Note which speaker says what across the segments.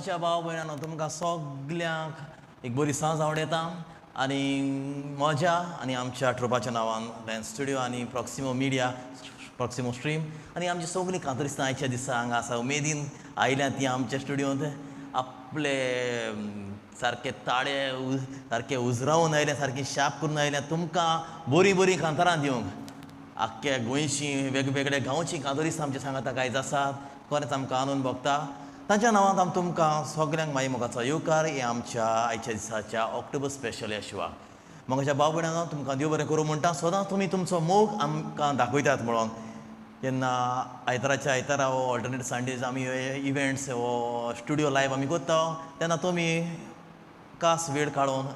Speaker 1: मोगाच्या भाव भयणांनो, तुमकां सगल्यांक एक बरी सांज आवडयता आनी म्हज्या आनी आमच्या ट्रुपाच्या नांवान लॅन्स स्टुडियो आनी प्रॉक्सिमो मिडिया, प्रॉक्सिमो स्ट्रीम आनी आमची सगळीं कांतरिस्तां आयच्या दिसा हांगा आसा. उमेदीन आयल्या ती आमच्या स्टुडियोंत आपले सारके ताळे सारके उजरावन आयल्या, सारकी शाप करून आयल्या तुमकां बरीं बरीं कांतारां दिवंक. आख्ख्या गोंयचीं वेगवेगळ्या गांवचीं कांतरिस्तां आमच्या सांगाता आयज आसात. खरेंच आमकां आनंद भोगता. तांच्या नांवांत आम तुमकां सगल्यांक माई मोगाचो येवकार हे आमच्या आयच्या दिसाच्या ऑक्टोबर स्पेशल ह्या शिवाक. मोगाच्या भाव भयणांनो, तुमकां देव बरें करूं म्हणटा. सदां तुमी तुमचो मोग आमकां दाखयतात म्हणून जेन्ना आयताराच्या आयतारा वो ऑल्टरनेट संडेज आमी इव्हेंट्स वो स्टुडियो लायव आमी करता तेन्ना तुमी कास वेळ काडून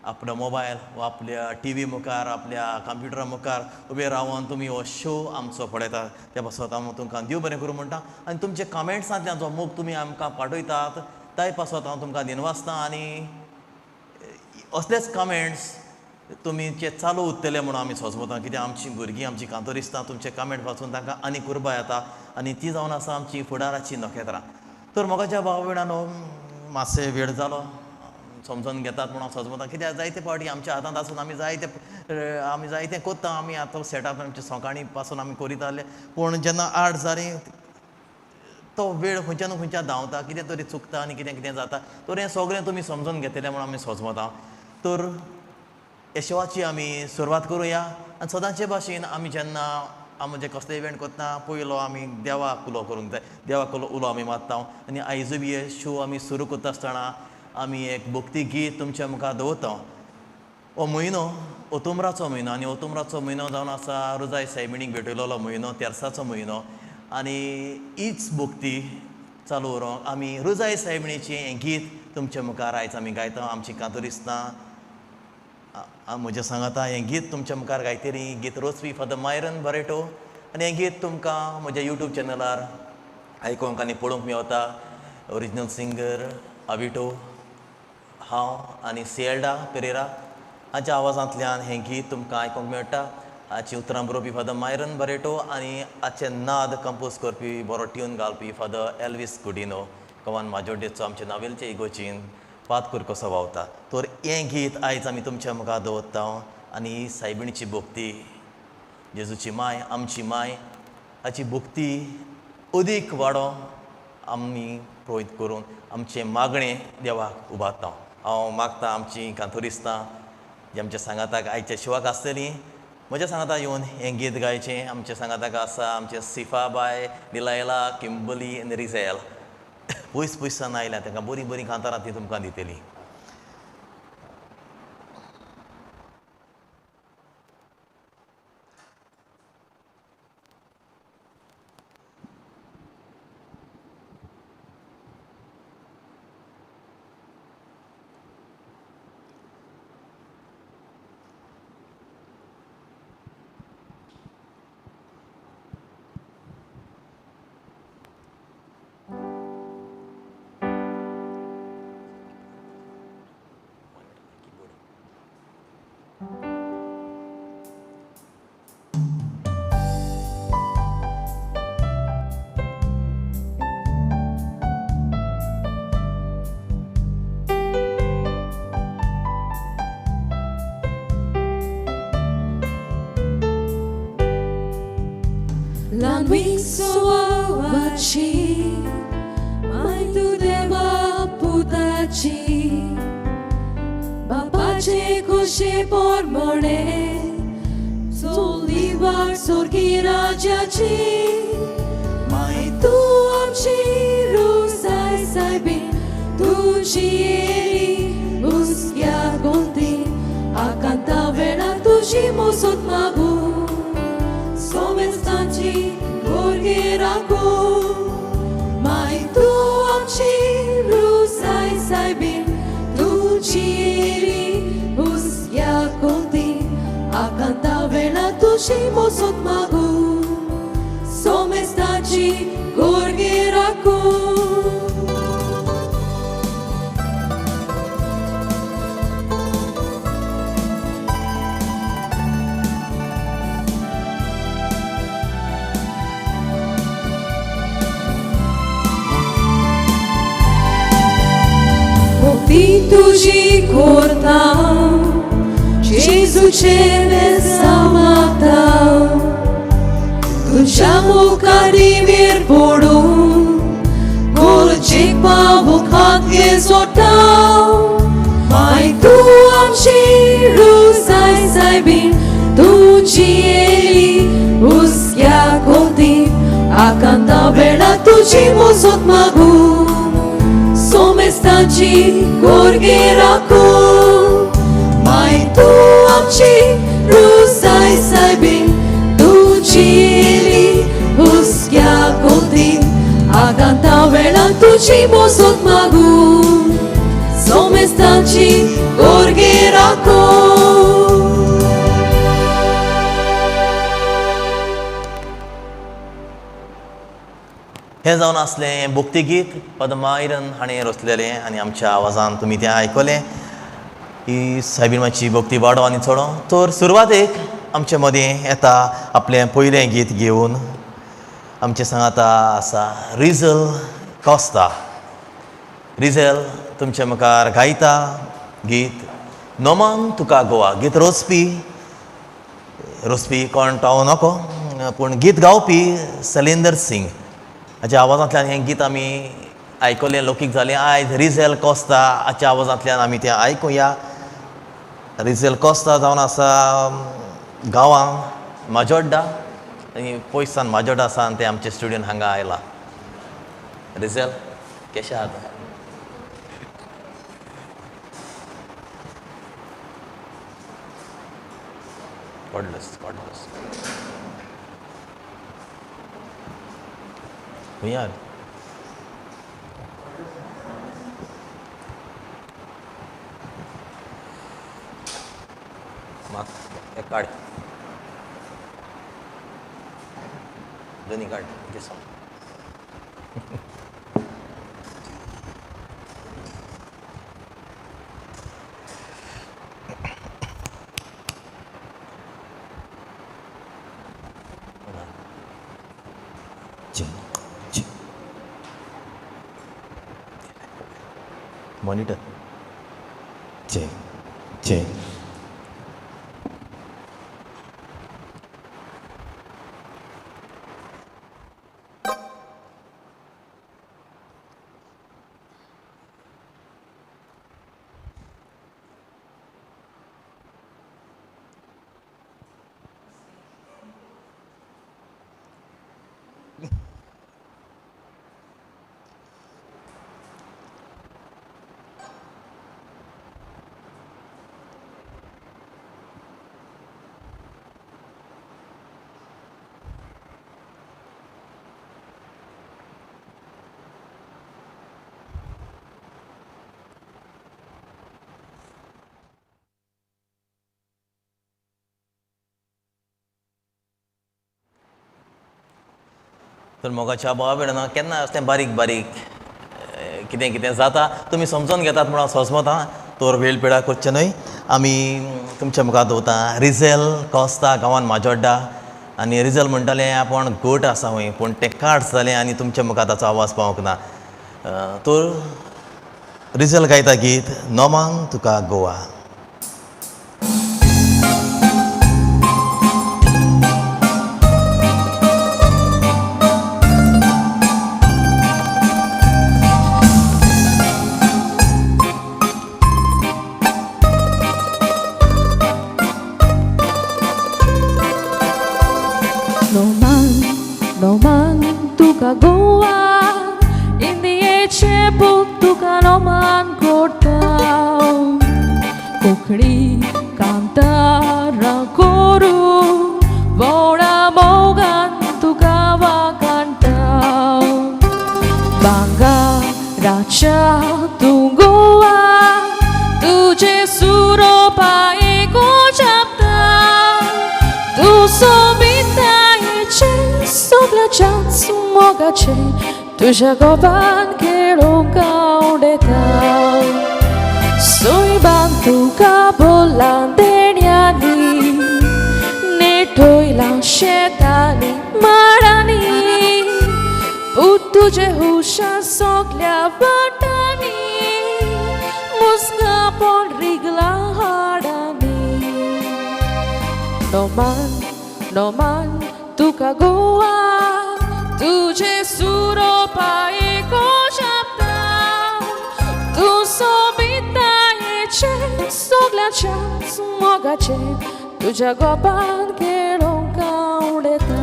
Speaker 1: आपलो मोबायल वा आपल्या टी व्ही मुखार आपल्या कंप्युटरा मुखार उबे रावन तुमी हो शो आमचो पळयतात. त्या पासत हांव तुमकां देव बरें करूं म्हणटा आनी तुमचे कमेंट्सांतल्यान जो मोग तुमी आमकां पाठयतात ताय पासत हांव तुमकां दिनवासता आनी असलेच कमेंट्स तुमी जे चालू उरतले म्हणून आमी सोजमता. कित्याक आमचीं भुरगीं आमचीं कांतोरिस्तां तुमचे कमेंट वाचून तांकां आनी कुरबा येता आनी ती जावन आसा आमची फुडाराची नखेत्रां. तर मोगाच्या भाव भयणांनो, मातशें वेळ जालो समजून घेतात म्हणून हांव सोजमता. कित्याक जायते फावटी आमच्या हातांत आसून आमी जायते करता. आमी आतां सेटअप आमचे सकाळीं पासून आमी करीत आसले, पूण जेन्ना 8 जालीं तो वेळ खंयच्यान खंयच्यान धांवता, कितें तरी चुकता आनी कितें कितें जाता. तर हें सगळें तुमी समजून घेतलें म्हणून आमी सोजमता. तर ह्या शोवाची आमी सुरवात करुया आनी सदांचे भाशेन आमी जेन्ना आमी जे कसले इव्हेंट करता पयलो आमी देवाक उलो करूंक जाय, देवाक उलो आमी मारता आनी आयजूय बी हे शो आमी सुरू करता आसतना आमी एक भक्ती गीत तुमच्या मुखार दवरता. हो म्हयनो ओतुमराचो म्हयनो आनी ओतुमराचो म्हयनो जावन आसा रोजाय सायबिणीक भेटयलेलो म्हयनो, तेर्साचो म्हयनो आनी हीच भक्ती चालू उरोंक आमी रोजाय सायबिणीचें हें गीत तुमच्या मुखार आयज आमी गायता. आमची कांतोरिस्तां म्हज्या सांगाता हें गीत तुमच्या मुखार गायतली. गीत रचपी फादर मायरन बरेटो आनी हें गीत तुमकां म्हज्या यूट्यूब चॅनलार आयकूंक आनी पळोवंक मेवता. ओरिजिनल सिंगर अविटो, हांव आनी सिएल्डा पेरेरा हाच्या आवाजांतल्यान हें गीत तुमकां आयकूंक मेळटा. हाची उतरां बरोवपी फादर मायरन बरेटो आनी हाचे नाद कंपोज करपी बरो ट्यून घालपी फादर एल्वीस कुडिनो कवान माजोड्डेचो आमचे नावेलचे इगोचीन पातकूर कसो वावता. तर हें गीत आयज आमी तुमच्या मुखार दवरता आनी सायबिणीची भक्ती, जेजूची माय आमची माय हाची भक्ती अदीक वाडो आमी प्रोहित करून आमचें मागणें देवाक उबारता. हांव मागता आमचीं कांतोरिस्तां जी आमच्या सांगाताक आयच्या शिवाक आसतलीं म्हज्या सांगाता येवन हें गीत गायचें. आमच्या सांगाताक आसा आमचे सिफाबाय, डिलायला, किंबली आनी रिझेल. पयस पयसान आयल्या तांकां बरीं बरीं कांतारां ती तुमकां दितली.
Speaker 2: Lanwing mai tu deva putachi bapache kushe por mone solivar sorgi rajachi mai tu amchi rusai saibi tu chieri usya gonti akanta vela tu jimosot magu somestanchi gorgeraku mai tu amchi rusai saibin tu chieri usya gonti akanta vela tu jimosot magu somestanchi gorgeraku. जेजूचे बेसांव मागता तुज्या मुखार दिवेर पडून गोरजेक पावूंक हात घे जोडटा माय तूं आमची रुजाय सायबीण तुजी येयली हुस्क्या कोती आकांता वेळा तुजी मोजत मागू सोमेस्ताची गोरगे राखू माय तूं आमची रुजाय सायबीण तुजी येयली हुस्क्या कोती आकांता वेळा तुजी मोजत मागू सोमेस्ताची गोरगे राखू.
Speaker 1: हें जावन आसलें भक्तीगीत पद्मायरन हाणें रचलेलें आनी आमच्या आवाजान तुमी तें आयकलें. ही सायबीण मातशी भक्ती वाडो आनी चडो. तर सुरवातेक आमचे मदीं येता आपलें पयलें गीत घेवन आमचे सांगाता आसा रिजल कोस्ता. रिजल तुमचे मुखार गायता गीत नोमान तुका गोवा. गीत रोजपी रोजपी कोण तो नको पूण गीत गावपी सलिंदर सिंग हाच्या आवाजांतल्यान हें गीत आमी आयकलें, लौकीक जालें. आयज रिझेल कोस्ता हाच्या आवाजांतल्यान आमी तें आयकुया. रिझेल कोस्ता जावन आसा गांवांत माजोड्डा आनी पयसान माजोड्डा आसा तें आमच्या स्टुडियोन हांगा आयला. रिझेल केशें आहा? Cordless, cordless. खंय म्हाका एक काड, दोनी काड दिसो. Monitor. Check, check. तर मोगाच्या भावा भयणांनो, केन्ना असलें बारीक बारीक कितें कितें जाता तुमी समजून घेतात म्हणून हांव सोजमतां. तर वेळ पिडा करचें न्हय. आमी तुमच्या मुखार दवरता रिझेल कोस्ता गांवान माजोड्डा. आनी रिझेल म्हणटालें आपूण गोट आसा खंय, पूण तें काट जालें आनी तुमच्या मुखार ताचो आवाज पावंक ना. तर रिझेल गायता गीत नोमांग तुका गोवा.
Speaker 2: तुज्या गोपान खेळूंक आवडटा सुयबान तुका बोलां देण्यांनी नेटोयलां शेतांनी माडांनी पूत तुजे हुशार सगल्या वाटांनी मुस्कापण रिगलां हाडांनी. नोमान नोमान तुका गोवा तुजे सुरोपाये कोशापता तूं सोबितायेचे सगळ्याच्याच मोगाचे तुज्या गोपान खेळोंक आवडटा.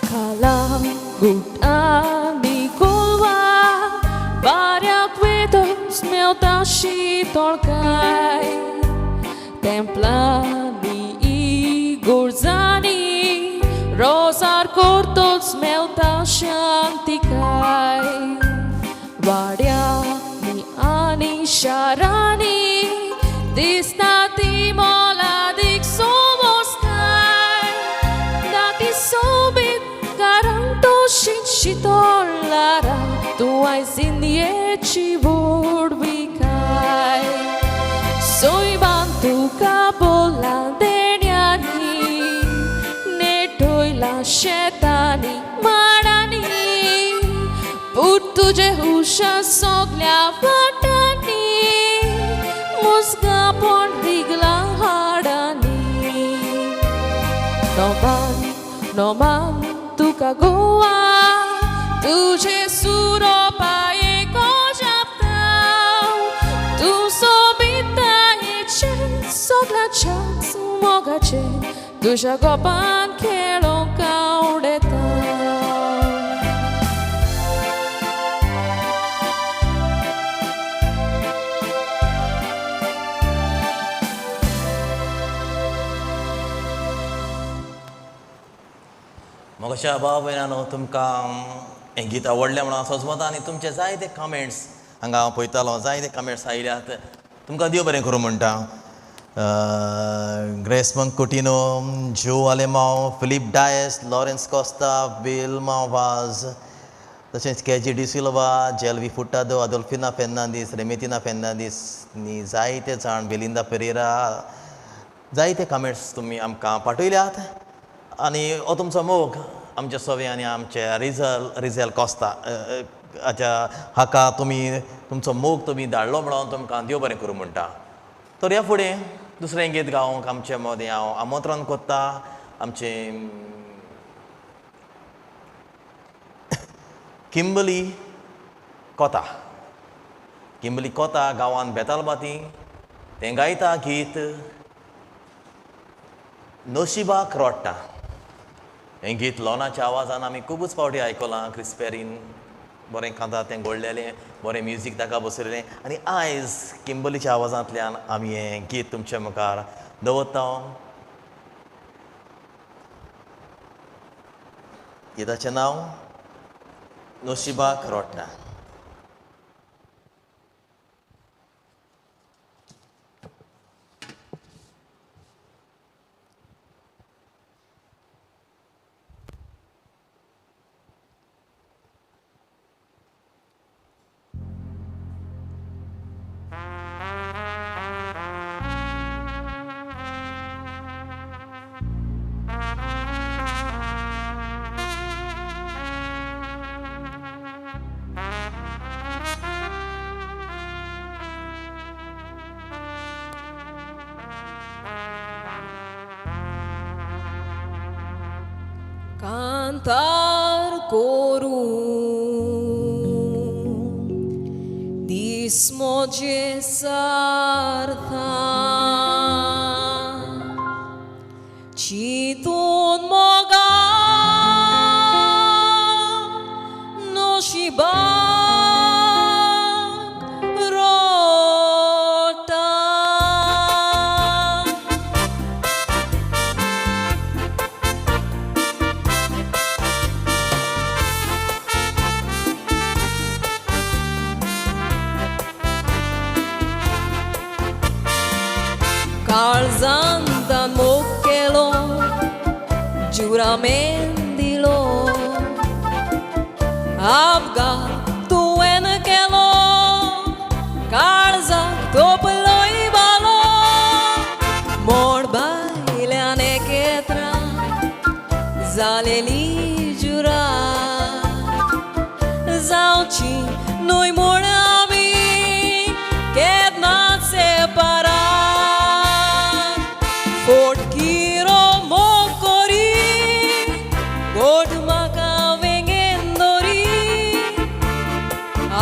Speaker 2: खाला गुटांनी कोलवा वाऱ्याक वेतोच मेवता शितोळकाय तेंपलांनी इगोर्जांनी रोजार करतोच मेवता शांतिकाय वाड्यांनी आनी शारांनी दिसता ती मोलादीक सोमोस्काय धाकटी सोबीत कारण तशीच शितळ ल्हारां तूं आयज जिंदयेची व्हडविकाय सैमान तुका बोला देण्यांनी नेटयला शेतांनी माडांनी पूत तुजे हुशार सगल्या वाटांनी मुस्गापण रिगला हाडांनी. नोमान नोमान तुका गोवा तुजे सुरोपाये कोजापता तूं सोबितायेचे सगळ्याच्याच मोगाचे तुज्या गोपान खेळोंक आवडटा.
Speaker 1: मोगाच्या भाव भयणांनो, तुमकां हें गीत आवडलें म्हणून हांव सोजमता आनी तुमचे जायते कमेंट्स हांगा हांव पळयतालो, जायते कमेंट्स आयल्यात. तुमकां देव बरें करूं म्हणटा. ग्रेसमंग कुटिनो, ज्यो आलेमाव, फिलीप डायस, लॉरेन्स कोस्ता, विल्मा वाज, तशेंच केजी डिसिल्वा, जेल्वी फुटादो, अदोल्फिना फेर्नांदीस, रेमेतिना फेर्नांदीस आनी जायते जाण, बेलिंदा पेरेरा, जायते कमेंट्स तुमी आमकां पाठयल्यात. आनी हो तुमचो मोग आमचे सवे आनी आमचे रिजल कोस्ता हाच्या हाका तुमी तुमचो मोग तुमी धाडलो म्हणून तुमकां देव बरें करूं म्हणटा. तर ह्या फुडें दुसरें गीत गावंक आमचे मदें हांव आमंत्रण कोत्ता आमचें किंबली कोता. किंबली कोता गांवांत बेतालबाती तें गायता गीत नशिबाक रोडटा. हें गीत लोनाच्या आवाजान आमी खुबूच फावटी आयकलां. क्रिस्पेरीन बरें कांता तें घोळलेलें, बरें म्युजीक ताका बसयलें आनी आयज किंबलीच्या आवाजांतल्यान आमी हें गीत तुमच्या मुखार दवरता. गिताचें नांव नशिबाक रोडटा.
Speaker 2: Cantar corum dismoje sartha chitun moga no shiba rota. काळजांतान मोग केलो जुरामेन दिलो अपघात तुवें केलो काळजा जावची न्हय म्हूण आमी केन्ना सेपारात. फोटकिरो मोग करी गोड म्हाका वेंगेन दवरी,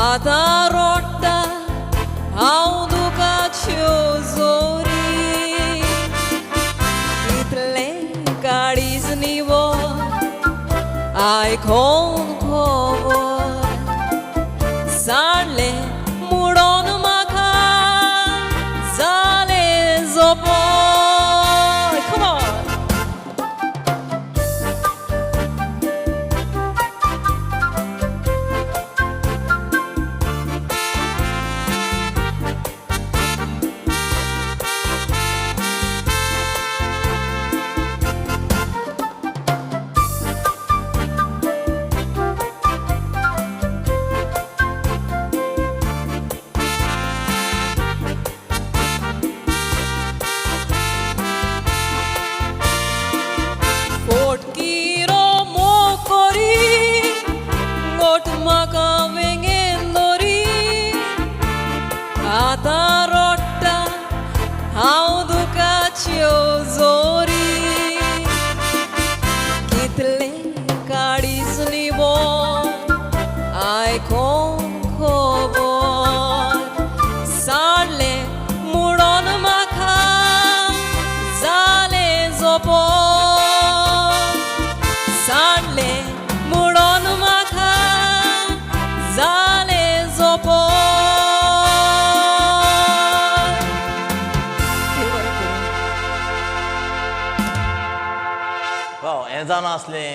Speaker 2: आतां रोडटा हांव दुकाच्यो जोरी. कितलें काळीज निवळ आयकोन खबर, सांडलें मुडोन म्हाका जालें जपो. Come on! फोटकिरो मोग करी गोट म्हाका वेंगेन दवरी, आतां रोडटा हांव दुकाच्यो जोरी. कितलें काळीज निवळ आयकोन खबर, सांडलें मुडोन म्हाका जालें जपो. सांडलें मुडोन म्हाका जालें जपो. देव बरें करूं.
Speaker 1: वाव, हें जावन आसलें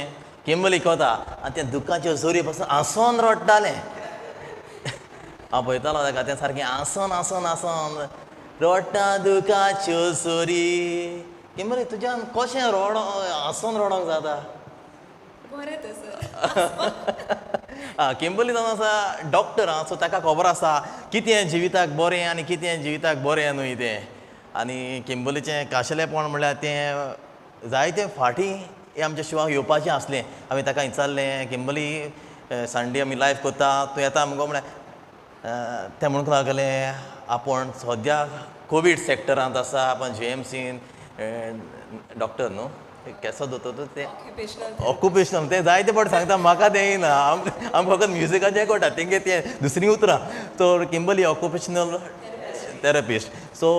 Speaker 1: किंबली कोता आनी तें दुकाच्यो जोरी पासून आसोन रडटालें. हांव पळयतालो ताका, तें सारकें आसोन आसोन आसोन रडटा दुकाच्यो जोरी. किंबली तुज्यान कशें रोडो आसोन रोडोंक जाता?
Speaker 3: बरें तें सर.
Speaker 1: आं, किंबली जावन आसा डॉक्टर आं, सो ताका खबर आसा कितें जिविताक बरें आनी कितें जिविताक बरें न्हय तें. आनी किंबलीचें खाशेलेपण म्हणल्यार तें जायते फाटीं हें आमच्या शिवाक येवपाचें आसलें. आमी ताका विचारलें, किंबली संडे आमी लायव करता, तूं येता मुगो म्हणल्यार तें म्हणूंक लागलें आपूण सद्या कोवीड सॅक्टरांत आसा, आपूण जीएमसीन डॉक्टर न्हू केसो दोतोर तें ऑक्युपेशनल तें जायते फावट सांगता, म्हाका तें येना, आमकां फकत म्युजिकाचें कळटा, तेंगे तें दुसरीं उतरां. तर किंबली ऑक्युपेशनल थेरपिस्ट, सो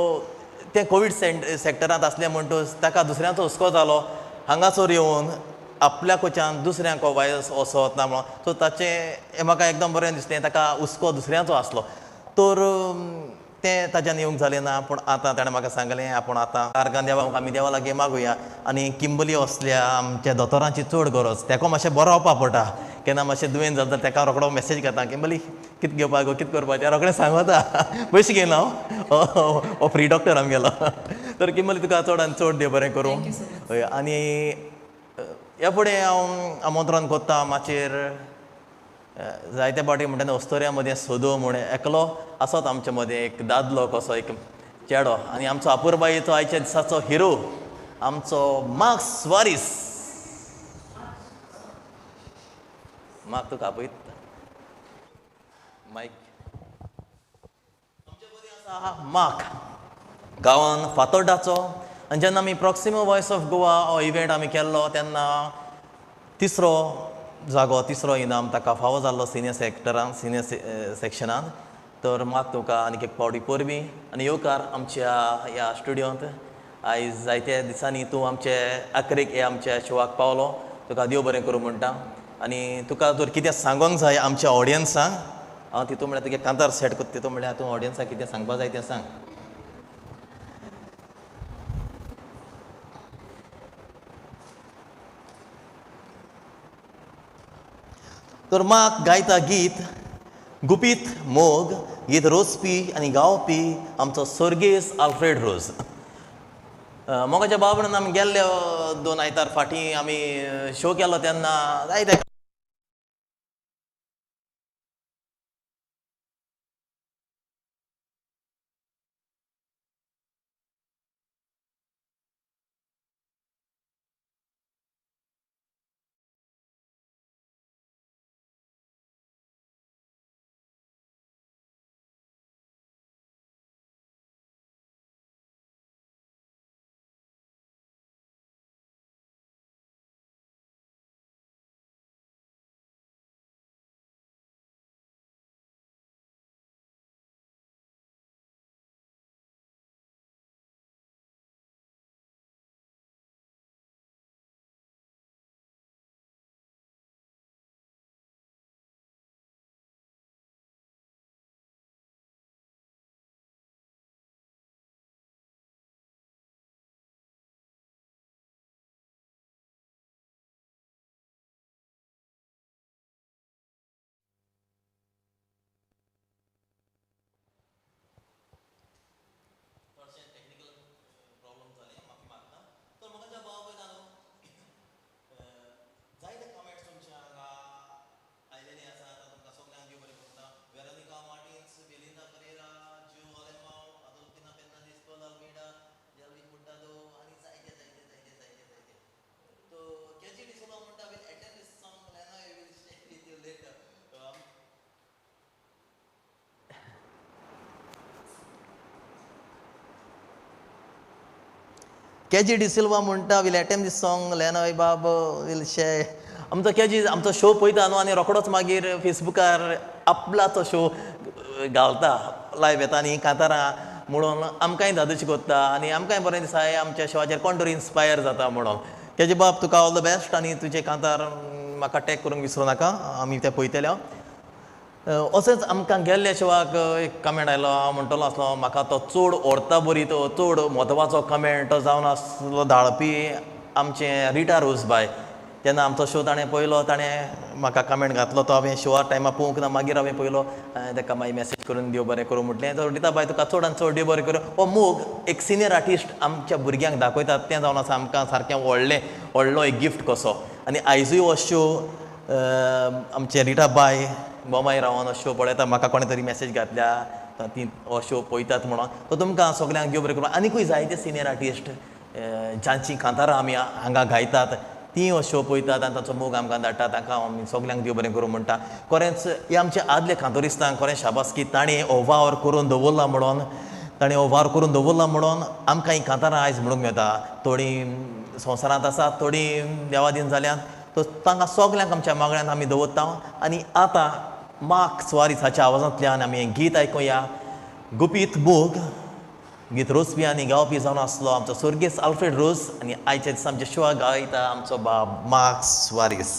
Speaker 1: तें कोवीड सॅक्टरांत आसलें म्हणटकच ताका दुसऱ्यांचो हुस्को जालो, हांगासर येवन आपल्या कोच्यान दुसऱ्यांक वायस वचत ना म्हणून. सो ताचें हें म्हाका एकदम बरें दिसलें, ताका हुस्को दुसऱ्यांचो आसलो तर तें ताच्यान येवंक जालें ना. पूण आतां ताणें म्हाका सांगलें आपूण आतां आर्गां देवा आमी देवा लागीं मागुया. आनी किंबली असल्या आमच्या दोतोरांची चड गरज, ताका मातशें बरो रावपा पडटा, केन्ना मातशें दुयेंत जाता ताका रोखडो मॅसेज करता, किंबली कितें घेवपाक गो कितें करपाचें, रोखडें सांगता, पयशे घेयना हांव, हो फ्री डॉक्टर आमगेलो. तर किंबली तुका चड आनी चड देव बरें करूं. हय, आनी ह्या फुडें हांव आमंत्रण कोत्ता माचयेर जायते फावटी म्हणटा अस्तोऱ्या मदें सोदो म्हूण एकलो आसत आमचे मदें, एक दादलो कसो एक चेडो, आनी आमचो अपुरबायेचो आयच्या दिसाचो हिरो आमचो मार्क्स वारीस. मार्क तुका आपयता मायक. आमचे मदीं आसा मार्क, गांवान फातोर्डाचो. आनी जेन्ना आमी प्रॉक्सिमो वॉयस ऑफ गोवा हो इव्हेंट आमी केल्लो तेन्ना तिसरो जागो, तिसरो इनाम ताका फावो जाल्लो सिनियर सॅक्टरान, सिनियर सॅक्शनान. तर मार्क तुका आनीक एक फावटी परबीं आनी येवकार आमच्या ह्या स्टुडियोंत. आयज जायते दिसांनी तूं आमचे आखरेक हे आमच्या शोवाक पावलो, तुका देव बरें करूं म्हणटा. आनी तुका जर कितें सांगोंक जाय आमच्या ऑडियन्सांक, हांव तितू म्हळ्यार तुगे कांतार सेट करता, तितू म्हळ्यार तूं ऑडियन्साक कितें सांगपा जाय तें सांग. तर मार्क गायता गीत गुपीत मोग, गीत रोजपी आनी गावपी आमचो सर्गेस आल्फ्रेड रोज. मोगाच्या बाब म्हणून आमी गेल्ले दोन आयतार फाटीं आमी शो केलो तेन्ना जायते केजी डिसिल्वा म्हणटा, will attempt this song, लेनोय बाब will share. आमचो केजी आमचो शो पळयता न्हू, आनी रोखडोच मागीर फेसबुकार आपलाचो शो घालता, लायव येता आनी कांतारां म्हणून आमकांय धादोशी कोत्ता आनी आमकांय बरें दिसा आमच्या शोवाचेर कोण तरी इन्स्पायर जाता म्हणून. केजी बाब, तुका ऑल the best आनी तुजें कांतार म्हाका टॅग करूंक विसरूं नाका, आमी तें पळयतले. अशेंच आमकां गेल्ल्या शोवाक एक कमेंट आयलो, हांव म्हणटलो आसलो म्हाका तो चड व्हरता बरी, तो चड म्हत्वाचो कमेंट जावन आसलो धाडपी आमचें रिटा रोजबाय. तेन्ना आमचो शो ताणें पळयलो, ताणें म्हाका कमेंट घातलो, तो हांवें शोआ टायमार पळोवंक ना, मागीर हांवें पळयलो, हांवें ताका मागीर मॅसेज करून देव बरें करूं म्हटलें. तर रिटा बाय, तुका चड आनी चड देव बरें करूं. हो मोग एक सिनियर आर्टिस्ट आमच्या भुरग्यांक दाखयतात तें जावन आसा आमकां सारकें व्हडलें व्हडलो एक गिफ्ट कसो. आनी आयजूय हो शो आमचें रिटा बाय बोमाय रावन हो शो पळयता, म्हाका कोणें तरी मॅसेज घातल्या ती हो शो पळयतात म्हणून. तो तुमकां सगल्यांक देव बरें करूं. आनिकूय जायते सिनियर आर्टिस्ट जांचीं कांतारां आमी हांगा गायतात ती हो शो पळयतात आनी तांचो मोग आमकां धाडटा, तांकां आमी सगल्यांक देव बरें करूं म्हणटा. खरेंच हे आमच्या आदले कांतोरिस्तांक खरें शाबासकी, ताणें हो वावर करून दवरला म्हणून, ताणें हो वावर करून दवरला म्हणून आमकां हीं कांतारां आयज म्हणूंक मेळटा. थोडीं संवसारांत आसात, थोडीं देवादीन जाल्यात, तो तांकां सगल्यांक आमच्या मागण्यांत आमी दवरता. आनी आतां मार्क सुवारीस हाच्या आवाजांतल्यान आमी हें गीत आयकुया, गुपीत मोग. गीत रोजपी आनी गावपी जावन आसलो आमचो स्वर्गेस्त आल्फ्रेड रोज, आनी आयच्या दिसा आमच्या शोआ गायता आमचो बाब मार्क सुवारीस.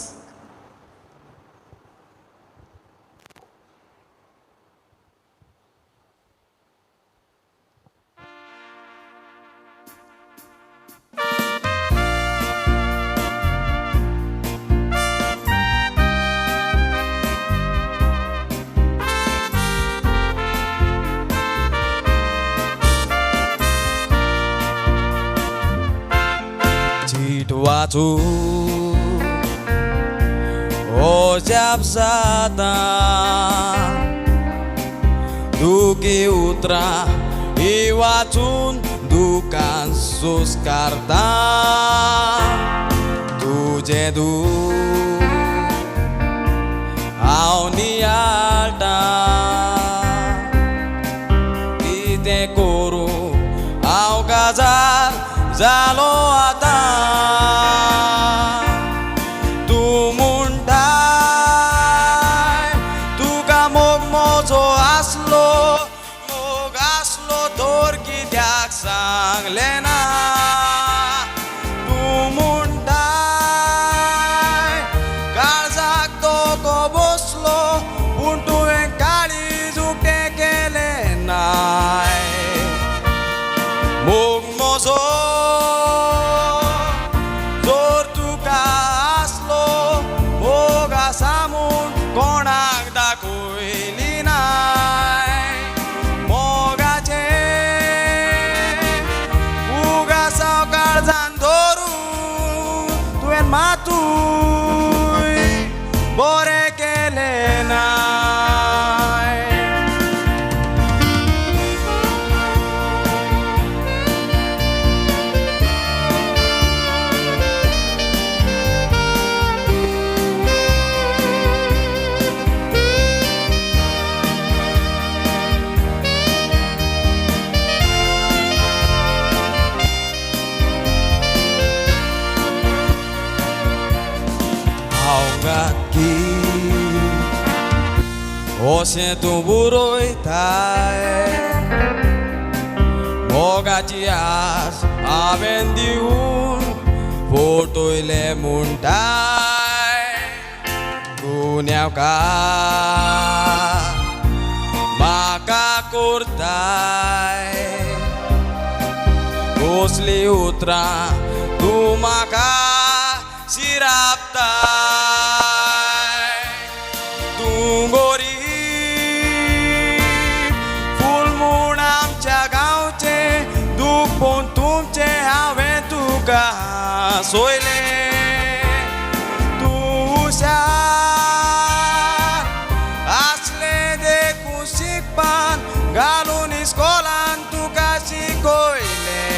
Speaker 4: वाचू अजाप जाता, दुखी उतरां ही वाचून दुकान सुस्कारता, तुजें दूख हांव नियाळटा, कितें करूं हांव काजार जालो आतां. तूं म्हणटाय तुका मोग म्हजो आसलो, मोग आसलो तर कित्याक सांगलें ना. तूं म्हणटाय काळजाक धोको बसलो, पूण तुवें काळीज उक्तें केलें नाय. मोग म्हजो मातूय बरें केलें नाय. अशें तूं बरयताय मोगाची आस हांवें दिवन फटयलें म्हणटाय, गुन्यांवकार म्हाका करताय, कसलीं उतरां तूं म्हाका शिरापताय. तूं गोरी फूल म्हूण आमच्या गांवचें दूख पळोवन तुमचें हांवें तुका सोयलें. तूं हुशार आसलें देखून शिकपान घालून इस्कोलान तुका शिकयलें.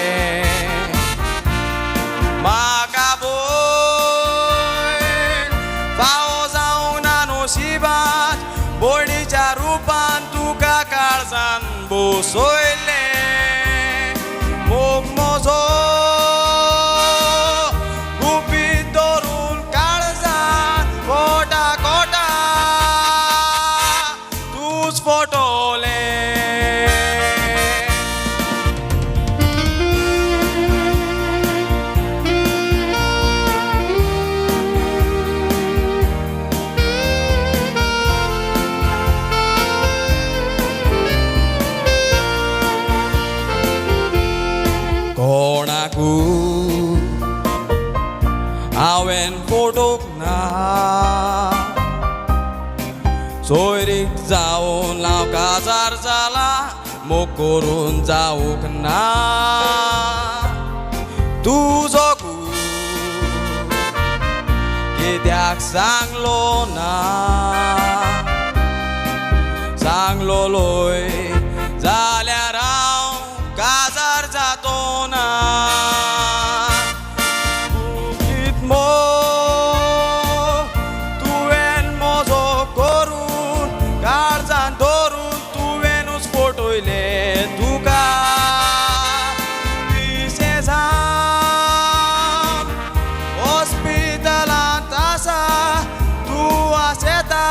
Speaker 4: म्हाका भंय फावो जावंक ना नशिबांत, भयणीच्या रुपान तुका काळजान बसयलें. मोग म्हजो तुवेनूच फटवलें. कोणाकू हांवें फोटोक ना, सोयरीक जावन हांव काजार जाला, मोग करून जावंक ना. तुजो कित्याक सांगलो ना, सांगलोलोय जाल्यार हांव काजार जातो ना. गुपीत मोग तुवें म्हजो करून काळजान धरून तुवेनूच फटयलें तुका. पिशें जावन हॉस्पिटलांत आसा, तूं आशेता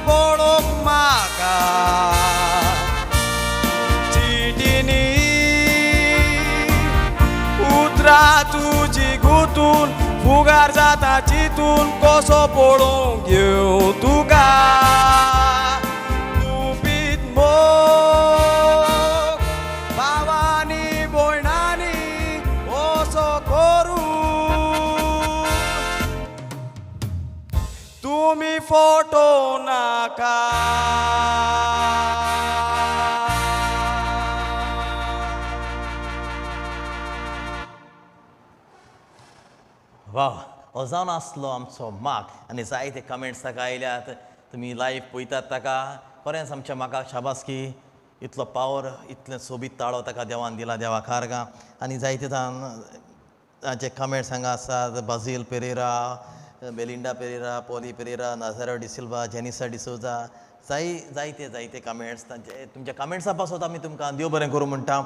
Speaker 4: पळोवंक म्हाका. चिटींनी उतरां तुजी गुंतून फुगार जाता चिंतून कसो पळोवंक येवं तुका. गुपीत मोग भावांनी भयणांनी असो करून तुमी फोटो नाका.
Speaker 1: वा, हो जावन आसलो आमचो माक. आनी जायते कमेंट्स ताका आयल्यात, तुमी लायव्ह पळयतात ताका. खरेंच आमच्या माकाक शाबासकी, इतलो पावर, इतलें सोबीत ताळो ताका देवान दिला, देवा कारगां. आनी जायते जाण तांचे कमेंट्स हांगा आसात. Basil Pereira, Belinda Pereira, Polly Pereira, नाजारो डिसिल्वा, जेनिसा डिसोजा, जायते जायते कमेंट्स तांचे. तुमच्या कमेंट्सा पासत आमी तुमकां देव बरें करूं म्हणटा.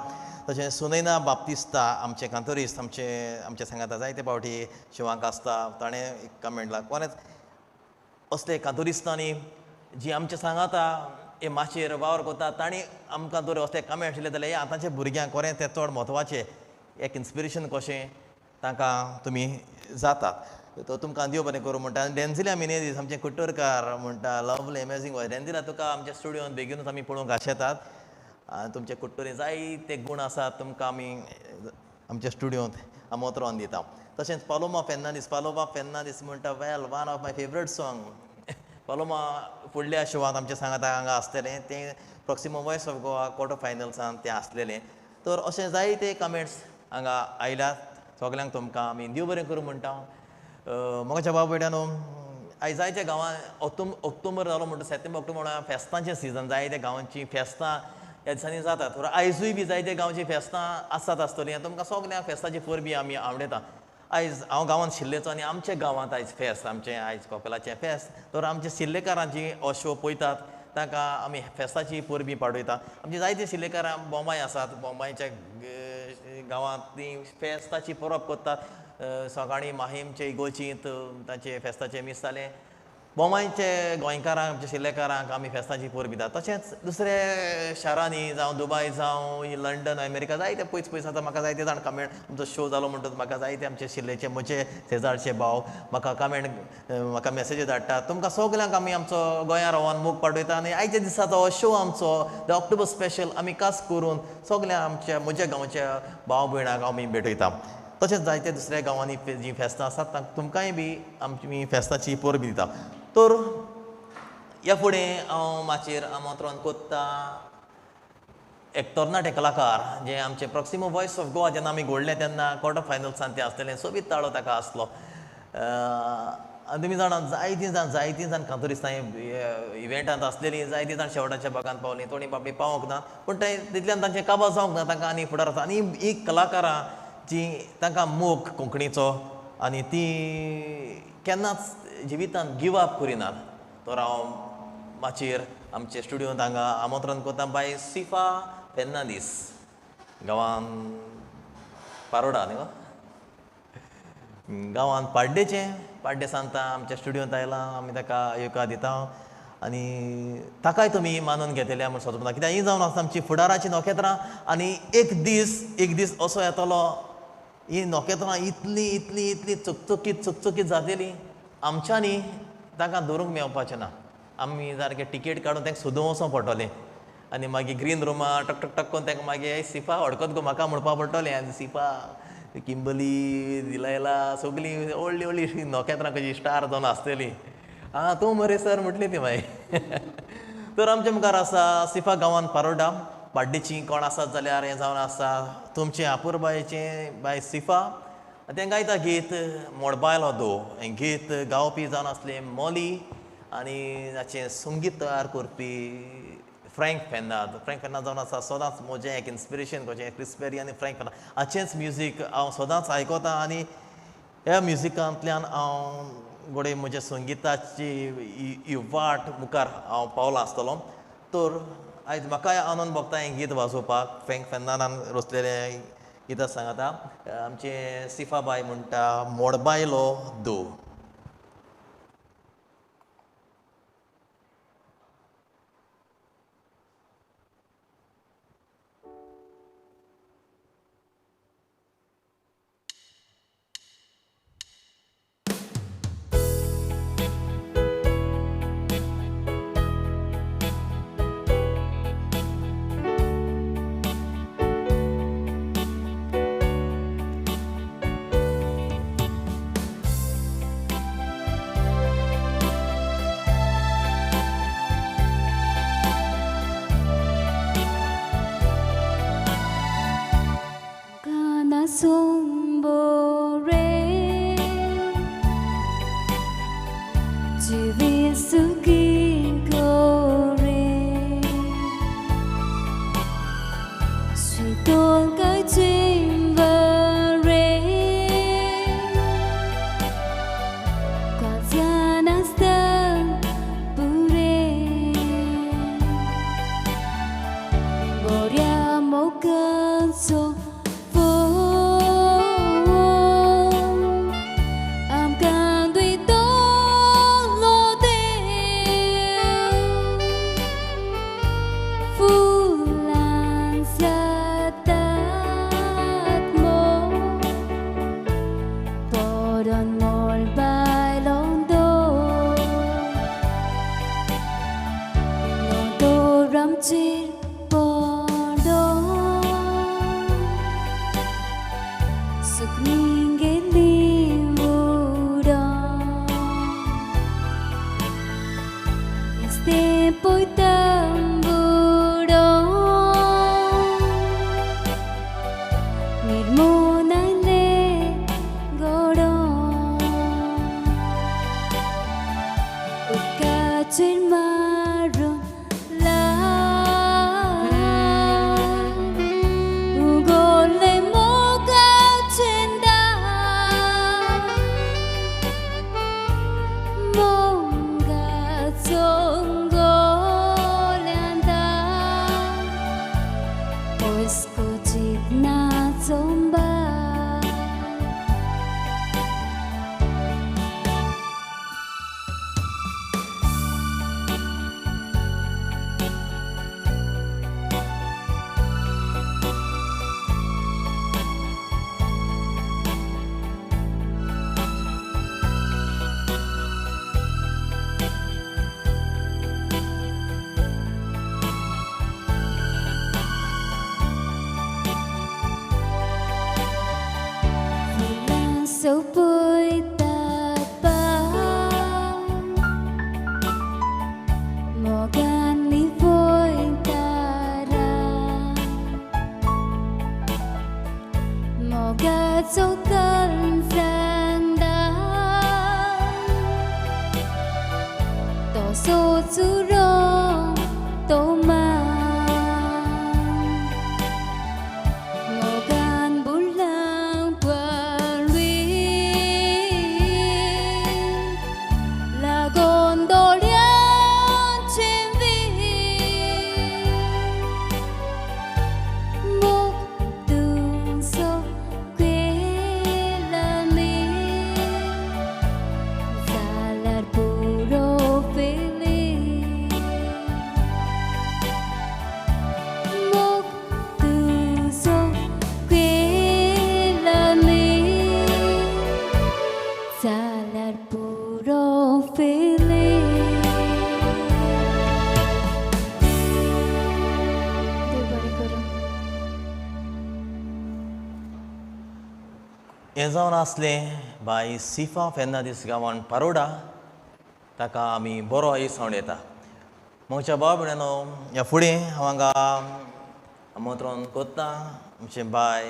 Speaker 1: तशें सुनैना बाप्तिस्ता आमचे कांतोरिस्त, आमचे आमचे सांगाता जायते फावटी शिवांक आसता, ताणें एक कमेंट ला. कोणेच असले कांतोरिस्तांनी जी आमचे सांगाता हे माचयेर वावर करता, तांणी आमकां जर असले कमेंट्स दिले जाल्यार हे आतांच्या भुरग्यांक खरें तें चड म्हत्वाचें, एक इन्स्पिरेशन कशें तांकां तुमी जातात. तो तुमकां देव बरें करूं म्हणटा. आनी डेन्झिला मिनेझीस आमचें कुट्टरकार म्हणटा, लवली एमेझींग वॉयस. डेन्झिला तुका आमच्या स्टुडियोन बेगीनूच आमी पळोवंक आशेतात. तुमचे कुट्टोरी जायते गूण आसात, तुमकां आमी आमच्या स्टुडियोंत आमंत्रण दिता. तशेंच पालोमा फेर्नांदीस, पालोमा फेर्नांदीस म्हणटा, well one of my favourite song. Paloma फुडल्या शोवांत आमच्या सांगाता हांगा आसतलें, तें Proximo voice of Goa quarter फायनल्सान तें आसलेलें. तर अशें जायते कमेंट्स हांगा आयल्यात. सगल्यांक तुमकां आमी देव बरें करूं म्हणटा. म्हज्या भाव भयणांनो, आयज जायत्या गांवांत ऑक्टोबर जालो म्हणटा, सप्टेंबर ऑक्टोबर म्हणल्यार फेस्तांचें सिजन, जायत्या गांवांची फेस्तां ह्या दिसांनी जातात. तर आयजूय बी जायत्या गांवचीं फेस्तां आसात आसतलीं. आनी तुमकां सगल्यांक फेस्ताची परबी आमी आवडयता. आयज हांव गांवांत शिल्लेचो आनी आमच्या गांवांत आयज फेस्त, आमचें आयज कपेलाचें फेस्त. तर आमच्या शिल्लेकारांची हो शो पळयतात, तांकां आमी फेस्ताची परबी पाडयता. आमची जायतीं शिल्लेकारां बोंबाय आसात, बोंबायच्या गांवांत तीं फेस्ताची परब करतात. सकाळीं माहीमचे इगोर्जींत तांचे फेस्ताचें मीस जालें. बोंबायचे गोंयकारांक, आमच्या शिल्लेकारांक आमी फेस्ताची परबी दितात. तशेंच दुसऱ्या शारांनी जावं दुबाय जावं लंडन अमेरिका जायते पयस पयस आतां म्हाका जायते जाण कमेंट, आमचो शो जालो म्हणटकच म्हाका जायते आमचे शिल्लेचे म्हजे शेजारचे भाव म्हाका कमेंट, म्हाका मॅसेजी धाडटात. तुमकां सगल्यांक आमी आमचो गोंया रावन मोग पाठयता. आनी आयच्या दिसा हो शो आमचो the October special आमी खास करून सगल्या आमच्या म्हज्या गांवच्या भाव भयणांक आमी भेटयता. तशेंच जायते दुसऱ्या गांवांनी जीं फेस्तां आसात तांकां तुमकांय बी आमची फेस्ताची परबी दिता. तर ह्या फुडें हांव माचयेर आमंत्रण कोत्ता एक तरणाटे कलाकार जे आमचे प्रॉक्सिमो वॉयस ऑफ गोवा जेन्ना आमी घडलें तेन्ना क्वॉर्टर फायनल्सान तें आसलेलें, सोबीत ताळो ताका आसलो. आनी तुमी जाणा जायतीं जाण कांतोरिस्तां इव्हेंटांत आसलेलीं, जायतीं जाण शेवटाच्या भागांत पावलीं, थोडीं बाबडीं पावोंक ना, पूण ते तितल्यान तांचें काबार जावंक ना, तांकां आनी फुडार आसा. आनी ही कलाकारां जी तांकां मोग कोंकणीचो आनी ती केन्नाच जिवितांत गिव अप करिनात. तर हांव माचयेर आमचे स्टुडियोंत हांगा आमंत्रण करता बाय सिफा फेर्नांदीस, गांवान पारोडा न्ही गो, गांवांत पाड्डेचें, पाड्डे सांता आमच्या स्टुडियोंत आयलां, आमी ताका येवकार दिता. आनी ताकाय तुमी मानून घेतले म्हूण सोदता, कित्याक ही जावन आसा आमची फुडाराची नखेत्रां. आनी एक दीस, एक दीस असो येतलो ही नखेत्रां इतली इतली इतली चकचकीत चकचकीत जातली, आमच्यांनी तांकां धरूंक मेळपाचें ना. आमी सारकें टिकेट काडून तांकां सोदूंक वचोंक पडटलें आनी मागीर ग्रीन रुमा टक टक टक करून तांकां मागीर सिफा हडकत गो म्हाका म्हणपा पडटलें. आनी सिफा, किंबली, दिलायला सगळीं व्हडलीं व्हडलीं नखेत्रां कशीं स्टार जावन आसतलीं. आं तूं मरे सर म्हटली ती मागीर. तर आमच्या मुखार आसा सिफा गांवान पारोडा पाड्डेची कोण आसात जाल्यार हें जावन आसा तुमचें आपुरबायेचें बाय सिफा. तें गायता गीत मोडबायलो दो. हें गीत गावपी जावन आसलें मोली आनी ताचें संगीत तयार करपी फ्रँक फेर्नांद. फ्रँक फेर्नांद जावन आसा सदांच म्हजें एक इन्स्पिरेशन कशें क्रिस पेरी आनी फ्रँक फेर्नांद हाचेंच म्युजीक हांव सदांच आयकता आनी ह्या म्युजिकांतल्यान हांव घडये म्हज्या संगिताची ही वाट मुखार हांव पावला आसतलो. तर आयज म्हाकाय आनंद भोगता हें गीत वाजोवपाक. फ्रँक फेर्नांदान रचलेलें गितां सांगता आमचें सिफाबाय म्हणटा मोडबायलो दो.
Speaker 5: 木
Speaker 1: हें जावन आसलें बाय सिफा फेर्नादीस गांवान पारोडा. ताका आमी बरो सावंड येता. म्हज्या भाव भयणांनो, ह्या फुडें हांव हांगा आमंत्रण कोत्ता आमचें बाय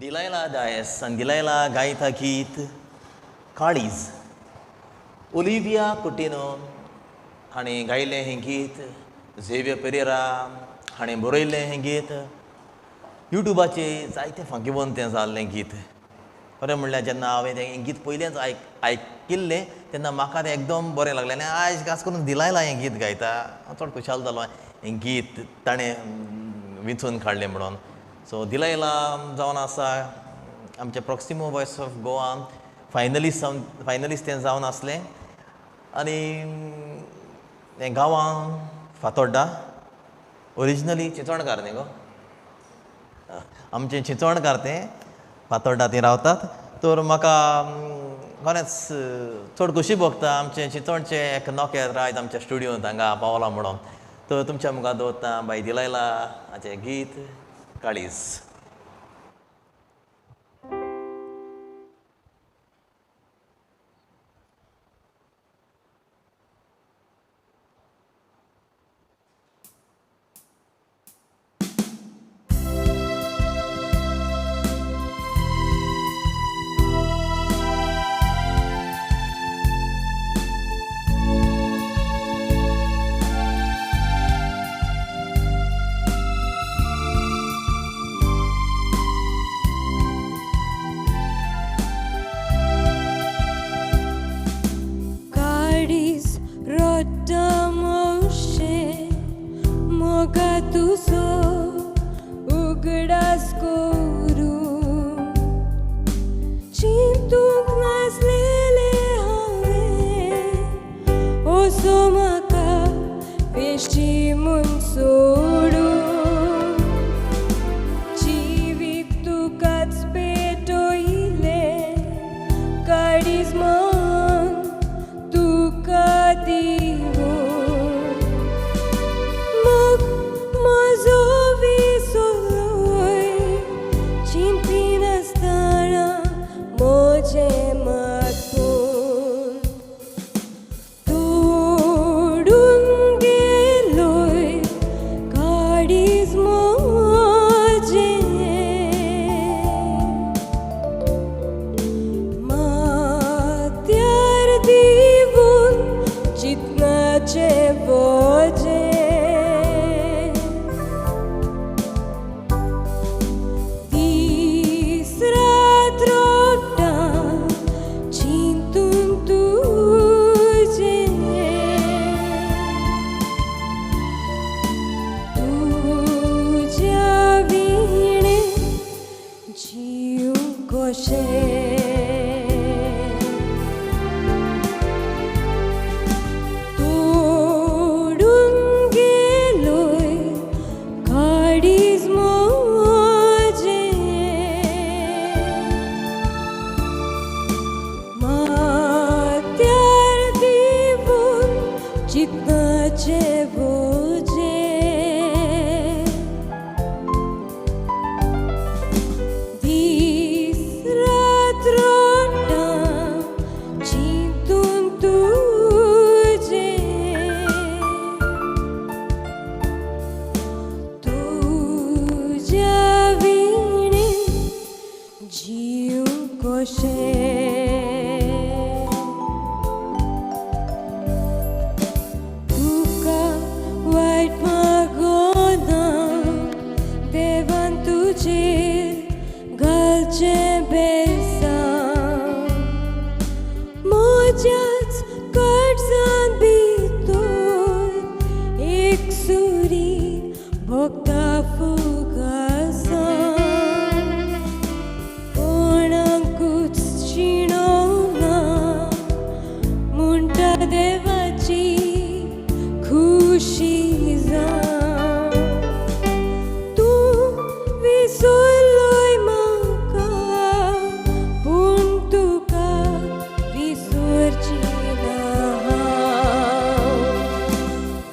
Speaker 1: दिलायला डायस आनी दिलायला गायता गीत काळीज. ओलिविया कुटिनो हाणें गायलें हें गीत, झेवियर पेरेरा हाणें बरयल्लें हें गीत. युट्यूबाचेर जायतें फांकीबंद तें जाल्लें गीत. खरें म्हणल्यार जेन्ना हांवें तें गीत पयलेंच आयकिल्लें तेन्ना म्हाका तें एकदम बरें लागलें आनी आयज खास करून दिलायला हें गीत गायता हांव चड खुशाल जालो हें गीत ताणें विंचून काडलें म्हणून. सो दिलायला जावन आसा आमचें Proximo voice of Goa finalist तें जावन आसलें आनी हें गांवां फातोड्डा ओरिजिनली चिंचोणकार न्ही गो, आमचें चिंचोणकार तें फातोड्डा तीं रावतात. तर म्हाका खरेंच चड खोशी भोगता आमचें चिंचोणचें एक नोकेर आयज आमच्या स्टुडियोंत हांगा पावलां म्हणून. तर तुमच्या मुखार दवरता बाय दिलायला हाचें गीत काळीज.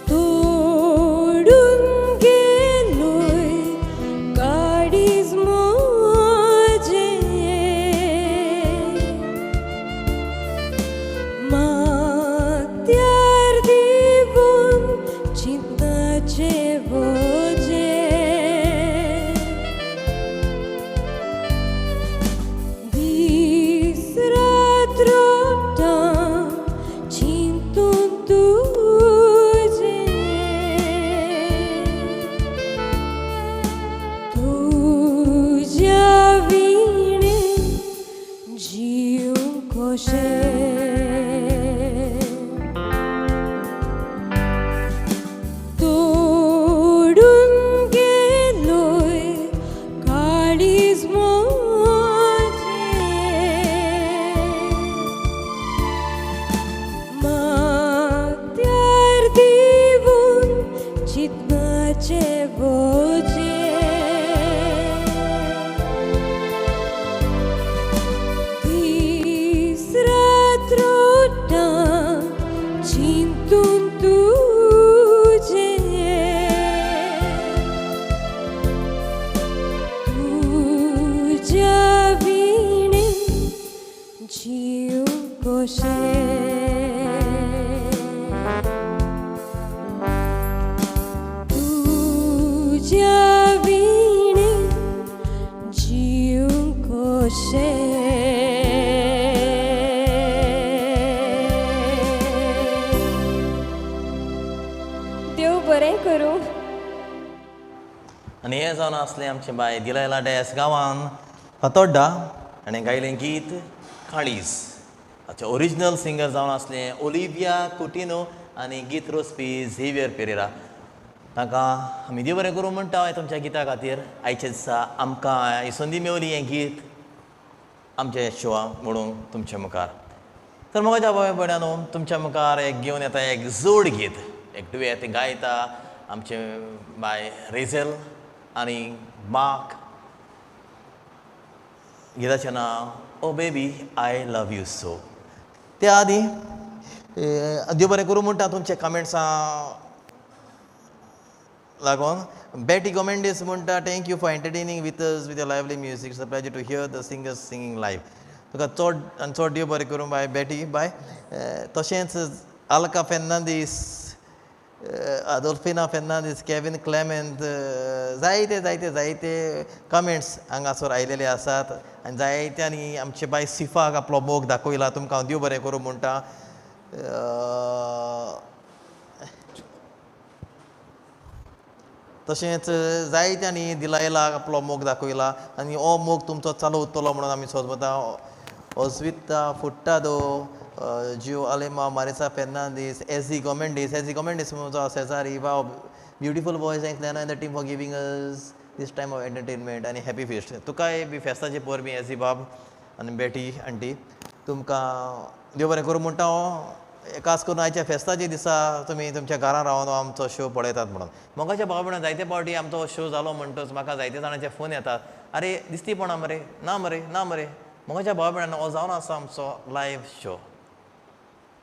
Speaker 2: तोडून तुज्या विणे जिवंक कशें?
Speaker 3: देव बरें करूं.
Speaker 1: आनी हें जावन आसलें आमचें बाय दिलायला डॅस गांवान फातोड्डा आनी गायलें गीत काळीज. ताचें ओरिजिनल सिंगर जावन आसलें ओलिविया कुटिनो आनी गीत रोजपी झेवियर पेरेरा. तांकां आमी देव बरें करूं म्हणटा तुमच्या गिता खातीर. आयच्या दिसा आमकां ही संदी मेवली हें गीत आमच्या शोआ म्हणूंक तुमच्या मुखार. तर म्हज्या भाव भयणानो, तुमच्या मुखार एक घेवन येता एक जोड गीत, एक डुयेत गायता आमचें बाय रेझल आनी मार्क. गिताचें नांव oh baby I love you so. त्या आदीं देव बरें करूं म्हणटा तुमच्या कमेंट्सां लागून. बेटी गोमेंडीस म्हणटा thank you for entertaining with us with your lively music, it's a pleasure to hear the singers singing live. तुका चड आनी चड देव बरें करूं बाय बेटी बाय. तशेंच आल्का फेर्नांदीस, आदोल्फिना फेर्नांदीस, केवीन क्लेमेंत, जायते जायते जायते कमेंट्स हांगासर आयलेले आसात आनी जायत्यांनी आमचे बाय सिफाक आपलो मोग दाखयला. तुमकां हांव देव बरें करूं म्हणटा. तशेंच जायत्यांनी दिलायलाक आपलो मोग दाखयला आनी हो मोग तुमचो चालू उरतलो म्हणून आमी सोदता. ओस्विता फुट्टादो, जियो आलेमा, मारिसा फेर्नांदीस, एजी गोमेंडीस, एजी गोमेंडीस म्हजो शेजारी. Wow, beautiful voice, thanks Lena and the team for giving us this time of entertainment आनी हॅपी फेस्ट. तुकाय बी फेस्ताची परबीं एजी बाब आनी बेटी आंटी. तुमकां देव बरें करूं म्हणटा हांव. खास करून आयच्या फेस्ताच्या दिसा तुमी तुमच्या घरान रावन आमचो शो पळयतात म्हणून. मोगाच्या भाव भयणां, जायते फावटी आमचो शो जालो म्हणटच म्हाका जायते जाणांचे फोन येतात, आरे दिसती पणा मरे, ना मरे, ना मरे. मोगाच्या भाव भयणां, हो जावन आसा आमचो लायव शो.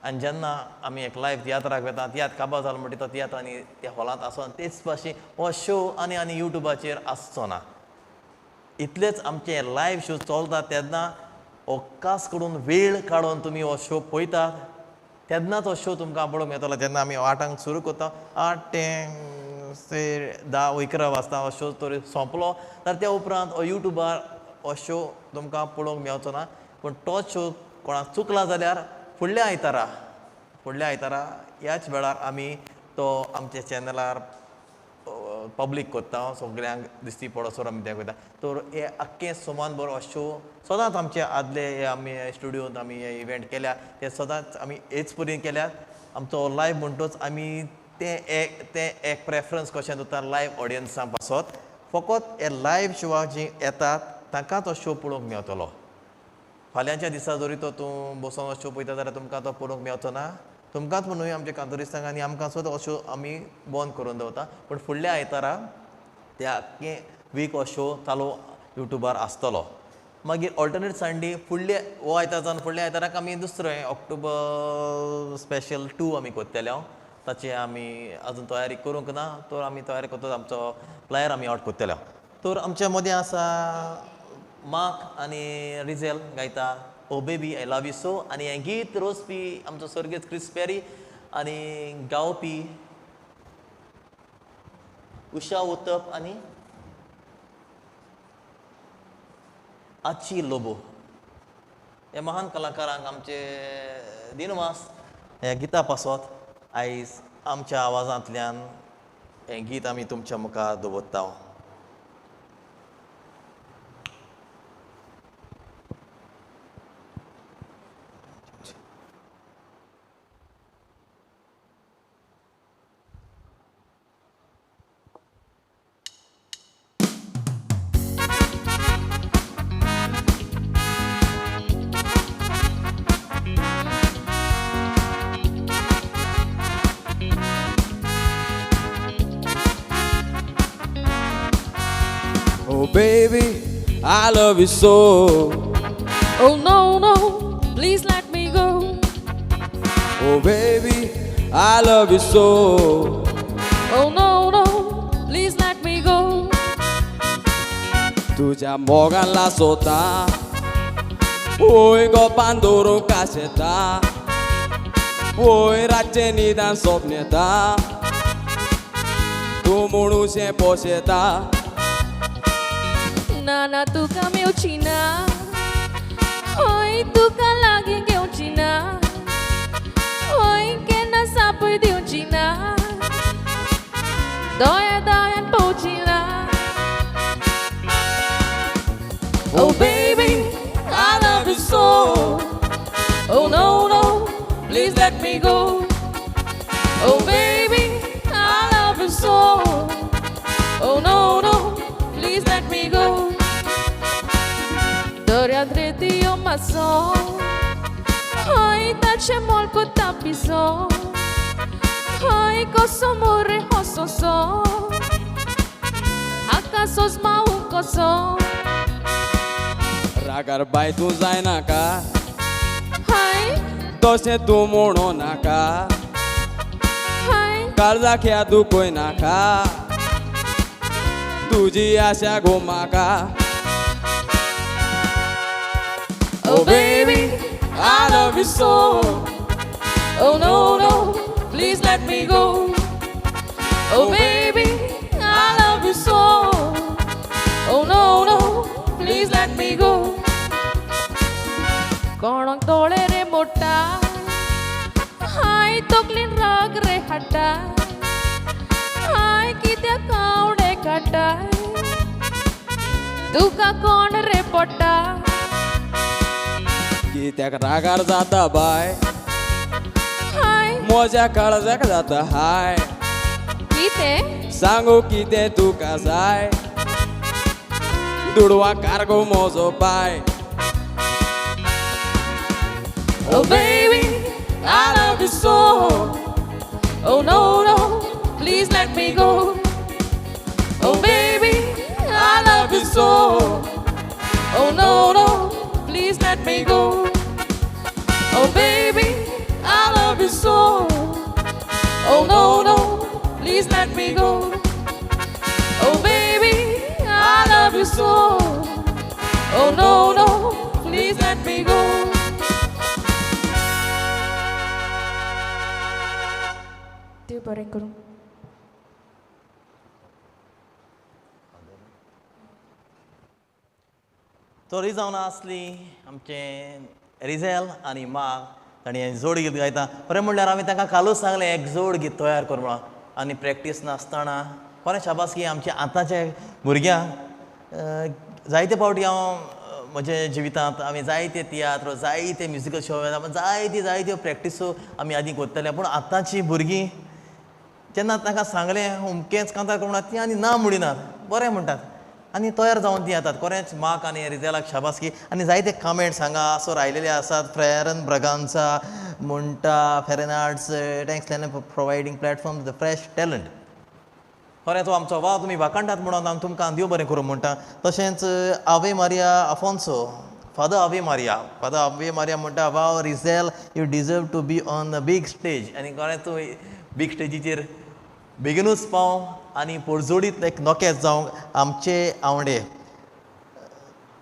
Speaker 1: आनी जेन्ना आमी एक लायव तियात्राक वता, तियात्र काबार जालो म्हणटी तो तियात्र आनी त्या हॉलांत आसना, तेच भाशेन हो शो आनी आनी युट्यूबाचेर आसचो ना. इतलेच आमचे लायव शो चलता तेन्ना हो खास करून वेळ काडून तुमी हो शो पळयतात तेन्नाच हो शो तुमकां पळोवंक मेळटलो. जेन्ना आमी 8ांक सुरू करता, 8 ते 10 11 वाजता हो शो तरी सोंपलो तर त्या उपरांत हो युट्यूबार हो शो तुमकां पळोवंक मेळचो ना. पूण तोच शो कोणाक चुकला जाल्यार फुडल्या आयतारा ह्याच वेळार आमी तो आमच्या चॅनलार पब्लीक करता, सगळ्यांक दिश्टी पडसर आमी तें करता. तर हे आख्खें सुमान बरो हो शो सदांच आमचे आदले हे आमी स्टुडियोंत आमी हे इव्हेंट केल्या ते सदांच आमी हेच परीन केल्यात. आमचो लायव म्हणटच आमी तें एक प्रेफरन्स कशें दिता लायव ऑडियन्सां पासत. फकत हे लायव शोआक जी येतात तांकांच हो शो पळोवंक मेळटलो. फाल्यांच्या दिसा जरी तो तूं बसोन हो शो पळयता जाल्यार तुमकां तो पळोवंक मेळचो ना. तुमकांच म्हणून न्हय, आमच्या कांतोरिस्तांक आनी आमकां सुद्दां हो शो आमी बंद करून दवरता. पूण फुडल्या आयतारा त्या आख्खे वीक हो शो चालू युट्यूबार आसतलो. मागीर ऑल्टरनेट संडे फुडले हो आयतार जावन फुडल्या आयताराक आमी दुसरें ऑक्टोबर स्पेशल 2 आमी करतले. हांव ताची आमी अजून तयारी करूंक ना, तर आमी तयारी करतच आमचो प्लायर आमी आवट करतले. तर आमच्या मदें आसा मार्क आनी रिझेल गायता oh baby I love you so. आनी हें गीत रोजपी आमचो सर्गेस्त क्रिस पेरी आनी गावपी उषा उतप आनी आची लोबो. ह्या महान कलाकारांक आमचे दिनवास ह्या गिता पासत आयज आमच्या आवाजांतल्यान हें गीत आमी तुमच्या मुखार दवरता.
Speaker 4: Oh baby, I love you so.
Speaker 2: Oh no, no, please let me go.
Speaker 4: Oh baby, I love you so.
Speaker 2: Oh no, no, please let me go.
Speaker 4: तुझ्या मोगान लासोता, वय गो पान दवरूंक आशेता. वय रातचें निदान स्वप्न येता तूं म्हणूशें पोशेता
Speaker 2: ना ना तुका मेवची ना हय तुका लागीं घेवची ना हय केन्ना साप दिवची ना दोळ्या दोळ्यान पळोवची ना. Oh baby, I love you so. Oh no no, please let me go. Oh baby, I love you so. Oh no no, please let me go. दर्यांत रेतियो मातसो हय ताचें मोल कोत्ता पिसो हय कसो मोरे हसोसो हाका सोजमावूं कसो.
Speaker 4: रागार बाय तूं जायनाका
Speaker 2: हय
Speaker 4: तशें तूं म्हणो नाका
Speaker 2: हय
Speaker 4: काळजाक ह्या दुखय नाका तुजी आशा गो म्हाका.
Speaker 2: Oh baby, I love you so. Oh no no, please let me go. Oh baby, I love you so. Oh no no, please let me go. कोणाक दोळे रे मोडटा हाय तकलीन राग रे हाडटा हाय कित्याक आवडे काडटा तुका कोण रे पडटा.
Speaker 4: कित्याक रागार जाता बाय
Speaker 2: हाय
Speaker 4: म्हज्या काळजाक जाता हाय
Speaker 2: कितें
Speaker 4: सांगू कितें तुका जाय दुडवा कारगो म्हजो पाय.
Speaker 2: Oh baby, I love you so. Oh no no, please let me go. Oh baby, I love you so. Oh no no, please let me go. Oh baby, I love you so. Oh no no, please let me go. Oh baby, I love you so. Oh no no, please let me go. देव बरें करूं.
Speaker 1: तर ही जावन आसली आमचें रिझेल आनी माग तांणी हें जोड गीत गायता. खरें म्हणल्यार हांवें तांकां कालूच सांगलें एक जोड गीत तयार कर म्हणून आनी प्रॅक्टीस नासतना खरें शाबासकी आमच्या आतांच्या भुरग्यांक. जायते फावटी हांव म्हज्या जिवितांत आमी जायते तियात्र जायते म्युजिकल शो जायती जायत्यो प्रॅक्टिसो आमी आदीं करताले, पूण आतांची भुरगीं जेन्ना तांकां सांगलें अमकेंच कांतार कर म्हणून तीं आनी ना म्हणिनात, बरें म्हणटात आनी तयार जावन तीं येतात. खरेंच माक आनी रिझेलाक शाबासकी. आनी जायते कमेंट्स हांगा सर आयलेले आसात. फ्रेरन ब्रगांसा म्हणटा फेरेनार्ड्स thanks Len for providing platform the fresh talent. खरें तो आमचो वाव तुमी वाखाणटात म्हणून हांव तुमकां देव बरें करूं म्हणटा. तशेंच Ave Maria Afonso, father Ave Maria, father Ave Maria म्हणटा wow Rizel you deserve to be on the big stage. आनी खरें तूं बीग स्टेजीचेर बेगिनूच पाव आनी पोरजोडीत एक नोकेत जावंक आमचे आवडे.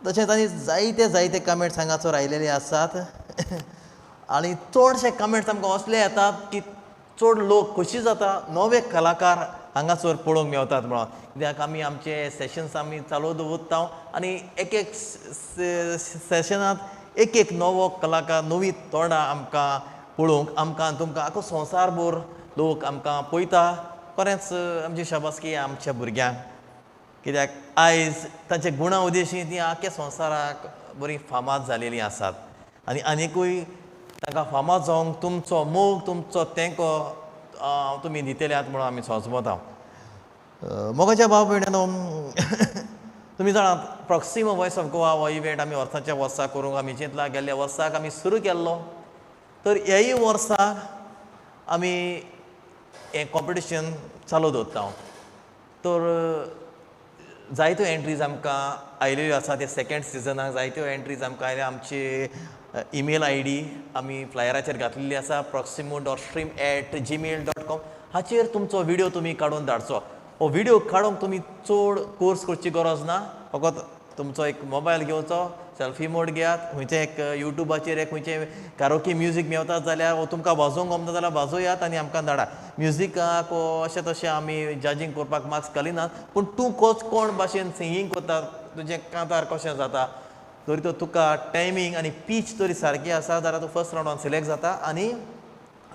Speaker 1: तशेंच आनी जायते जायते कमेंट्स हांगासर आयलेले आसात आनी चडशे कमेंट्स आमकां असले येतात की चड लोक खोशी जाता नवे कलाकार हांगासर पळोवंक मेवतात म्हणून. कित्याक आमी आमचे सेशन्स आमी चालू दवरता आनी एक एक सेशनांत एक एक नवो कलाकार नवी तोंडां आमकां पळोवंक आमकां तुमकां आख्खो संवसारभर लोक आमकां पळयता. खरेंच आमची शाबासकी आमच्या भुरग्यांक, कित्याक आयज तांच्या गुणा उदेशी तीं आख्ख्या संवसाराक बरीं फामाद जालेलीं आसात आनी आनिकूय तांकां फामाद जावंक तुमचो मोग तुमचो तेंको तुमी दितल्यात म्हणून आमी सोंसमता. मोगाच्या भाव भयणांनो, तुमी जाणात प्रॉक्सिमो वॉयस ऑफ गोवा हो इव्हेंट आमी वर्साच्या वर्सा करूंक आमी चिंतला. गेल्ल्या वर्साक आमी सुरू केल्लो, तर ह्याय वर्साक आमी हें कॉम्पिटिशन चालू दवरता. तर जायत्यो एंट्रीज आमकां आयिल्ल्यो आसा. ते सेकेंड सिजनाक जायत्यो एंट्रीज आमकां आयल्या. आमची ईमेल I D आमी फ्लायराचेर घातलेली आसा, proximo.stream@gmail.com. हाचेर तुमचो व्हिडियो तुमी काडून धाडचो. हो व्हिडियो काडूंक तुमी चड कोर्स करची गरज ना, फकत तुमचो एक मोबायल घेवचो, सेल्फी मोड घेयात, खंयचें एक युट्यूबाचेर एक खंयचें कारोकी म्युजीक मेवता जाल्यार वो तुमकां वाजोवंक गमता जाल्यार वाजोयात आनी आमकां धाडा. म्युजिकाक अशें तशें आमी जजींग करपाक मार्क्स घालिनात, पूण तूं कोण भाशेन सिंगींग करता, तुजें कांतार कशें जाता, तरी तो तुका टायमींग आनी पीच तरी सारकी आसा जाल्यार तूं फर्स्ट रावंडान सिलेक्ट जाता आनी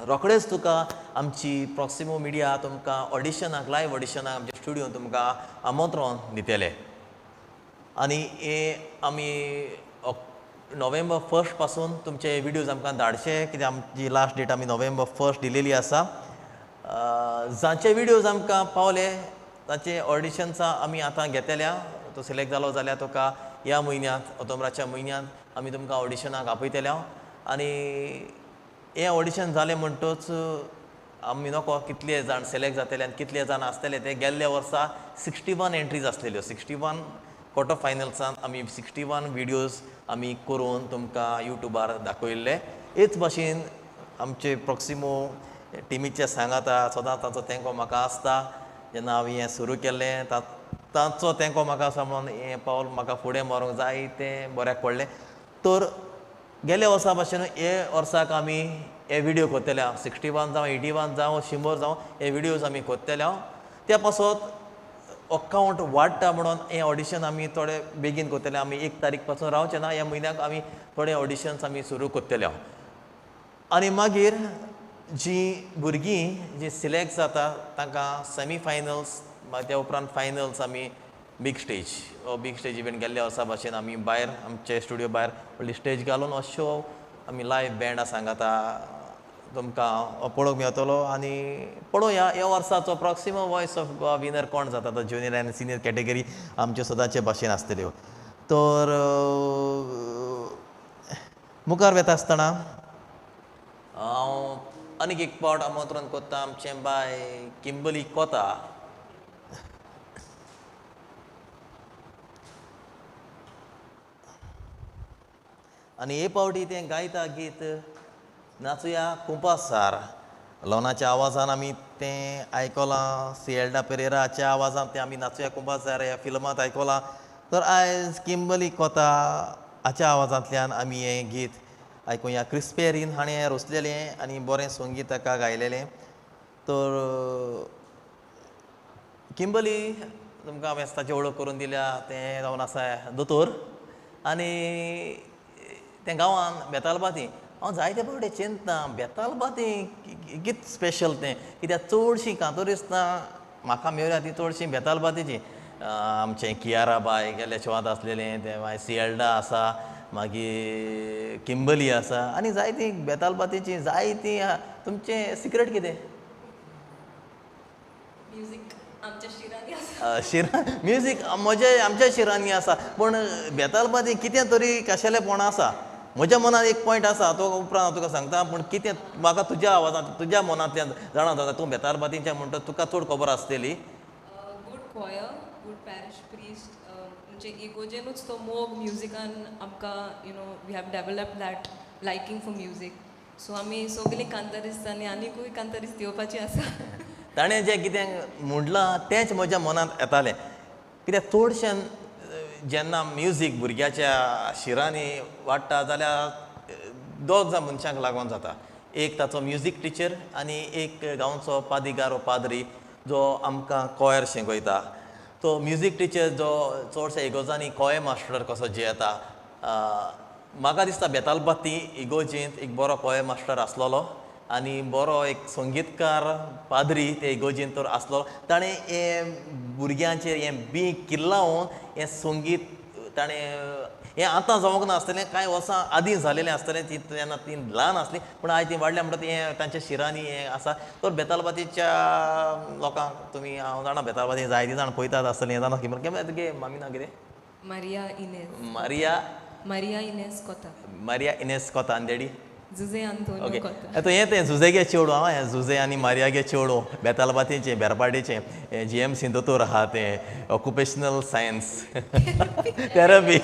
Speaker 1: रोखडेच तुका आमची प्रॉक्सिमो मिडिया तुमकां ऑडिशनाक, लायव्ह ऑडिशनाक आमच्या स्टुडियोन तुमकां आमंत्रण दितले. आनी हे आमी नोव्हेंबर 1 पासून तुमचे व्हिडियोज आमकां धाडचे, कित्याक आमची लास्ट डेट आमी नोव्हेंबर 1 दिलेली आसा. जांचे व्हिडियोज आमकां पावले तांचे ऑडिशन्सां आमी आतां घेतल्या. तो सिलेक्ट जालो जाल्यार तुका ह्या म्हयन्यांत, ऑक्टोबराच्या म्हयन्यांत आमी तुमकां ऑडिशनाक आपयतले. आनी हें ऑडिशन जालें म्हणटच आमी नको कितले जाण सिलेक्ट जातले आनी कितले जाण आसतले ते. गेल्ल्या वर्सा 61 एंट्रीज आसलेल्यो, 61 क्वॉर्टर फायनल्सान आमी 61 व्हिडियोज आमी करून तुमकां युट्यूबार दाखयल्ले. हेच भाशेन आमचे प्रॉक्सिमो टिमीचे सांगाता सदांच तांचो तेंको म्हाका आसता. जेन्ना हांवें हें सुरू केल्लें तांचो तेंको म्हाका आसा म्हणून हें पावल म्हाका फुडें मारूंक जाय तें बऱ्याक पडलें. तर गेल्या वर्सा भाशेन हे वर्साक आमी हे व्हिडियो करतले हांव, 61 जावं 81 जावं 100 जावं हे व्हिडियोज आमी करतले हांव. त्या पासत अकावंट वाडटा म्हणून हें ऑडिशन आमी थोडे बेगीन करतले. आमी 1 तारीख पासून रावचे ना, ह्या म्हयन्याक आमी थोडे ऑडिशन्स आमी सुरू करतले हांव. आनी मागीर जीं भुरगीं जीं सिलेक्ट जाता तांकां सेमी फायनल्स, त्या उपरांत फायनल्स आमी बीग स्टेज, हो बीग स्टेज इवेंट गेल्ल्या वर्सा भाशेन आमी भायर आमचे स्टुडियो भायर व्हडली स्टेज घालून हो शो आमी लायव्ह बँडा सांगाता तुमकां पळोवंक मेळटलो. आनी पळोवया ह्या वर्साचो Proximo voice of Goa winner कोण जाता तो ज्युनियर आनी सिनियर कॅटेगरी आमचे सदांचे भाशेन आसतल्यो. तर मुखार वता आसतना हांव आनीक एक पावट आमंत्रण करता आमचें बाय किंबली कोता. आनी हे पावटी तें गायता गीत नाचुया कुंपासार. लोनाच्या आवाजान आमी तें आयकलां, सिएल्डा पेरेराच्या आवाजान तें आमी नाचुया कुंपासार ह्या फिल्मांत आयकलां. तर आयज किंबली कोता हाच्या आवाजांतल्यान आमी हें गीत आयकुया. क्रिस्पेरीन हाणें रचलेलें आनी बरें संगीत ताका गायलेलें. तर किंबली तुमकां हांवें ताची वळख करून दिल्या, तें जावन आसा दोतोर आनी तें गांवान बेतालबाती. हांव जायते फावटी चिंतता बेतालबाती कित स्पेशल तें, कित्याक चडशीं कांतोरिस्तां म्हाका मेळ्ळ्या तीं चडशीं बेतालबातीचीं. आमचें कियारा बाय गेल्ल्या शोवांत आसलेलें तें, मागीर सिएल्डा आसा, मागीर किंबली आसा आनी जायतीं बेतालबातीचीं जायतीं. तुमचें सिक्रेट कितें?
Speaker 3: म्युजीक आमच्या शिरांनी आसा.
Speaker 1: शिरां म्युजीक म्हजे आमच्या शिरांनी आसा, पूण बेतालबाती कितें तरी खाशेलेपण आसा. म्हज्या मनांत एक पॉयंट आसा, तो उपरांत हांव तुका सांगता, पूण कितें म्हाका तुज्या आवाजांत तुज्या मनांतल्यान जाणा जाता तूं बेतालबातींच्या म्हणटा तुका चड खबर आसतली.
Speaker 3: Good choir, good parish priest, म्हणजे इगोजेनूच तो मोग म्युजिकान आमकां, you know, we have developed that liking for music. So आमी सगळीं कांतारिस्त आनी आनीकूय कांतारिस्त येवपाची आसा.
Speaker 1: ताणें जें कितें म्हणलां तेंच म्हज्या मनांत येतालें, कित्याक चडशें जेन्ना म्युजीक भुरग्याच्या शिरांनी वाडटा जाल्यार दोग जाण मनशांक लागून जाता. एक ताचो म्युजीक टिचर आनी एक गांवचो पादिगार वो पाद्री जो आमकां कॉयर शिकयता. तो म्युजीक टिचर जो चडशा इगोजांनी कॉयर मास्टर कसो जियेता, म्हाका दिसता बेतालबाती इगोजेंत एक बरो कॉयर मास्टर आसलेलो आनी बरो एक संगीतकार पाद्री ते इगोजेंत तर आसलो. ताणें हें भुरग्यांचेर हें बीं किल्लावन हें संगीत ताणें हें आतां जावंक नासतलें, कांय वर्सां आदीं जालेलें आसतलें, ती तेन्ना तीं ल्हान आसलीं, पूण आयज तीं वाडल्या म्हणटा हें तांच्या शिरांनी हें आसा. तर बेतालबातीच्या लोकांक तुमी हांव जाणा बेतालबाती जायतीं जाण पळयतात आसतलीं, जाणा कितें तुगे मामी नांव कितें?
Speaker 3: Maria Innes.
Speaker 1: Maria
Speaker 3: Maria Innes कोता.
Speaker 1: मारिया इनेस कोता. आनी डॅडी?
Speaker 3: जुजे आंतोनियो कोता.
Speaker 1: तो हें तें जुजेगे चेडूं हांव, हें जुजे आनी मारियागे चेडूं बेतालबातीचें बेरपाटीचें जी एम सी दोतोर आहा तें ऑक्युपेशनल सायन्स थेरपी.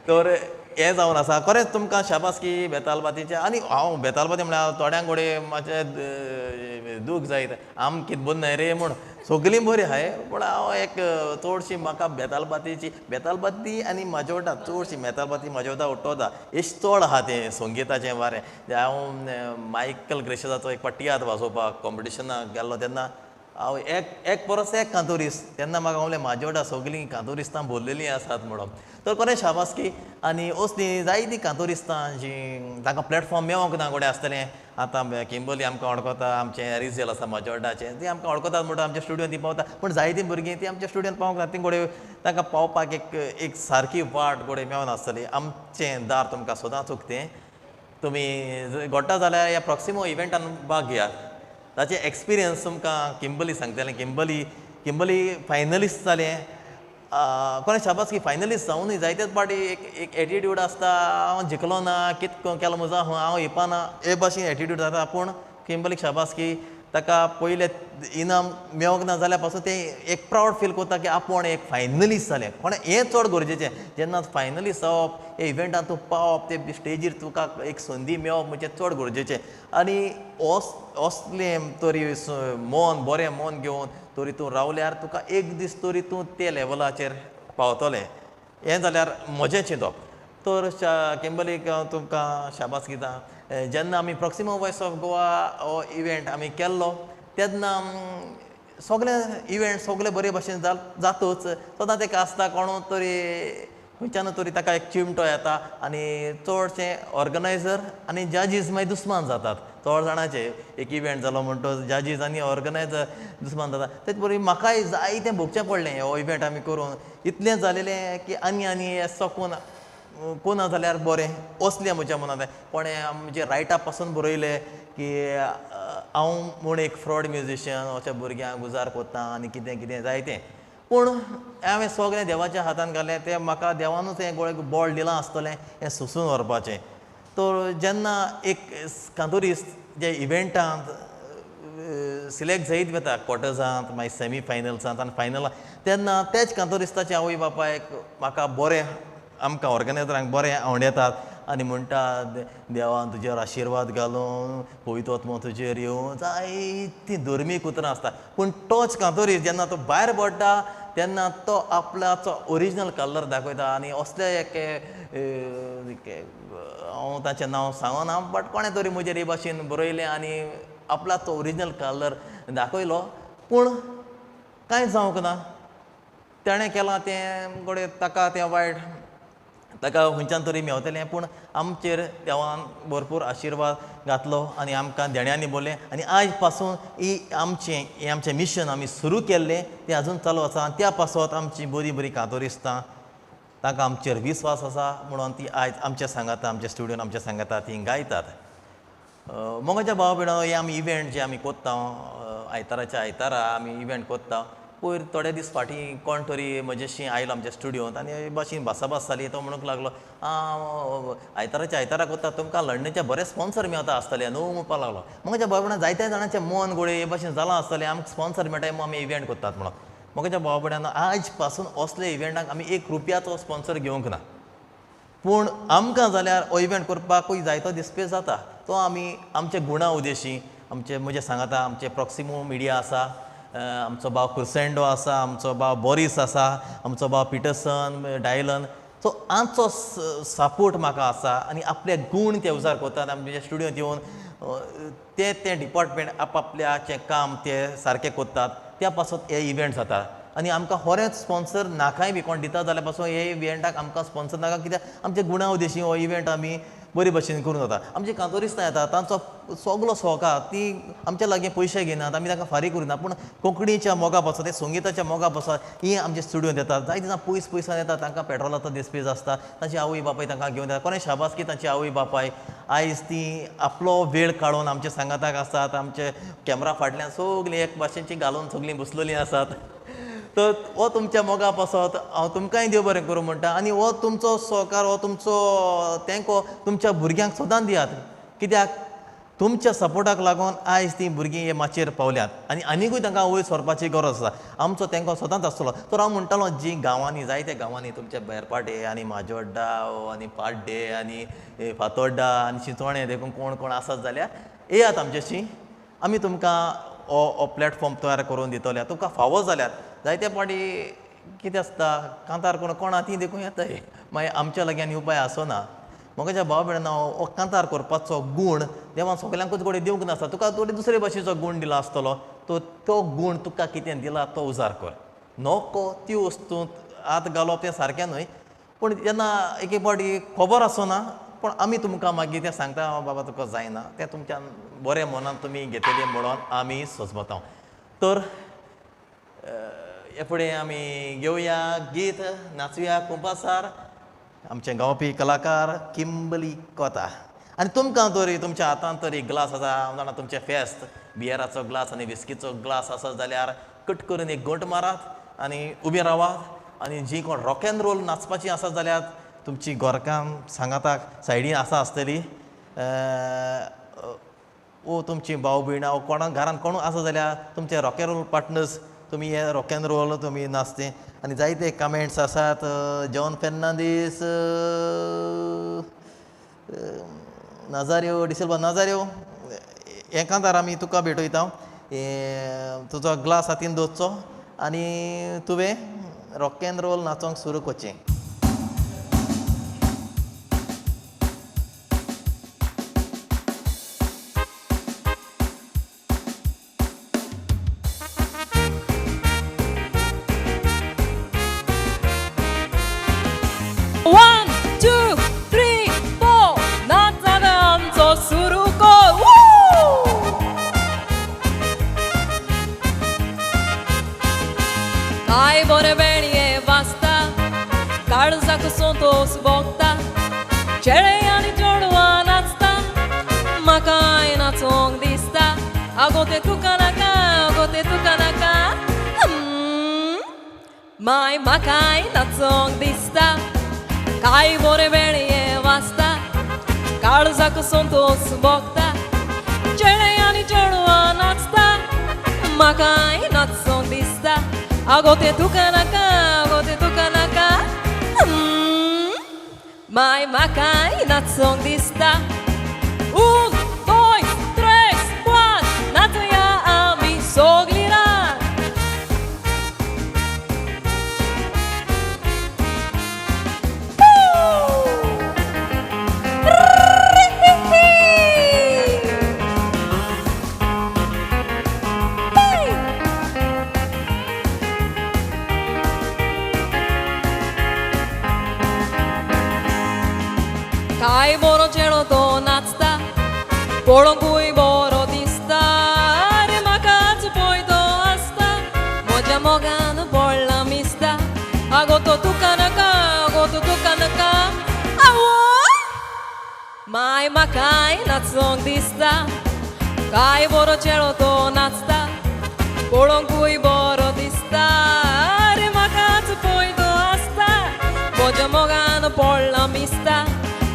Speaker 1: तर हें जावन आसा. खरेंच तुमकां शाबासकी बेतालबातीचें. आनी हांव बेतालबाती म्हळ्यार थोड्यांक घडये मातशें दूख जायत आम कितें बरी न्हय रे म्हूण, सगळीं बरीं आहाय पूण हांव एक चडशी म्हाका बेतालबातीची बेतालबाती आनी माजोड्डा चडशी बेतालबाती माजोड्डा उट्टोदा एश चड आहा तें संगिताचें वारें. हांव मायकल ग्रेशसाचो एक फावट टियात्र वाजोवपाक कॉम्पिटिशनाक गेल्लो तेन्ना हांव एक एक परस एक कांतोरीस्त तेन्ना म्हाका म्हणलें माजोड्डा सगळीं कांतोरिस्तां भरलेलीं आसात म्हणून. तर खरें शाबासकी. आनी असलीं जायतीं कांतोरिस्तां जीं तांकां प्लॅटफॉर्म मेळोंक ना घडये आसतलें. आतां किंबली आमकां वळखता, आमचें रिजेल आसा माजोड्डाचें, तीं आमकां वळखतात म्हणटा आमच्या स्टुडियोन ती पावता, पूण जायतीं भुरगीं तीं आमच्या स्टुडियोन पावंक ना, तीं घडये तांकां पावपाक एक एक सारकी वाट घडये मेळनासतली. आमचें दार तुमकां सदांच उक्तें, तुमी घडटा जाल्यार ह्या प्रॉक्सिमो इव्हेंटान भाग घेयात, ताचें एक्सपिरियन्स तुमकां किंबली सांगतलें. किंबली किंबली फायनलिस्ट जालें, कोणें शाबासकी फायनलिस्ट जावनूय जायतेच पाटी एक एक एटिट्यूड आसता, हांव जिखलो ना कितें केलो म्हजो हांव येवपाना हे भाशेन एटिट्यूड जाता. पूण किंबलीक शाबासकी, ताका पयलें इनाम मेळोंक ना जाल्यार पासून तें एक प्रावड फील करता की आपूण एक फायनलिस्ट जालें. कोणें हें चड गरजेचें, जेन्ना फायनलिस्ट जावप हे इव्हेंटान तूं पावप ते स्टेजीर तुका एक संदी मेळप म्हणजे चड गरजेचें. आनी असलें तरी मन बरें मन घेवन तरी तूं रावल्यार तुका एक दीस तरी तूं ते लेवलाचेर पावतलें, हें जाल्यार म्हजें चिंतप. तर किंबलीक हांव तुमकां शाबास दिता. जेन्ना आमी प्रॉक्सिमो वॉयस ऑफ गोवा हो इव्हेंट आमी केल्लो तेन्ना सगळे इव्हेंट सगळे बरे भाशेन जातूच, सदांच एक आसता कोणू तरी खंयच्यान तरी ताका एक चिमटो येता आनी चडशे ऑर्गनायजर आनी जजीस मागीर दुस्मान जातात. चड जाणांचे एक इव्हेंट जालो म्हणटच जजीस आनी ऑर्गनायजर दुस्मान जाता. तेच बरोबर म्हाकाय जायतें भोगचें पडलें हो इव्हेंट आमी करून, इतलें जालेलें की आनी आनी सोकून कोना जाल्यार बरें असलें म्हज्या मनांत. कोणें आमचे रायटा पासून बरयलें की हांव म्हूण एक फ्रॉड म्युजिशियन अशें भुरग्यांक गुजार कोत्ता आनी कितें कितें जायतें, पूण हांवें सगळें देवाच्या हातान घालें, तें म्हाका देवानूच हें गोळे बळ दिलां आसतलें हें सोंसून व्हरपाचें. तर जेन्ना एक कांतोरिस्त जे इव्हेंटांत सिलेक्ट जायत वता क्वॉर्टर्सांत मागीर सेमी फायनल्सांत आनी फायनलांत, तेन्ना तेच कांतोरिस्ताचे आवय बापायक म्हाका बरें आमकां ऑर्गनायजरांक बरें आवडयतात आनी म्हणटा देवान तुजेर आशिर्वाद घालून पवित्र आत्मो तुजेर येवन, जायतीं धर्मीक उतरां आसता. पूण तोच कांतोरीस्त जेन्ना तो भायर पडटा तेन्ना तो आपल्याचो ओरिजिनल कलर दाखयता. आनी असले एक हांव ताचें नांव सांगना बट कोणें तरी म्हजेर हे भाशेन बरयलें आनी आपल्याचो ओरिजिनल कलर दाखयलो, पूण कांय जावंक ना. ताणें केलां तें घडये ताका तें वायट ताका खंयच्यान तरी मेवतलें, पूण आमचेर देवान भरपूर आशिर्वाद घातलो आनी आमकां देण्यांनी बोल्लें. आनी आयज पासून ही आमचें हें आमचें मिशन आमी सुरू केल्लें तें आजून चालू आसा आनी त्या पासत आमची बरीं बरीं कांतोरिस्तां तांकां आमचेर विस्वास आसा म्हणून ती आयज आमच्या सांगाता आमच्या स्टुडियोन आमच्या सांगाता ती गायतात. मोगाच्या भाव भयणां हे आमी इव्हेंट जे आमी कोत्ता आयताराच्या आयतारा आमी इव्हेंट कोत्ता. पयर थोडे दीस फाटीं कोण तरी म्हजेशी आयलो आमच्या स्टुडियोंत आनी भाशेन भासाभास जाली. तो म्हणूंक लागलो आयताराच्या आयतारा कोत्ता तुमकां लंडनचे बरे स्पॉन्सर मेळता आसतले न्हू म्हणपाक लागलो. म्हज्या भाव भयणां जायत्या जाणांचें मन गोळे हे भाशेन जालां आसतलें आमकां स्पॉन्सर मेळटा म्हूण आमी इव्हेंट कोत्तात म्हणून. म्हज्या भाव भयणां आयज पासून असले इव्हेंटाक आमी एक रुपयाचो स्पॉन्सर घेवंक ना, पूण आमकां जाल्यार हो इव्हेंट करपाकूय जायतो दिसपेस जाता. तो आमी आमच्या गुणा उद्देशी आमचे म्हजे सांगाता आमचे प्रॉक्सिमो मिडिया आसा, आमचो भाव क्रुसेंडो आसा, आमचो भाव बोरीस आसा, आमचो भाव पिटरसन डायलन, सो आमचो सपोर्ट म्हाका आसा आनी आपले गूण ते उजार करतात. आमच्या स्टुडियोंत येवन ते ते डिपार्टमेंट आपआपल्याचें काम ते सारकें करतात, त्या पासत हे इव्हेंट जाता. आनी आमकां खरेंच स्पॉन्सर नाकाय बी कोण दिता जाल्यार पासून हे इव्हेंटाक आमकां स्पॉन्सर नाका, कित्याक आमच्या गुणा उद्देशी हो इव्हेंट आमी बरे भशेन करून जाता. आमची कांतोरिस्तां येता तांचो सगलो शौक आहा, ती आमच्या लागीं पयशे घेनात, आमी तांकां फारीक करिना, पूण कोंकणीच्या मोगा पासत संगिताच्या मोगा पासत ही आमच्या स्टुडियोंत येतात. जायते जाण पयस पयसान येतात, तांकां पेट्रोलाचो दिसपेज आसता, तांची आवय बापाय तांकां घेवन येतात. कोणें शाबासकी तांची आवय बापाय आयज ती आपलो वेळ काडून आमच्या सांगाताक आसात, आमचे कॅमरा फाटल्यान सगळीं एक भाशेची घालून सगळीं बसलेलीं आसात. तर हो तुमच्या मोगा पासत हांव तुमकांय देव बरें करूं म्हणटा आनी हो तुमचो सहकार हो तुमचो तेंको तुमच्या भुरग्यांक सदांच दियात, कित्याक तुमच्या सपोर्टाक लागून आयज तीं भुरगीं हे माचयेर पावल्यात आनी आनिकूय तांकां वयर सरपाची गरज आसा. आमचो तेंको सदांच आसतलो. तर हांव म्हणटालो जी गांवांनी जायत्या गांवांनी तुमच्या बेरपाटे आनी माजोड्डा आनी पाड्डे आनी फातोड्डा आनी चिंचोणें देखून कोण कोण आसत जाल्यार येयात आमच्याशी, आमी तुमकां हो प्लॅटफॉर्म तयार करून दितले. तुमकां फावो जाल्यार जायते फावटी कितें आसता कांतार कोण कोणा ती देखून येताय मागीर आमच्या लागीं आनी उपाय आसना. म्हज्या भाव भयणां हो कांतार करपाचो गूण देवान सगल्यांकूच घडये दिवंक नासता. तुका थोडे दुसरे भाशेचो गूण दिला आसतलो, तो तो गूण तुका कितें दिला तो उजार कर. नको ती वस्तूंत हात घालप तें सारकें न्हय, पूण जेन्ना एक एक फावटी खबर आसना पूण आमी तुमकां मागीर तें सांगता बाबा तुका जायना तें तुमच्यान बरें मनान तुमी घेतलें म्हणून आमी सोजमता. तर हे फुडें आमी घेवया गीत, नाचुया कुंपासार आमचे गावपी कलाकार किंबली कोता. आनी तुमकां तरी तुमच्या हातांत तरी ग्लास आसा, हांव जाणा तुमचें फेस्त बियराचो ग्लास आनी विस्कीचो ग्लास आसत जाल्यार कट करून एक घोंट मारात आनी उबे रावात. आनी जी कोण रॉक एन रोल नाचपाची आसत जाल्यार तुमची गोरकां सांगाताक सायडीन आसा आसतली, ओ तुमची भाव भयणां ओ कोणा घरान कोणूय आसा जाल्यार तुमचे रॉक एन रोल पार्टनर्स तुमी हे रॉक एन रोल तुमी नाचते. आनी जायते कमेंट्स आसात. जॉन फेर्नांदीस, नाजारियो डिसिल्वा, नाजारियो हे कांतार आमी तुका भेटयता. तुजो ग्लास हातीन दवरचो आनी तुवें रॉक एन रोल नाचोंक सुरू करचें.
Speaker 2: माय म्हाकाय नाचोंक दिसता, काय बरें वेळये वाजता, काळजाक संतोस भोगता, चेडे आनी चेडवां नाचता, म्हाकाय नाचोंक दिसता. आगो तें तुका नाका, आगो तें तुका नाका, माय म्हाकाय नाचोंक दिसता. 1 2 3 4 नाचया आमी सगलीं रात. काय बरो चेडो तो नाचता, पळोवंकूय बरो दिसता, आरे म्हाकाच पळय तो आसता, म्हज्या मोगान पडला मिसता. आगो तो तुका नाका, आगो तो तुका नाका, आवो माय म्हाकाय नाचोंक दिसता. काय बरो चेडो तो नाचता, पळोवंकूय बरो दिसता, आरे म्हाकाच पळय तो आसता, म्हज्या मोगान पडला मिसता.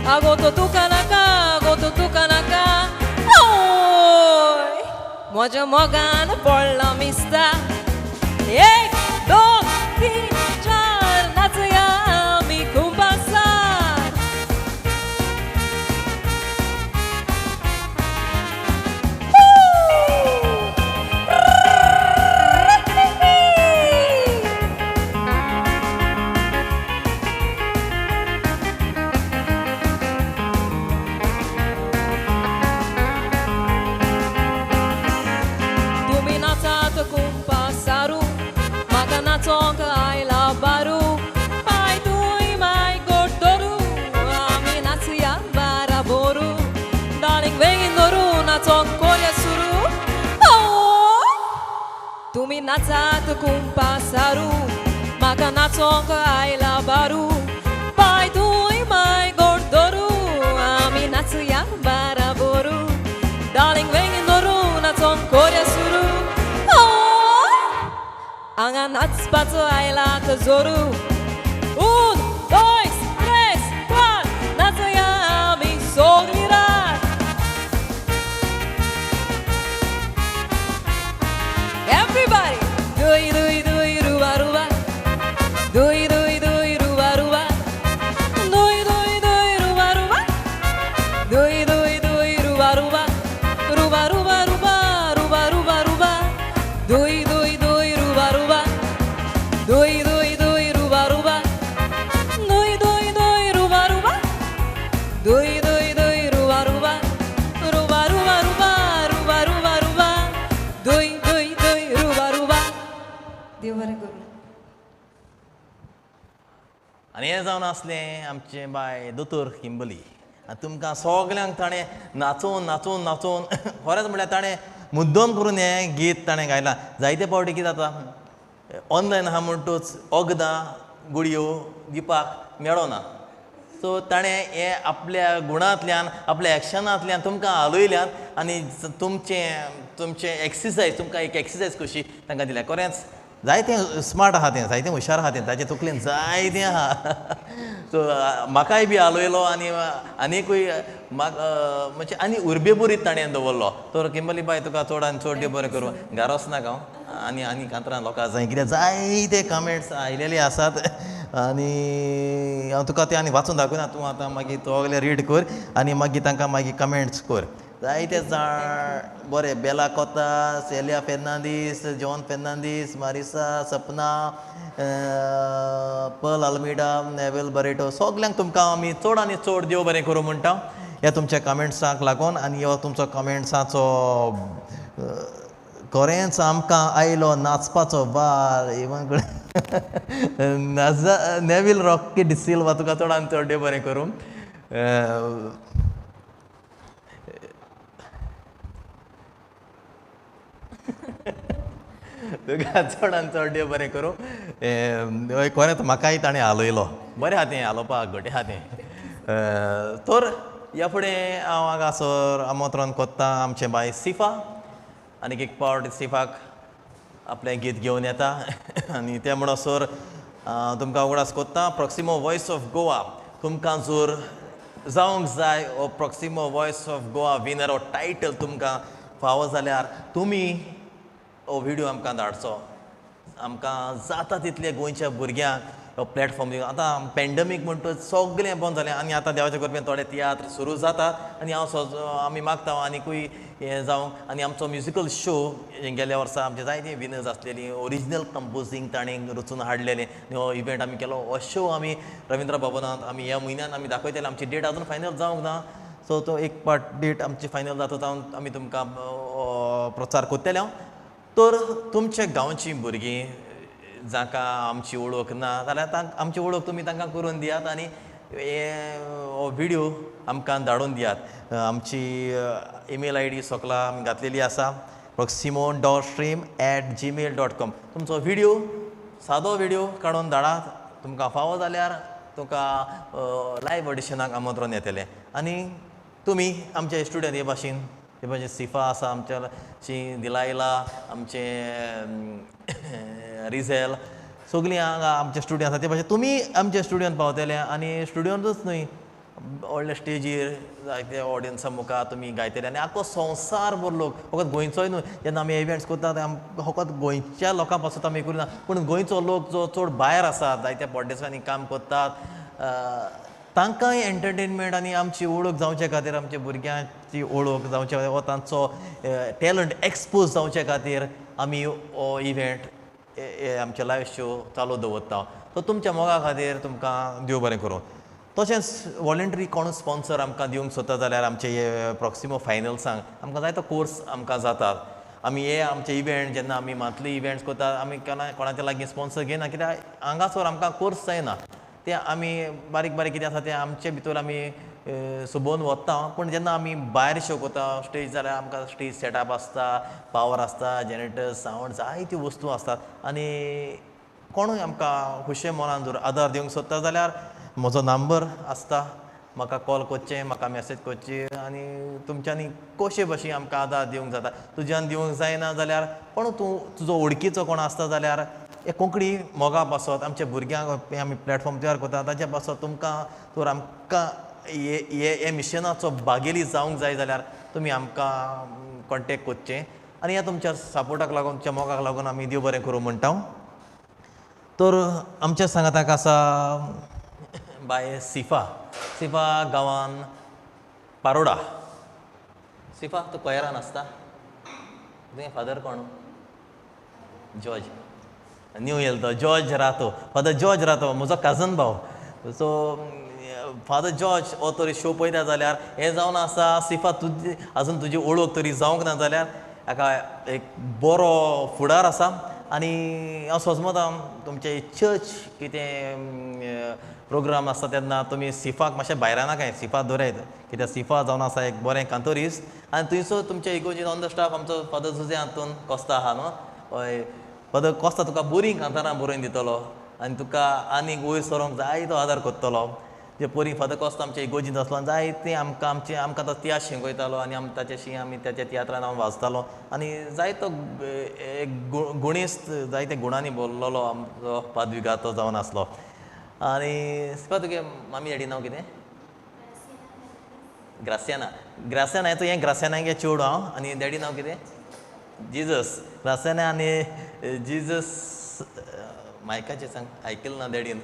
Speaker 2: आगो तो तुका नाका, आगो तो तुका नाका, ओय म्हज्या मोगान पडला मिसता. 1 2 3 4 नाचया आमी कुंपासार. कुंपासारू म्हाका नाचोंक आयला बारू, पांय तूंय माय गोड धरू, आमी नाचया बाराबोरू, डार्लिंग बेगीन धरू नाचोंक कोरया सुरू. तुमी नाचात कुंपासारू म्हाका नाचोंक आयला बारू, पांय तूंय माय गोड धरू, आमी नाचया बाराबोरू, डार्लिंग बेगीन धरू नाचोंक कोरया सुरू. हांगा नाचपाचो आयला तो जोरू. 1 2 3 4 नाचया आमी सगलीं रात.
Speaker 1: आनी हें जावन आसलें आमचें बाय दोतोर किंबली. आनी तुमकां सगल्यांक ताणें नाचोवन नाचोवन नाचोवन खरेंच म्हळ्यार ताणें मुद्दम करून हें गीत ताणें गायलां. जायते फावटी कितें जाता, ऑनलायन आहा म्हणटूच वखदां गुळयो दिवपाक मेळना. सो ताणें हें आपल्या गुणांतल्यान आपल्या एक्शनांतल्यान तुमकां हालयल्यात आनी तुमचें तुमचें एक्सरसायज तुमकां एक एक्सरसायज कशी तांकां दिल्या. खरेंच जायतें स्मार्ट आहा तें, जायतें हुशार आहा तें, ताचे तकलेन जायतें आहा. सो म्हाकाय बी हालयलो आनी आनीकूय म्हाका म्हणजे आनी उर्बेभरीत ताणें दवरलो. तर किंबली बाय तुका चड आनी चड देव बरें करूं. घरा वचनाका हांव आनी आनी कांतरां लोकां जाय कित्याक जायते कमेंट्स आयलेले आसात आनी हांव तुका तें आनी वाचून दाखयना, तूं आतां मागीर सगलें रीड कर आनी मागीर तांकां मागीर कमेंट्स कर. जायते जाण बरें, बेला कोता, सेलिया फेर्नांदीस, जॉन फेर्नांदीस, मारिसा, सपना, पर्ल आल्मिडा, नेवेल बरेटो, सगल्यांक तुमकां आमी चड आनी चड देव बरें करूं म्हणटा ह्या तुमच्या कमेंट्सांक लागून. आनी ह्यो तुमचो कमेंट्साचो खरेंच आमकां आयलो नाचपाचो बार इवन नेवील रॉकी डिसिल्वा तुका चड आनी चड देव बरें करूं. तुका चड आनी चड देव बरें करूं. खरेंच म्हाकाय ताणें हालयलो, बरें आहा तें हालोवपाक, घटे आहा तें. तर ह्या फुडें हांव हांगासर आमंत्रण कोत्ता आमचें बाय सिफा. आनीक एक पावट सिफाक आपलें गीत घेवन येता आनी तें म्हणसर तुमकां उगडास कोत्ता प्रॉक्सिमो वॉयस ऑफ गोवा तुमकां जर जावंक जाय हो Proximo voice of Goa winner हो टायटल तुमकां फावो जाल्यार तुमी हो व्हिडियो आमकां धाडचो. आमकां जाता तितले गोंयच्या भुरग्यांक हो प्लॅटफॉर्म दिवन. आतां पॅन्डमीक म्हणटच सगळें बंद जालें आनी आतां देवाच्या कृपेन थोडे तियात्र सुरू जातात आनी हांव आमी मागता आनिकूय हें जावंक. आनी आमचो म्युजिकल शो गेल्या वर्सा आमचे जायते विनर्स आसलेली, ओरिजिनल कंपोजींग ताणें रचून हाडलेलें आनी हो इव्हेंट आमी केलो. हो शो आमी रविंद्र भवनांत आमी ह्या म्हयन्यान आमी दाखयतले. आमची डेट आजून फायनल जावंक ना, सो तो एक पार्ट डेट आमची फायनल जाता जावन आमी तुमकां प्रचार करतले. हांव तर तुमच्या गांवचीं भुरगीं जांकां आमची वळख ना जाल्यार आमची वळख तुमी तांकां करून दियात आनी हो व्हिडियो आमकां धाडून दियात. आमची ईमेल I D सकला आमी घातलेली आसा, proximo.stream@gmail.com. तुमचो व्हिडियो, सादो व्हिडियो काडून धाडात. तुमकां फावो जाल्यार तुमकां लायव ऑडिशनाक आमंत्रण येतलें. आनी तुमी आमच्या स्टुडियोन हे भाशेन हे भाशेन सिफा आसा, आमच्या दिलायला, आमचें रिझेल, सगळीं हांगा आमच्या स्टुडियो आसा. ते भाशेन तुमी आमच्या स्टुडियोन पावतले आनी स्टुडियोंतूच न्हय व्हडल्या स्टेजीर जायते ऑडियन्सा मुखार तुमी गायतले आनी आख्खो संवसार भर लोक, फकत गोंयचोय न्हय, जेन्ना आमी इव्हेंट्स करता ते फकत गोंयच्या लोकां पासून आमी करिना, पूण गोंयचो लोक जो चड भायर आसा, जायत्या पॉडकास्टांनी काम करतात, तांकांय एंटरटेनमेंट आनी आमची वळख जावचे खातीर, आमच्या भुरग्यांची वळख जावचे खातीर, हो तांचो टॅलंट एक्सपोज जावचे खातीर आमी हो इव्हेंट आमचे लायव शो चालू दवरता. सो तुमच्या मोगा खातीर तुमकां देव बरें करूं. तशेंच वॉलंटरी कोण स्पॉन्सर आमकां दिवंक सोदता जाल्यार आमचे हे प्रॉक्सिमो फायनल्सांक आमकां जायतो कोर्स आमकां जातात. आमी हे आमचे इव्हेंट जेन्ना आमी मंथली इव्हेंट्स करता आमी केन्ना कोणाच्या लागीं स्पॉन्सर घेयना, कित्याक हांगासर आमकां कोर्स जायना. ते आमी बारीक बारीक कितें आसा तें आमचे भितर आमी सोबोवन वता, पूण जेन्ना आमी भायर शो करता स्टेज जाल्यार आमकां स्टेज सेटअप आसता, पावर आसता, जनरेटर, सावंड, जायत्यो वस्तू आसतात. आनी कोणूय आमकां खुशे मनान जर आदार दिवंक सोदता जाल्यार म्हजो नंबर आसता, म्हाका कॉल करचें, म्हाका मॅसेज करची आनी तुमच्यांनी कशे भशेन आमकां आदार दिवंक जाता. तुज्यान दिवंक जायना जाल्यार कोण तूं तुजो वळखीचो कोण आसता जाल्यार हे कोंकणी मोगा पासत आमच्या भुरग्यांक आमी प्लॅटफॉर्म तयार करता ताच्या पासत तुमकां तर आमकां हे मिशनाचो भागेली जावंक जाय जाल्यार तुमी आमकां कॉन्टेक्ट करचें. आनी ह्या तुमच्या सपोर्टाक लागून, तुमच्या मोगाक लागून आमी देव बरें करूं म्हणटा. तर आमच्या सांगाताक आसा बाय सिफा. सिफा गांवान पारोडा. सिफा तूं कोयरान आसता, तुवें फादर कोण? जॉर्ज. न्यू येयल तो जॉर्ज रातो, फादर जॉर्ज रातो म्हजो काजन भाव. सो फादर जॉर्ज हो तरी शो पळयता जाल्यार हें जावन आसा सिफा, तुजी आजून तुजी वळख तरी जावंक ना जाल्यार हाका एक बरो फुडार आसा. आनी हांव सोजमता तुमचे चर्च कितें प्रोग्राम आसता तेन्ना तुमी सिफाक मातशें भायर नाकाय, सिफा दवरायत कित्याक सिफा जावन आसा एक बरें कांतोरीस. आनी थंयसर तुमचे इगोर्जीन ऑन the staff आमचो फादर जुझे आंतोन कोस्ता आहा न्हू. हय, फादर कोस्ता तुका बरीं कांतारां बरोवन दितलो आनी तुका आनीक वयर सरोंक जायतो आदार करतलो. जे परी फादर कोस्ता आमच्या इगोर्जींत आसलो जायते आमकां आमचे आमकां तो तियात्र शिकयतालो आनी आम ताच्याशी आमी ताच्या तियात्रान हांव वाजतालो. आनी जायतो एक गुणेस्त जायते गुणांनी बोल्लोलो आमचो पादविगातो जावन आसलो. आनी सिपा तुगे मामी डॅडी नांव कितें? ग्रासियाना. ग्रासियाना हें हें ग्रासियाना गे चेडूं हांव. आनी डॅडी नांव कितें? जिजस. ग्रासियाना आनी जिजस मायकाचें सांग, आयकलें ना डॅडीन.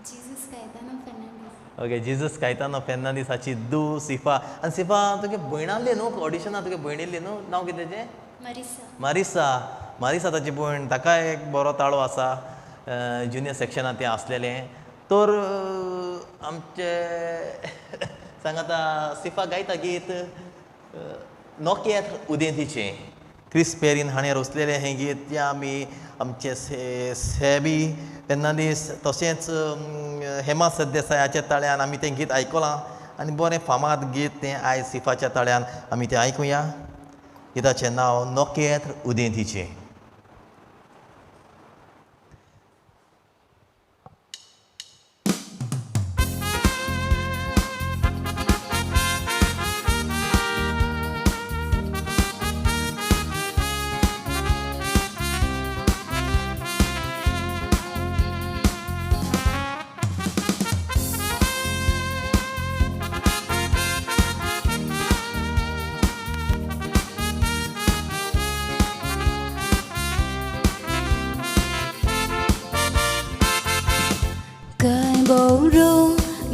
Speaker 5: Jesus Caetano Fernandes.
Speaker 1: Okay, Jesus Caetano Fernandes हाची दू सिफा. आनी सिफा तुगे भयण आसली न्हू ऑडिशना, तुगे भयण येयल्ली न्हू, नांव कितें तेजें?
Speaker 5: मारिसा.
Speaker 1: मारिसा, मारिसा ताची भयण, ताकाय एक बरो ताळो आसा. जुनियर सेक्शनांत तें आसलेलें. तर आमचे सांग आतां सिफा गायता गीत नोकेत उदेंतीचें, क्रिस पेरीन हाणें रचलेलें हें गीत. तें आमी आमचे सेबी फेर्नांदीस तशेंच हेमा सरदेसायाच्या ताळ्यान आमी तें गीत आयकलां आनी बरें फामाद गीत तें आयज सिफाच्या ताळ्यान आमी तें आयकुया. गिताचें नांव नोकेत उदेंतीचें.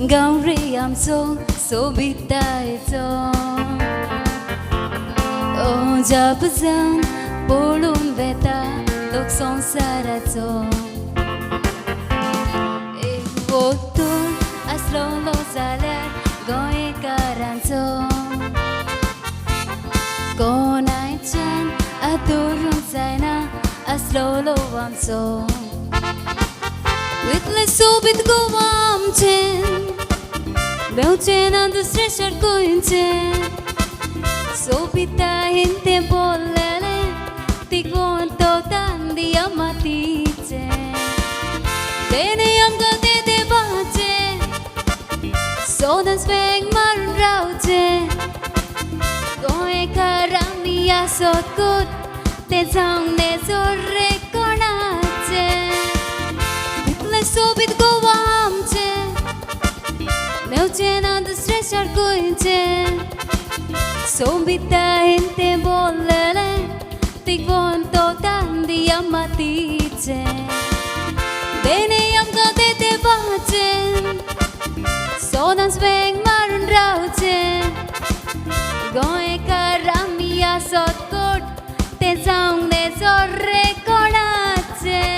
Speaker 5: गांवरे आमचो सोबितायचो जाप जावन पळोवन वेता लोक संवसाराचो. एक वोतून आसलोलो जाल्यार गोंयकारांचो कोणायच्यान आदरूंक जायना आसलोलो आमचो. इतलें सोबीत गोवा आमचें, मेवचें ना दुसरें शार खंयचें. सोबितायेन तें बोल्लेलें तिगोवन तो तांदिया मातीचें. तेणें आमकां तें देवाचें सदांच वेंग मारून रावचें. गोंयकार आमी आसत तें जावंक नेजोर रे कोणाचें. सोबीत गोवा आमचें, मेवचें ना दुसरें शार खंयचें. सोबितायेन तें बोल्लेलें तिगोवन तो तांदिया मातीचें. तेणें आमकां तें देवाचें सदांच वेंग मारून रावचें. गोंयकार आमी आसत कोट तें जावंक नेजोर रे कोणाचें.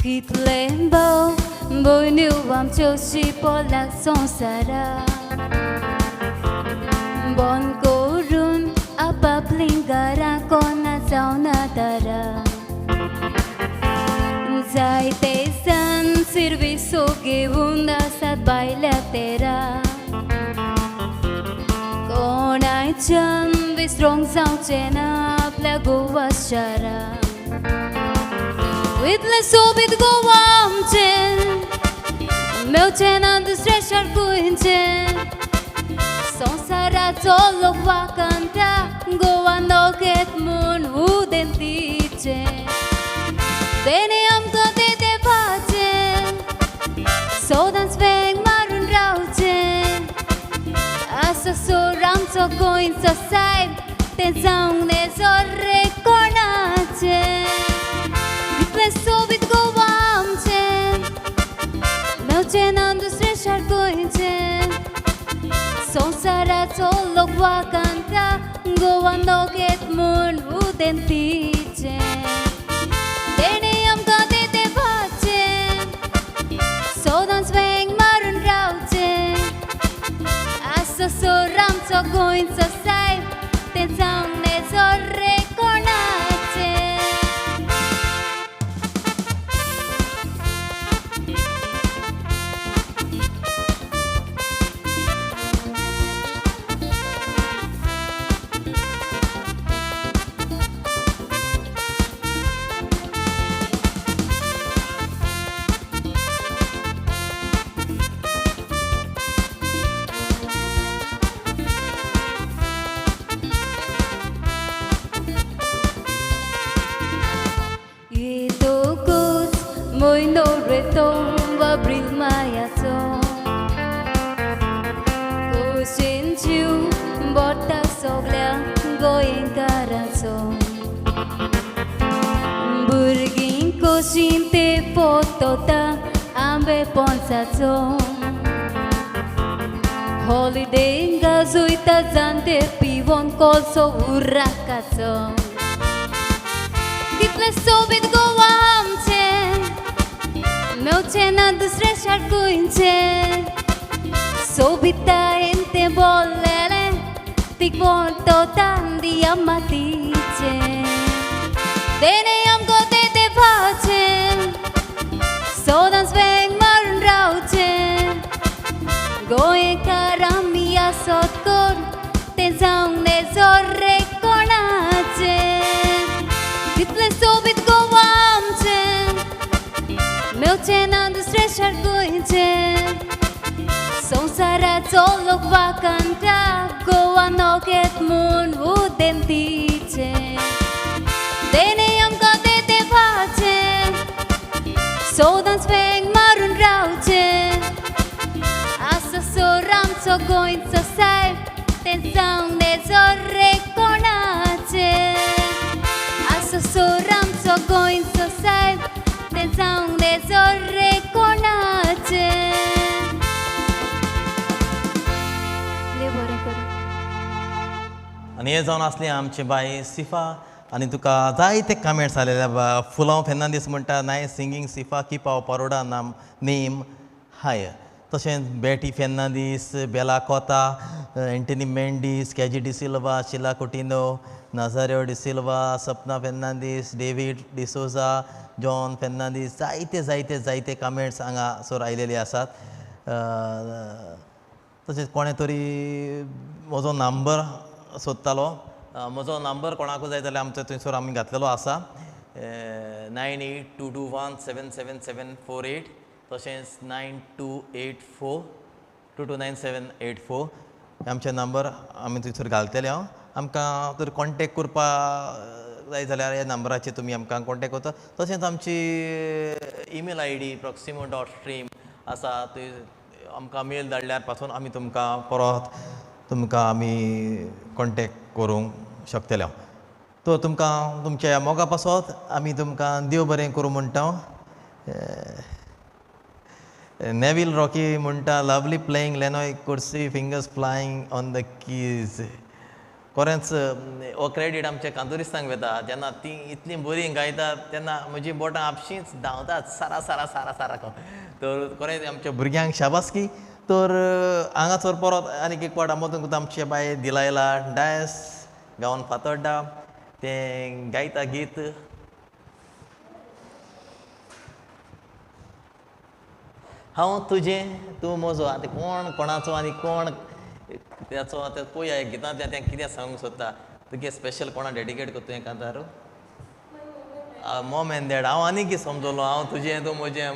Speaker 5: कितले भाव भयण्यो आमच्यो शिपोलाक संवसारा बंद करून आपापलीं घरां कोणा जावना दारां. जायते सान सिर्विसो घेवन आसात भायल्या तेरा कोणायच्यान विसरोंक जावचें ना आपल्या गोवा शारा. इतलें सोबीत गोवा आमचें, मेवचें ना दुसरें शार खंयचें. संवसाराचो लोक वाखाणटा गोवा नोकेत म्हूण उदेंतीचें. तेणें आमकां तें देवाचें सदांच वेंग मारून रावचें. आसा सोर आमचो गोंयचो सायब तें जावंक नेजोर रे कोणाचें. लोक वाकांता गोवा नोगेत म्हूण उदेंतीचें तेणें आमकां तें देवाचें सदांच वेंग मारून रावचें आसा सोर आमचो गोंयचो सायब तें जावंक नेजो रे कोणाचें. येतकूच म्हयनो रेतो अब्रील मायाचो खोशेन जीव बोटा सगल्या गोंयकाराचो भुरगीं खोशीन ते पोतोता आंबे पोंचाचो हॉलिडे गाजयता जाणटे पिवन कोळसो उर्राकाचो कितलें सोबीत गोवा आमचें मेवचें ना दुसरें शार गोंयचें सोबितायेन तें बोल्लेलें तिगवण तो तांदिया मातीचें तेणें आमकां तें देवाचें सदांच वेंग मारून रावचें गोंयकार आमी आसत कोण तें जावंक नेजो रे कोणाचें कितलें सोबीत गोवा आमचें मेवचें ना दुसरें शार गोंयचें संवसाराचो लोक वाकांता गोवा नोगेत म्हूण उदेंतीचें तेणें आमकां तें देवाचें सदांच वेंग मारून रावचें आसा सोर आमचो गोंयचो सायब तें जावंक नेजो रे कोणाचें आसा सोर आमचो गोंयचो सायब तें जावंक नेजो रे कोणाचें. देव बरें करूं.
Speaker 1: आनी हें जावन आसलें आमचें बाय सिफा आनी तुका जायते कमेंट्स आयलेले. फुलांव फेर्नांदीस म्हणटा nice singing Sifa keep our Paroda नाम नेम हाय. तशेंच बेटी फेर्नांदीस, बेला कोता, एंटनी मेंडीस, केजी डिसिल्वा, शिला कुटिनो, नाजारियो डिसिल्वा, सपना फेर्नांदीस, डेवीड डिसोजा, जॉन फेर्नांदीस, जायते जायते जायते कमेंट्स हांगासर आयलेले आसात. तशेंच कोणें तरी म्हजो नंबर सोदतालो. म्हजो नंबर कोणाकूय जाय जाल्यार आमचो थंयसर आमी घातलेलो आसा 9822177748 तशेंच 9284229784 आमचे नंबर आमी थंयसर घालतले. हांव आमकां तर कॉन्टेक्ट करपा जाय जाल्यार ह्या नंबराचेर तुमी आमकां कॉन्टेक्ट करता. तशेंच आमची ईमेल I D proximo.stream आसा, थंय आमकां मेल धाडल्यार पासून आमी तुमकां परत तुमकां आमी कॉन्टेक्ट करूंक शकतले. तर तुमकां तुमच्या मोगा पासत आमी तुमकां देव बरें करूं म्हणटा. नेवील रॉकी म्हणटा lovely playing Lenoy could see fingers flying on the keys. खरेंच हो क्रेडीट आमच्या कांतुरिस्तांक वता. जेन्ना तीं इतलीं बरीं गायतात तेन्ना म्हजीं बोटां आपशींच धांवतात सारा सारा सारा सारा. तर खरेंच आमच्या भुरग्यांक शाबासकी. तर हांगासर परत आनीक एक पावट आमोदून आमचे बाय दिलायला डायस गांवान फातोड्डा तें गायता गीत. हांव तुजें तूं म्हजो. आतां कोण कोणाचो आनी कोण त्याचो आतां पळया गितांतल्यान तें कितें सांगूंक सोदता. तुगे स्पेशल कोणा डेडिकेट करता तुवें कांतार? Mom and dad. हांव आनी कितें समजलो हांव तुजें तूं म्हजें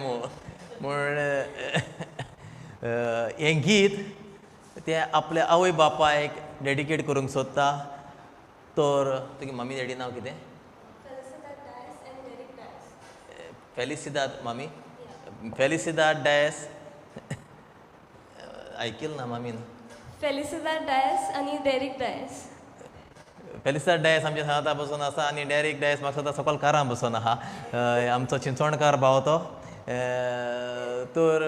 Speaker 1: म्हूण हें गीत तें आपल्या आवय बापायक डेडिकेट करूंक सोदता. तर तुगे मम्मी डॅडी नांव कितें? फेलिसिदाद मामी, फेलिसिदाद डायस. आयकिल ना मामीन?
Speaker 3: फेलिसिदाद डायस आनी डेरीक डायस.
Speaker 1: फेलिसिदाद डायस आमच्या सांगाता बसून आसा आनी डेरीक डायस म्हाका सदां सकयल कारां बसून आहा. आमचो चिंचोणकार भाव तो. तर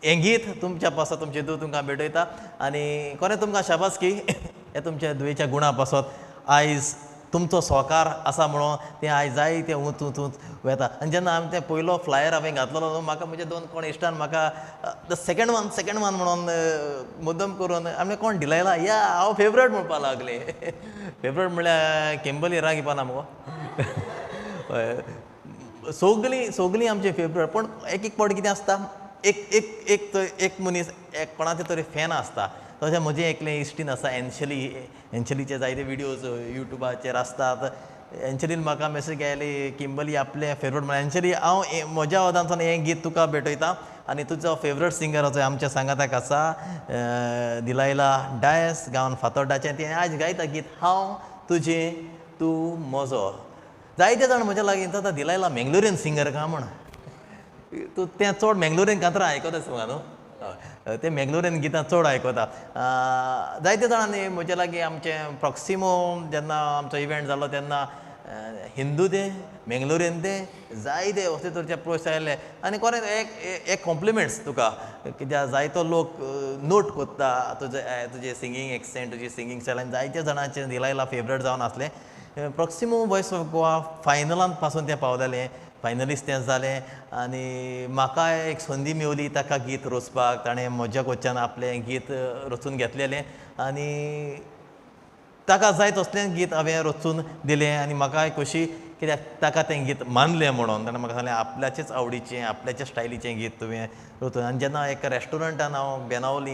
Speaker 1: हें गीत तुमच्या पासत तुमचें धूव तुमकां भेटयता आनी कोणें तुमकां शाबासकी हे तुमच्या धुवेच्या गुणा पासत आयज तुमचो सहकार आसा म्हणून तें आयज जाय तें ऊंच ऊंच ऊंच वेता. आनी जेन्ना हांवें तें पयलो फ्लायर हांवें घातलेलो न्हू, म्हाका म्हज्या दोन कोण इश्टान म्हाका the second one म्हणून मुद्दम करून आमी कोण डिलायला या हांव फेवरेट म्हणपाक लागले. फेवरेट म्हणल्यार किंबली राग येवपा ना मुगो. हय, सगलीं सगलीं आमचे फेवरेट, पूण एक एक पावटी कितें आसता, एक एक एक एक मनीस एक कोणाचें तरी फॅन आसता. तशें म्हजें एकलें इश्टीन आसा एन्शली, एन्शलीचे जायते विडियोज युट्यूबाचेर आसतात. एन्शलीन म्हाका मेसेज आयली किंबली आपलें फेवरेट म्हणल्यार एन्शली हांव म्हज्या वदांतल्यान हें गीत तुका भेटयता आनी तुजो फेवरेट सिंगराचो आमच्या सांगाताक आसा दिलायला डायस गांवान फातोर्डाचें, तें आयज गायता गीत हांव तुजें तूं म्हजो. जायते जाण म्हज्या लागीं आतां दिलायला मेंगलोरियन सिंगर का म्हण, तूं तें चड मेंगलोरियन कांतरां आयकता समजा न्हू, ते मेंगलोरियन गितां चड आयकता. जायते जाणांनी म्हज्या लागीं आमचें प्रॉक्सिमो जेन्ना आमचो इव्हेंट जालो तेन्ना हिंदू ते मेंगलोरियन ते जायते असले तरेचे प्रश्न आयले आनी कोणें एक एक कॉम्प्लिमेंट्स तुका, कित्याक जायतो लोक नोट कोत्ता तुजे तुजें सिंगींग एक्सेंट, तुजी सिंगींग स्टायल आनी जायते जाणांचें दिलायला फेवरेट जावन आसलें. प्रॉक्सिमो वॉयस ऑफ गोवा फायनलांत पासून तें पावलेलें, फायनलिस्ट तें जालें आनी म्हाका एक संदी मेवली ताका गीत रचपाक. ताणें म्हज्या कडच्यान आपलें गीत रचून घेतलेलें आनी ताका जाय तसलें गीत हांवें रचून दिलें आनी म्हाकाय खोशी कित्याक ताका तें गीत मानलें म्हणून. ताणें म्हाका सांगलें आपल्याचेच आवडीचें आपल्याचे स्टायलीचें गीत तुवें रचून. आनी जेन्ना एका रेस्टॉरंटान हांव बेनावली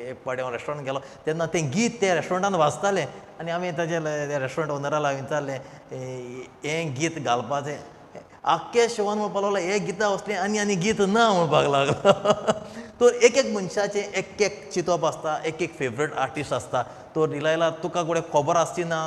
Speaker 1: एक पावटी हांव रेस्टॉरंट गेलो तेन्ना तें गीत त्या रेस्टॉरंटान वाजतालें आनी हांवें ताजे रेस्टॉरंट ओनरा लागीं विचारलें हें गीत घालपाचें, आख्खे शोवान म्हणपाक लागलो हें गितां असलें आनी आनी गीत ना म्हणपाक लागलो. तर एक एक मनशाचें एक एक चिंतप आसता, एक एक फेवरेट आर्टिस्ट आसता. तो डिलायला तुका कोणें खबर आसची ना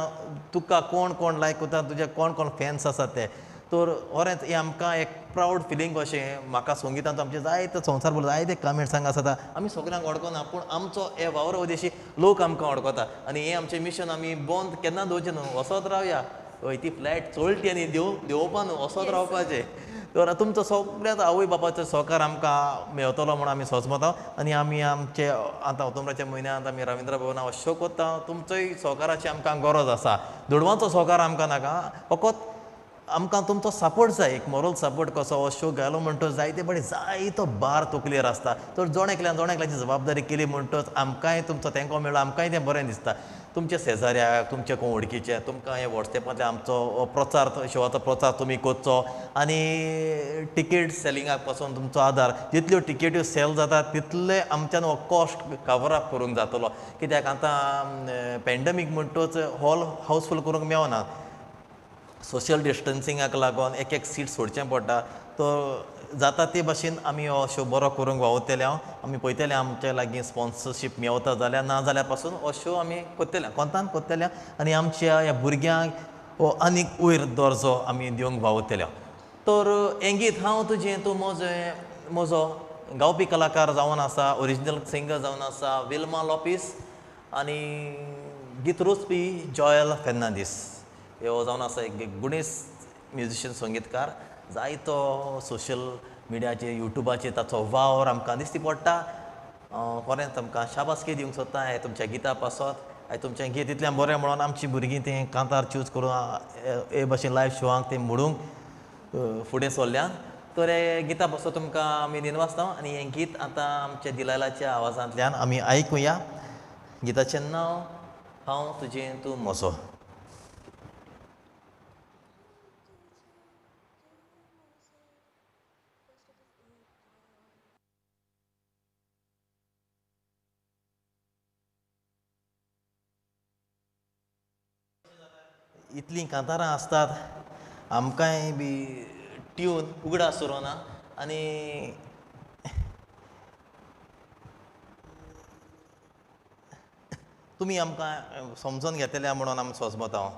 Speaker 1: तुका कोण कोण लायक करता, तुजे कोण कोण फॅन्स आसात ते. तर खरेंच हें आमकां एक प्रावड फिलींग कशें म्हाका संगितांत आमचें जायते संवसार भर जायते कमेंट्स हांगा आसता, आमी सगल्यांक वळखना पूण आमचो हे वावर उद्देशी लोक आमकां वळखता आनी हें आमचें मिशन आमी बंद केन्ना दवरचें न्हू, वचत रावया. हय ती फ्लायट चोळटी आनी देंवपा न्हू, वचत रावपाचें. तर तुमचो सगळ्याच आवय बापाचो सहकार आमकां मेवतलो म्हूण आमी सोजमता आनी आमी आमचे आतां ऑक्टोबराच्या म्हयन्यांत आमी रविंद्र भवना हो शो करता. तुमचोय सहकाराची आमकां गरज आसा, दुडवांचो सहकार आमकां नाका, फकत आमकां तुमचो सपोर्ट जाय, एक मोरल सपोर्ट कसो हो शो घालो म्हणटच जायते बरे जायतो भार तकलेर आसता. तर जण एकल्यान जण एकल्याची जबाबदारी केली म्हणटच आमकांय तुमचो तेंको मेळ्ळो, आमकांय तें बरें दिसता. तुमच्या शेजाऱ्याक, तुमच्या कोण वळखीचे, तुमकां हे वॉट्सएपांतल्यान आमचो प्रचार शोवाचो प्रचार तुमी करचो आनी टिकेट सेलिंगाक पासून तुमचो आदार, जितल्यो टिकेट्यो सेल जाता तितले आमच्यान हो कॉस्ट कवर अप करूंक जातलो. कित्याक आतां पेंडमीक म्हणटच हॉल हावसफूल करूंक मेळना, सोशल डिस्टन्सिंगाक लागून एक एक सीट सोडचें पडटा. तो जाता ते भाशेन आमी हो शो बरो करूंक वावुरतले. हांव आमी पळयतले आमच्या लागीं स्पॉन्सरशीप मेवता जाल्यार ना जाल्यार पासून हो शो आमी करतले, कोंतान करतले आनी आमच्या ह्या भुरग्यांक हो आनीक वयर दर्जो आमी दिवंक वावुरतले. तर हें गीत हांव तुजें तूं म्हजें म्हजो गावपी कलाकार जावन आसा, ओरिजिनल सिंगर जावन आसा विल्मा लोपीस आनी गीत रचपी जॉयल फेर्नांदीस. हो जावन आसा एक गुणेस म्युजिशियन संगीतकार, जायतो सोशल मिडियाचेर युट्यूबाचेर ताचो वावर आमकां दिश्टी पडटा. खरेंच आमकां शाबासकी दिवंक सोदता हें तुमच्या गिता पासत. हें तुमचें गीत इतलें बरें म्हणून आमचीं भुरगीं तें कांतार चूज करून हे भाशेन लायव शोवांक तें म्हणूंक फुडें सरल्यात. तर हे गिता पासत तुमकां आमी दिनवासता आनी हें गीत आतां आमच्या दिलायलाच्या आवाजांतल्यान आमी आयकुया. गिताचें नांव हांव तुजें तूं म्हजो. इतलीं कांतारां आसतात आमकांय बी ट्यून उगडास उरना आनी तुमी आमकां समजून घेतले म्हणून आमी सोजमता हांव.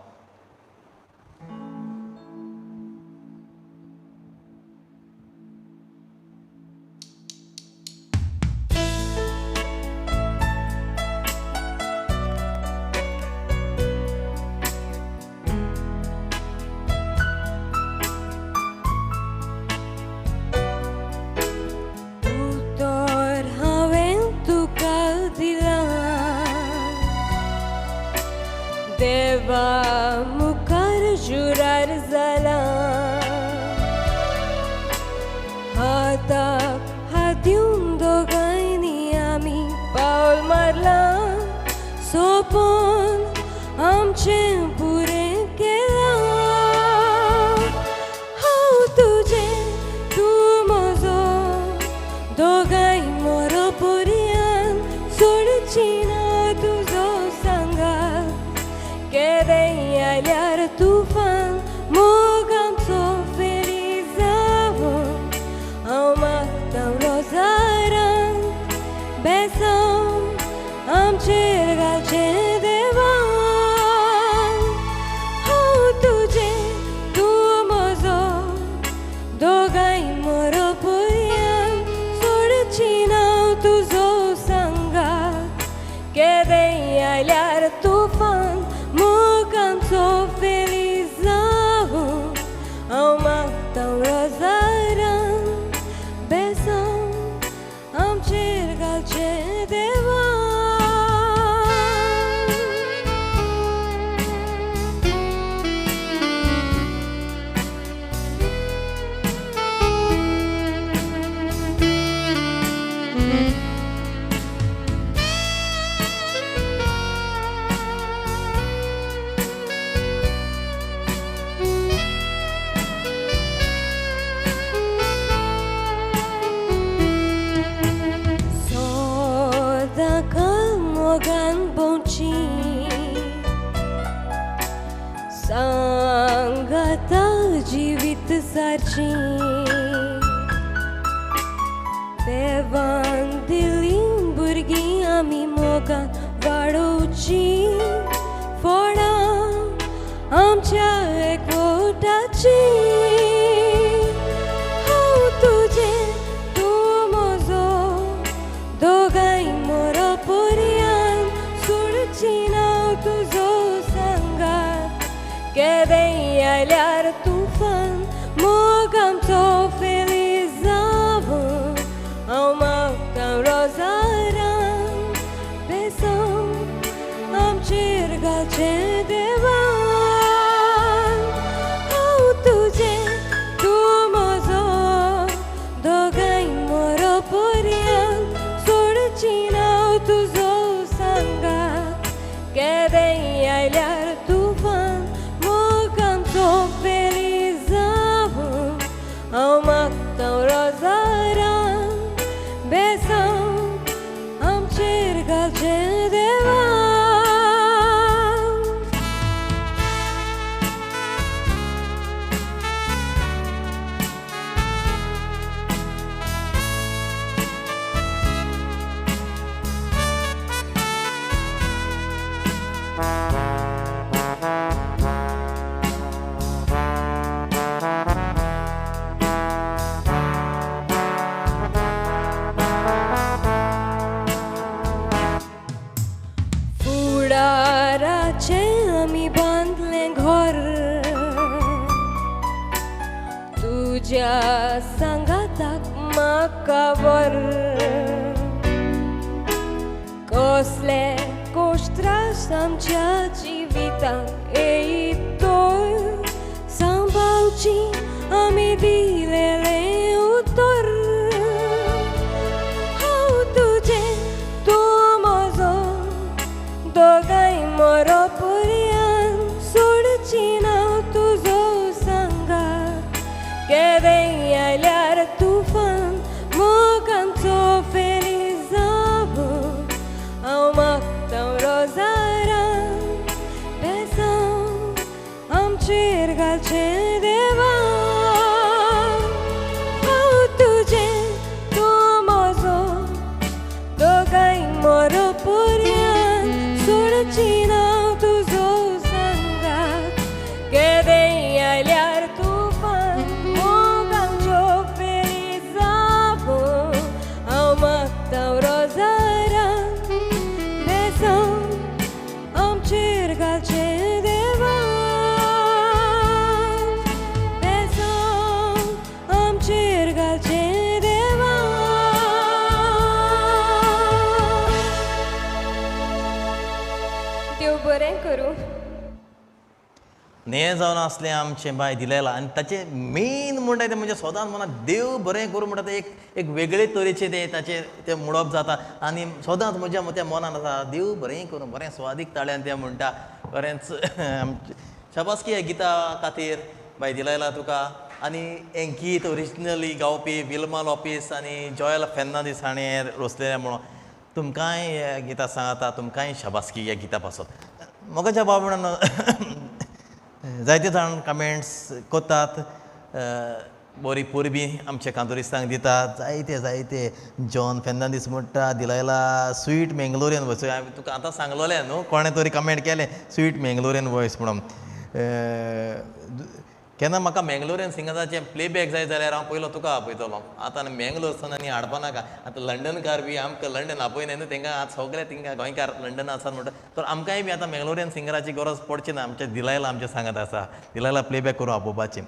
Speaker 3: देवा मुखार जुरार जाला, हाताक हात दिवन दोगांयनी आमी पावल मारलां, सोंपोन आमचें पुरें केलां. हांव तुजें तूं म्हजो, दोगांय मोरो पर्यान सोडची ना तुजो सांगात. केदेंय आयल्यार तुफान मोग आमचो फेरी जावं, हांव मागतां रोजारान बेसांव आमचेर घालचें देवान. हांव तुजें तूं म्हजो, दोगांय मोरो पर्यान सोडची ना तुजो सांगात. केदेंय आयल्यार तुफान मोग आमचो फेरी जावं, हांव मागतां रोजारान बेसांव आमचेर घालचें देवान. सदांकाळ मोगान भोंवची, सांगाता जिवीत सारची, देवान दिली भुरगीं आमी मोगान वाडोवची, फोडां आमच्या एकवटाची. हांव तुजें तूं म्हजो, दोगांय मोरो पर्यान सोडची ना तुजो सांगात. केदेंय आयल्यार तुफान मोग आमचो फेरी जावं, हांव मागतां रोजारान बेसांव आमचेर घालचें देवान. हांव तुजें तूं म्हजो, दोगांय मोरो पर्यान सोडची ना तुजो सांगात. केदेंय आयल्यार तुफान मोग आमचो फेरी जावं, हांव मागतां रोजारान बेसांव आमचेर घालचें देवान. फुडाराचें आमी बांदलें घर, तुज्या सांगाताक म्हाका व्हर. कसले कोश्त्रास आमच्या जिवितांत येयत तर, सांबाळची आमी दिलेलें उतर. हांव तुजें तूं म्हजो, दोगांय मोरो पर्यान सोडची ना तुजो सांगात. केदेंय आयल्यार तुफान मोग आमचो फेरी जावं, हांव मागतां रोजारान बेसांव आमचेर घालचें देवान. हांव तुजें तूं म्हजो, दोगांय मोरो पर्यान सोडची ना तुजो सांगात. केदेंय आयल्यार तुफान मोग आमचो फेरी जावं, हांव मागतां रोजारान बेसांव आमचेर घालचें देवान.
Speaker 1: हें जावन आसलें आमचें बाय दिलेला. आनी ताचें मेन म्हणटा तें म्हणजे सदांच मनाक देव बरें करूं म्हणटा तें एक एक वेगळे तरेचें तें ताचें तें म्हणप जाता आनी सदांच म्हज्या त्या मनान आसा देव बरें करूं, बरें स्वादीक ताळ्यान तें म्हणटा. खरेंच आमचें शाबासकी ह्या गिता खातीर बाय दिलेला तुका. आनी हें गीत ओरिजिनली गावपी विल्मा लोपेस आनी जॉयल फेर्नांदीस हाणें रचलेलें म्हणून तुमकांय ह्या गितां सांगता, तुमकांय शाबासकी ह्या गिता पासत. मोगाच्या भाव म्हणून जायते जाण कमेंट्स करतात, बरी परबीं आमच्या कांतोरिस्तांक दितात जायते जायते. जॉन फेर्नांदीस म्हणटा दिलायला स्वीट मेंगलोरियन वॉयस. हांवें तुका आतां सांगलोलें न्हू, कोणें तरी कमेंट केलें स्वीट मेंगलोरियन वॉयस म्हणून. केन्ना म्हाका मेंगलोरियन सिंगराचें प्लेबॅक जाय जाल्यार हांव पयलो तुका आपयतलो. आतां मेंगलोर आनी हाडपा नाका, आतां लंडनकार बी आमकां लंडन आपयना न्हू तेंकां, आतां सगळे तिंगा गोंयकार लंडन आसात म्हणटा तर आमकांय बी आतां मेंगलोरियन सिंगराची गरज पडची ना. आमच्या दिलायला आमचें सांगत आसा दिलायला प्लेबॅक करूं आपोवपाचें.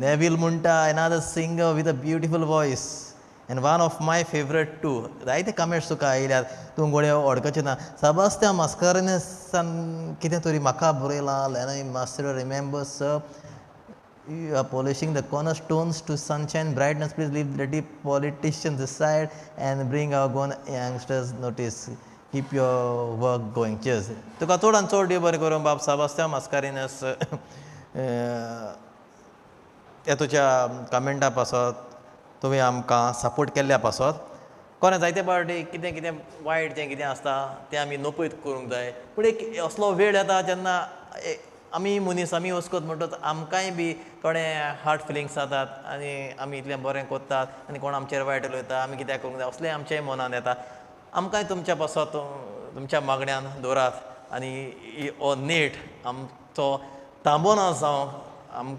Speaker 1: नेवील म्हणटा another singer with a beautiful voice and one of my favourite too. जायते कमेंट्स तुका आयल्यात, तूं गोडे वळखचें ना. सेबास्तियान मास्कारेन्हसान कितें तरी म्हाका बरयलां, Lenny master remember sir you are polishing the corner stones to sunshine brightness, please leave the deep politicians aside and bring our Goan youngsters notice, keep your work going, cheers. तुका चड आनी चड देव बरें करूं बाब सेबास्तियान मास्कारेन्हस ह्या तुज्या कमेंटा पासत, तुवें आमकां सपोर्ट केल्ल्या पासत. कोणें जायते पावटी कितें कितें वायट जें कितें आसता तें आमी नपयत करूंक जाय, पूण एक असलो वेळ येता जेन्ना आमी मनीस आमी वचकत म्हणटच आमकांय बी थोडे हार्ट फिलिंग्स जातात आनी आमी इतलें बरें करतात आनी कोण आमचेर वायट उलयता, आमी कित्याक करूंक जाय असलें आमचें मनान येता. आमकांय तुमच्या पासत तुमच्या मागण्यान दवरात आनी हो नेट आमचो तांबोना जावं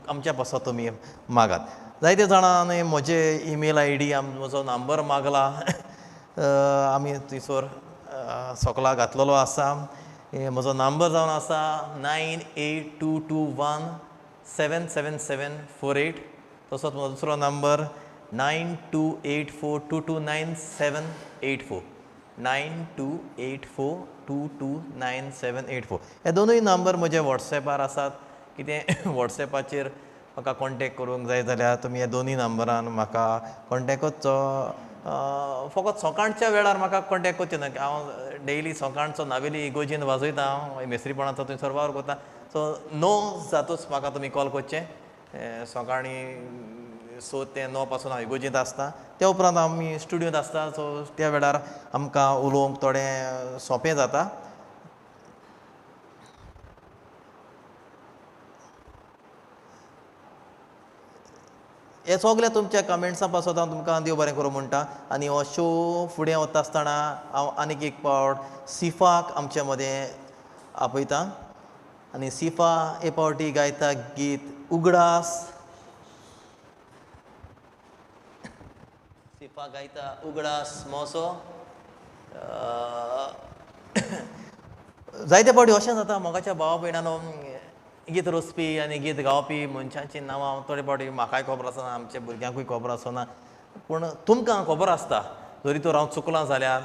Speaker 1: आमच्या पासत तुमी मागात. जायते जाणांनी म्हजे ईमेल I D म्हजो नंबर मागला, आमी थंयसर सोकला घातलेलो आसा. म्हजो नंबर जावन आसा 982217 7748. तसोच म्हजो दुसरो नंबर 9284229784, 9284229784. हे दोनूय नंबर म्हजे वॉट्सॅपार आसात. कितें वॉट्सॅपाचेर म्हाका कॉन्टेक्ट करूंक जाय जाल्यार तुमी ह्या दोनूय नंबरान म्हाका कॉन्टेक्ट करचो. फकत सकाळच्या वेळार म्हाका कॉन्टेक्ट करचें ना, हांव डेली सकाळचो नावेली इगोजीन वाजयता, हांव मेस्त्रीपणाचो थंयसर वावर करता. सो 9 जातूच म्हाका तुमी कॉल करचें. सकाळीं 6 ते 9 पासून हांव इगोजींत आसता, त्या उपरांत आमी स्टुडियोंत आसता. सो त्या वेळार आमकां उलोवंक थोडें सोंपें जाता. हे सगळे तुमच्या कमेंट्सां पासत हांव तुमकां देव बरें करूं म्हणटा. आनी हो शो फुडें वता आसतना हांव आनीक एक पावट सिफाक आमचे मदें आपयता आनी सिफा हे पावटी गायता गीत उगडास. सिफा गायता उगडास मोसो. जायते पावटी अशें जाता मोगाच्या भावा भयणानो, गीत रचपी आनी गीत गावपी मनशांचीं नांवां थोडे फावटी म्हाकाय खबर आसना, आमच्या भुरग्यांकूय खबर आसना, पूण तुमकां खबर आसता. जरी तर हांव चुकलां जाल्यार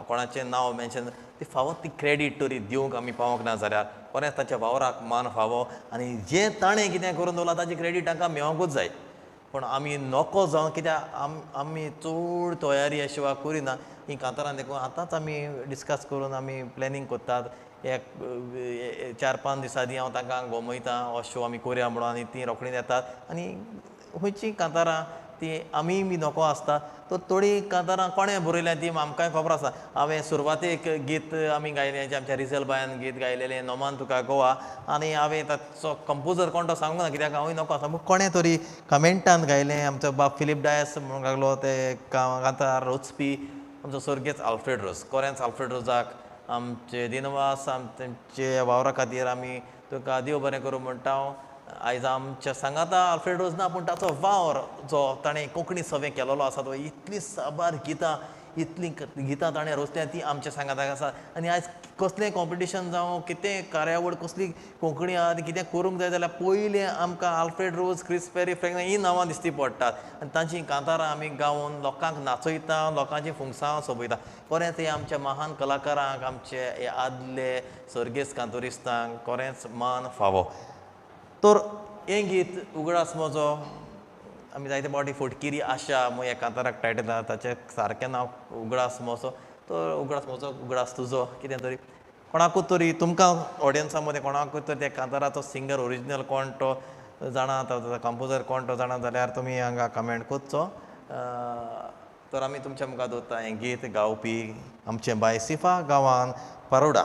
Speaker 1: कोणाचें नांव मेन्शन ती फावो ती क्रेडीट तरी दिवंक आमी पावोंक ना जाल्यार कोणेंच ताच्या वावराक मान फावो आनी जें ताणें कितें करून दवरलां ताची क्रेडीट तांकां मेळोंकूच जाय. पूण आमी नको जावन कित्याक आमी चड तयारी अशी वा करिना ही कांतारां, देखून आतांच आमी डिस्कस करून आमी प्लॅनिंग करतात. एक 4-5 दिसां आदीं हांव तांकां गोमयता हो शो आमी करुया म्हणून आनी तीं रोखडीं येतात आनी खंयचीं कांतारां ती आमी बी नको आसता. तर थोडीं कांतारां कोणें बरयल्या ती आमकांय खबर आसा. हांवें सुरवातेक गीत आमी गायलें जें आमच्या रिजल बायान गीत गायलेलें नोमान तुका गोवा, आनी हांवें ताचो कंपोजर कोण तो सांगूंक ना कित्याक हांवूय नको आसा, पूण कोणें तरी कमेंटान गायलें. आमचो बाब फिलीप डायस म्हणूंक लागलो ते कांतार रचपी आमचो सर्गेस्त आल्फ्रेड रोज. कोरेंस आल्फ्रेड रोजाक आमचे दिनवास, आमचे वावरा खातीर आमी तुका देव बरें करूं म्हणटा. हांव आयज आमच्या सांगाता आल्फ्रेड रोज ना, पूण ताचो वावर जो ताणें कोंकणी सवें केलेलो आसा तो इतलीं साबार गितां इतलीं गितां ताणें रचल्या ती आमच्या सांगाताक आसा. आनी आयज कसलें कॉम्पिटिशन जावं कितें कार्यावळ कसली कोंकणी आहा ती कितें करूंक जाय जाल्यार पयलीं आमकां आल्फ्रेड रोज, क्रिस पेरी, फ्रेंक हीं नांवां दिश्टी पडटात आनी तांचीं कांतारां आमी गावन लोकांक नाचयता, लोकांची फुंगसां सोबयता. खरेंच हे आमच्या महान कलाकारांक, आमचे हे आदले सर्गेस्त कांतोरिस्तांक खरेंच मान फावो. तर हें गीत उगडास म्हजो आमी जायते फावटी फटकिरी आशा म्हूण ह्या कांताराक टायटल आसा, ताचें सारकें नांव उगडास म्हजो. तर उगडास म्हजो उगडास तुजो कितें तरी कोणाकूच तरी तुमकां ऑडियन्सा मदें कोणाकूच तरी त्या कांताराचो सिंगर ओरिजिनल कोण तो जाणा, ताचो कंपोजर कोण तो जाणा जाल्यार तुमी हांगा कमेंट करचो. तर आमी तुमच्या मुखार दवरता हें गीत गावपी आमचें बाय सिफा गांवान पारोडा.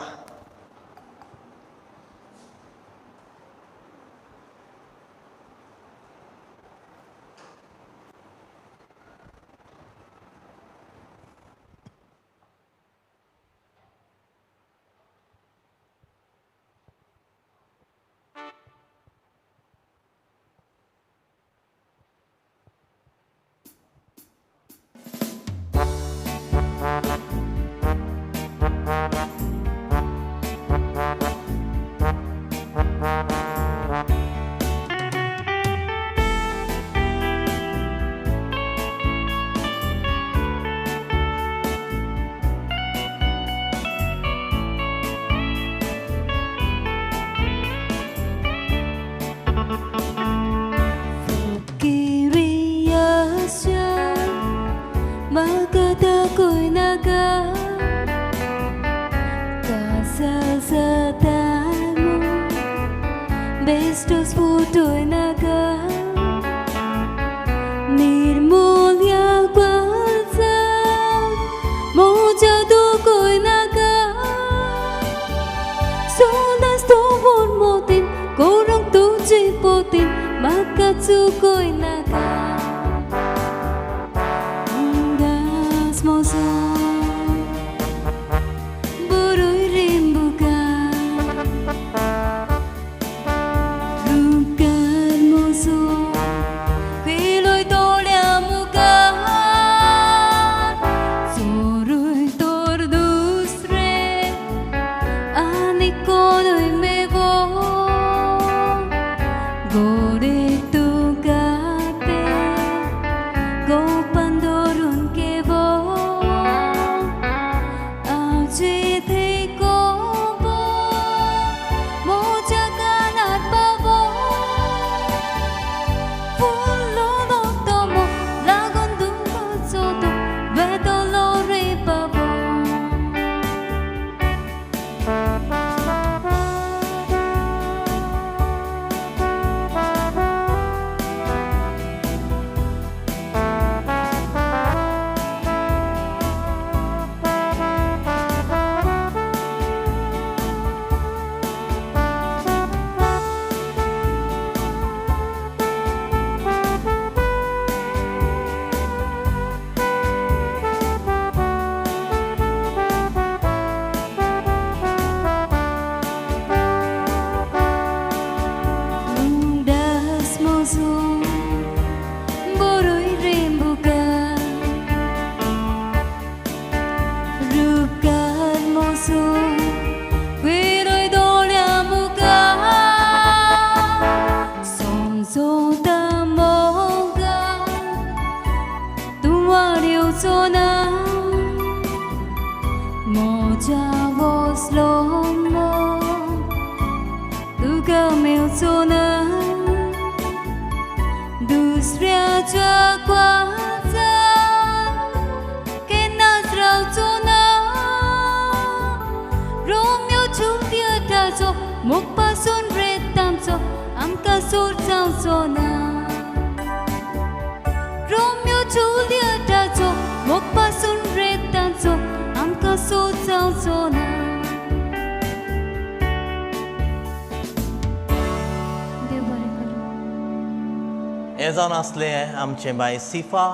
Speaker 1: हें जावन आसलें आमचें बाय सिफा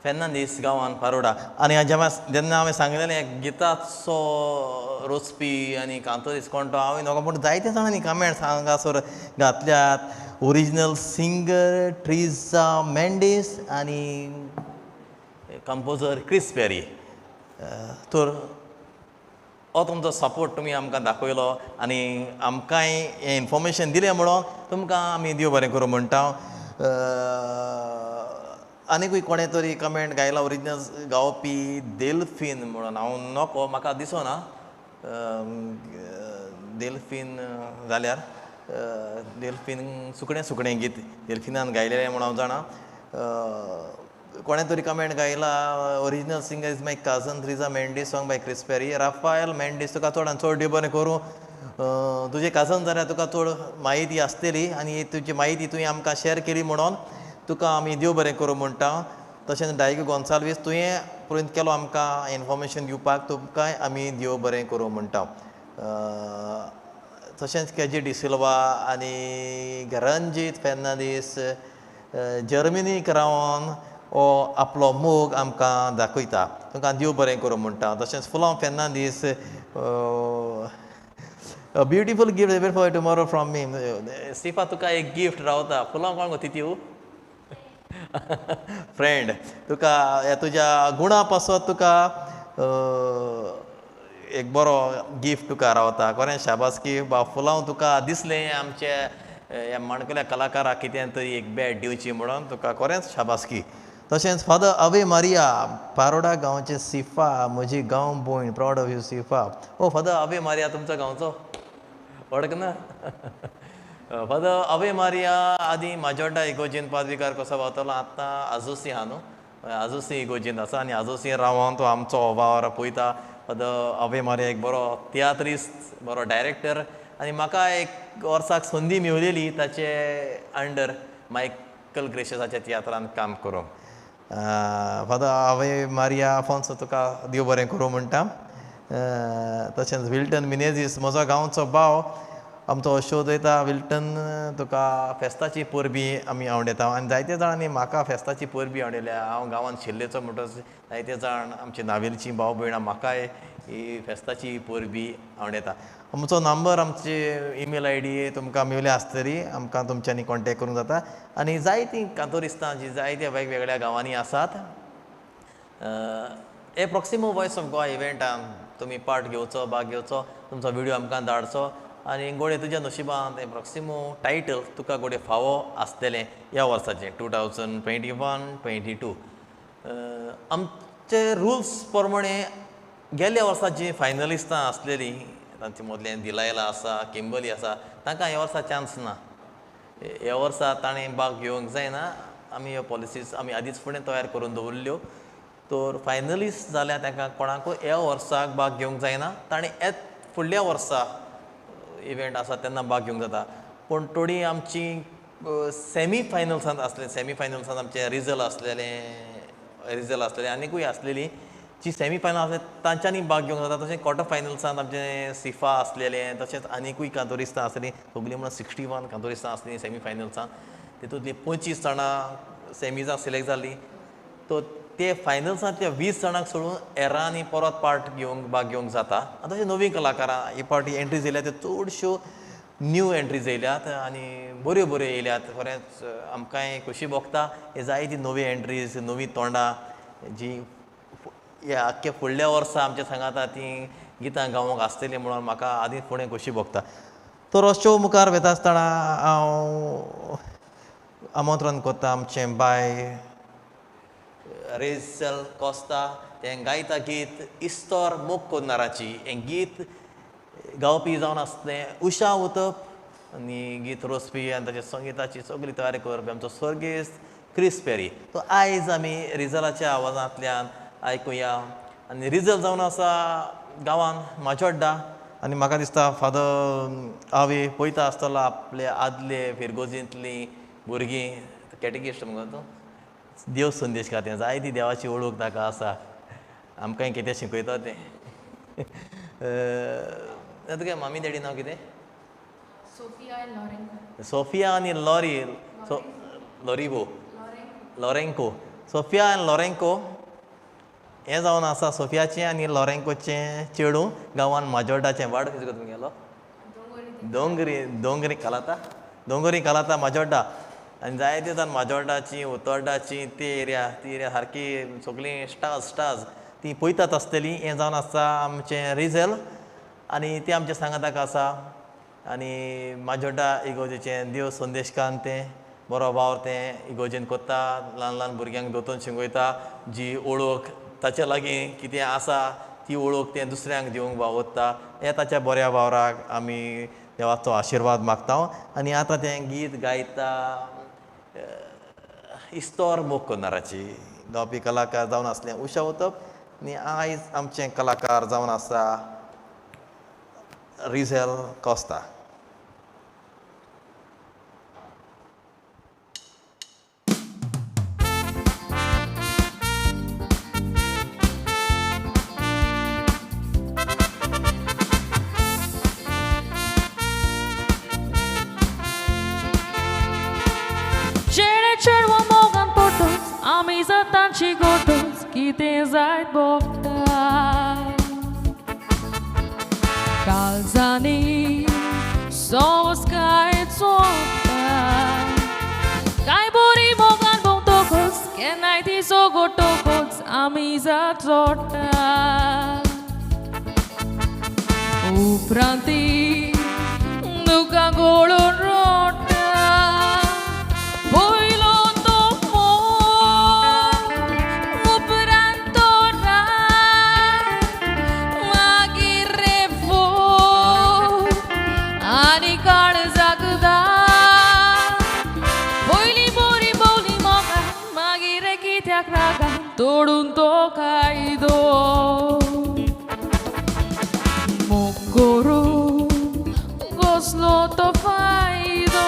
Speaker 1: फेर्नांदीस गांवान पारोडा. आनी जेन्ना हांवें सांगलेलें गिताचो रोचपी आनी कांतोरीस कोण तो हांवें न्हय पूण जायते जाणांनी कमेंट्स हांगासर घातल्यात. ओरिजिनल सिंगर ट्रिजा मेंडीस आनी कंपोजर क्रिस पेरी. तर हो तुमचो सपोर्ट तुमी आमकां दाखयलो आनी आमकांय हें इन्फॉर्मेशन दिलें म्हणून तुमकां आमी देव बरें करूं म्हणटा. आनीकूय कोणें तरी कमेंट गायला ओरिजिनल गावपी डेल्फीन म्हणून, हांव नको म्हाका दिसना डेल्फीन जाल्यार डेल्फीन सुकणें सुकणें गीत डेल्फिनान गायलेलें म्हूण हांव जाणा. कोणें तरी कमेंट गायला original singer is my cousin Riza Mendes song by Chris Perry. Rafael Mendes तुका चड आनी चड देव बरें करूं. तुजें कजन जाल्यार तुका चड म्हायती आसतली आनी तुजी म्हायती तुवें आमकां शेअर केली म्हणून तुका आमी देव बरें करूं म्हणटा. तशेंच डायगो गोन्साल्वीस तुवें प्रयत्न केलो आमकां इन्फॉर्मेशन दिवपाक, तुमकांय आमी देव बरें करूं म्हणटा. तशेंच केजी डिसिल्वा आनी रणजीत फेर्नांदीस जर्मनीक रावन हो आपलो मोग आमकां दाखयता, तुमकां देव बरें करूं म्हणटा. तशेंच Fulam Fernandes beautiful gift wait for tomorrow from me. Sifa तुका एक गिफ्ट रावता. फुलां कोण गो तितू फ्रेंड, तुका ह्या तुज्या गुणा पासत तुका एक बरो गिफ्ट तुका रावता. खरें शाबासकी बा फुलां, तुका दिसलें आमचे ह्या माणकुल्या कलाकाराक कितें तरी एक बॅट दिवची म्हणून तुका खरेंच शाबासकी. तशेंच फादर अवे मारिया पारोडा गांवचे सिफा, म्हजी गांव भयण, proud of you Sifa. O father Ave Maria तुमचो गांवचो वळखना? फादर अवे मारिया आदी माजोड्डा इगोजीन पादविकार कसो पावतलो, आतां आजोसी आहा न्हू, आजोसी इगोजीन आसा आनी आजोसी रावन तो आमचो वावर पळयता. फादर अवे मारिया एक बरो तियात्रिस्त, बरो डायरेक्टर आनी म्हाका एक वर्साक संदी मेवलेली ताचे अंडर मायकल ग्रेशसाच्या तियात्रान काम करूंक. फादर अवे मारिया आफोन्सो तुका देव बरें करूं म्हणटा. तशेंच विल्टन मिनेजीस म्हजो गांवचो भाव, आमचो शो थंयता. विल्टन तुका फेस्ताची परबी आमी आवडयता आनी जायते जाणांनी म्हाका फेस्ताची परबी आवडयल्या. हांव गांवांत शिल्लेचो म्हणटच जायते जाण आमची नावेलची भाव भयणां म्हाकाय ही फेस्ताची परबी आवडयता. आमचो नंबर, आमची ईमेल I D तुमकां मेवल्या आसतली, आमकां तुमच्यांनी कॉन्टेक्ट करूंक जाता. आनी जायतीं कांतोरिस्तां जीं जायत्या वेगवेगळ्या गांवांनी आसात. हे प्रॉक्सिमो वॉयस ऑफ गोवा इव्हेंटान तुमी पार्ट घेवचो, भाग घेवचो, तुमचो व्हिडियो आमकां धाडचो आनी गोडे तुज्या नशिबान तें प्रॉक्सिमो टायटल तुका गोडे फावो आसतलें ह्या वर्साचें 2021-22. आमचे रुल्स प्रमाणे गेल्या वर्सा जीं फायनलिस्टां आसलेलीं तांचे मदलें दिलायला आसा, किंबली आसा, तांकां ह्या वर्सा चान्स ना. ह्या वर्सा ताणें भाग घेवंक जायना. आमी ह्यो पॉलिसीज आमी आदींच फुडें तयार करून दवरिल्ल्यो. तर फायनलिस्ट जाल्यार तांकां कोणाकूय ह्या वर्साक भाग घेवंक जायना, ताणें फुडल्या वर्सा इव्हेंट आसा तेन्ना भाग घेवंक जाता. पूण थोडीं आमची सेमी फायनल्सांत आसले, सेमी फायनल्सांत आमचे रिजल आसलेले आनीकूय आसलेली जी सेमी फायनल आसले तांच्यांनी भाग घेवंक जाता. तशें क्वॉर्टर फायनल्सांत आमचें सिफा आसलेलें, तशेंच आनीकूय कांतोरिस्तां आसलीं, सगळीं म्हणून 61 कांतोरिस्तां आसलीं सेमी फायनल्सांत. तितूंतलीं 25 जाणां सेमिजां सिलेक्ट जालीं. तो ते फायनल्सांतल्या 20 जाणांक सोडून एरांनी परत पार्ट घेवंक भाग घेवंक जाता. आतां तशें नवीं कलाकारां ही पावटी एंट्रीज येयल्या त्यो चडश्यो न्यू एंट्रीज येयल्यात आनी बऱ्यो बऱ्यो येयल्यात. खरेंच आमकांय खोशी भोगता हे जायती नवी एंट्रीज, नवीं तोंडां जी ह्या आख्ख्या फुडल्या वर्सा आमच्या सांगाता तीं गितां गावंक आसतलीं म्हणून म्हाका आदीं फुडें खोशी भोगता. तर हो शो मुखार वता आसतना हांव आमंत्रण करता आमचें बाय रेजल कोस्ता तें गायता गीत इस्तोर मोग कोन्नाराची. हें गीत गावपी जावन आसलें उषा उतप आनी गीत रोसपी आनी ताच्या संगिताची सगळी तयारी करपी आमचो स्वर्गेस्त क्रिस पेरी. तो आयज आमी रिजलाच्या आवाजांतल्यान आयकुया. आनी रिजल जावन आसा गांवान माजोड्डा आनी म्हाका दिसता फादर आवे पळयता आसतलो आपले आदले फिरगोजींतलीं भुरगीं, कॅटेकिस्ट मुगो तो देव संदेश खातें जायती देवाची ओळख ताका आसा, आमकांय कितें शिकयता तें. तुगे मामी डॅडी नांव कितें? सोफिया आनी लॉरी, लॉरिबो, लॉरेंको. सोफिया आनी लॉरेंको हें जावन आसा सोफियाचें आनी लॉरेंकोचें चेडूं गांवान माजोड्डाचें. वाड खंय तुमगेलो? दोंगरी, दोंगरी कालाता, दोंगरी कालाता माजोड्डा. आनी जायते जाण माजोर्डाची उतोर्डाची ती एरिया ती एरिया सारकी सगळीं स्टार्स स्टार्स ती पळयतात आसतली. हें जावन आसा आमचें रिझल आनी तें आमच्या सांगाताक आसा. आनी माजोर्डा इगोर्जेचें देव संदेशकान तें बरो वावर तें इगोर्जेन कोत्ता, ल्हान ल्हान भुरग्यांक दोतोन शिकयता, जी ओळख ताच्या लागीं कितें आसा ती ओळख तें दुसऱ्यांक दिवंक वावुरता. ह्या ताच्या बऱ्या वावराक आमी देवाचो आशिर्वाद मागता. आनी आतां तें गीत गायता इस्तोर मोग करणाराची गावपी कलाकार जावन आसलें उषा उतप आनी आयज आमचें कलाकार जावन आसा रिझेल कोस्ता.
Speaker 2: चेडवा मोगान पोटोच आमी जातांची गोटोच कितें जायत भोगता काळजांनी संस्कार चोंपता काय बरी मोगान भोंवतकच केन्नाय ती सोगोटोकच आमी जात जोडटा उपरांती दुकां गळून रोडटा पयलो तो मोग उपरांत तो राग मागीर रे फोग आनी काळजाक दाग पयली बोरी बोली मोगान मागीर रे कित्याक रागान तोडून तो कायदो मोग करून कसलो तो फायदो.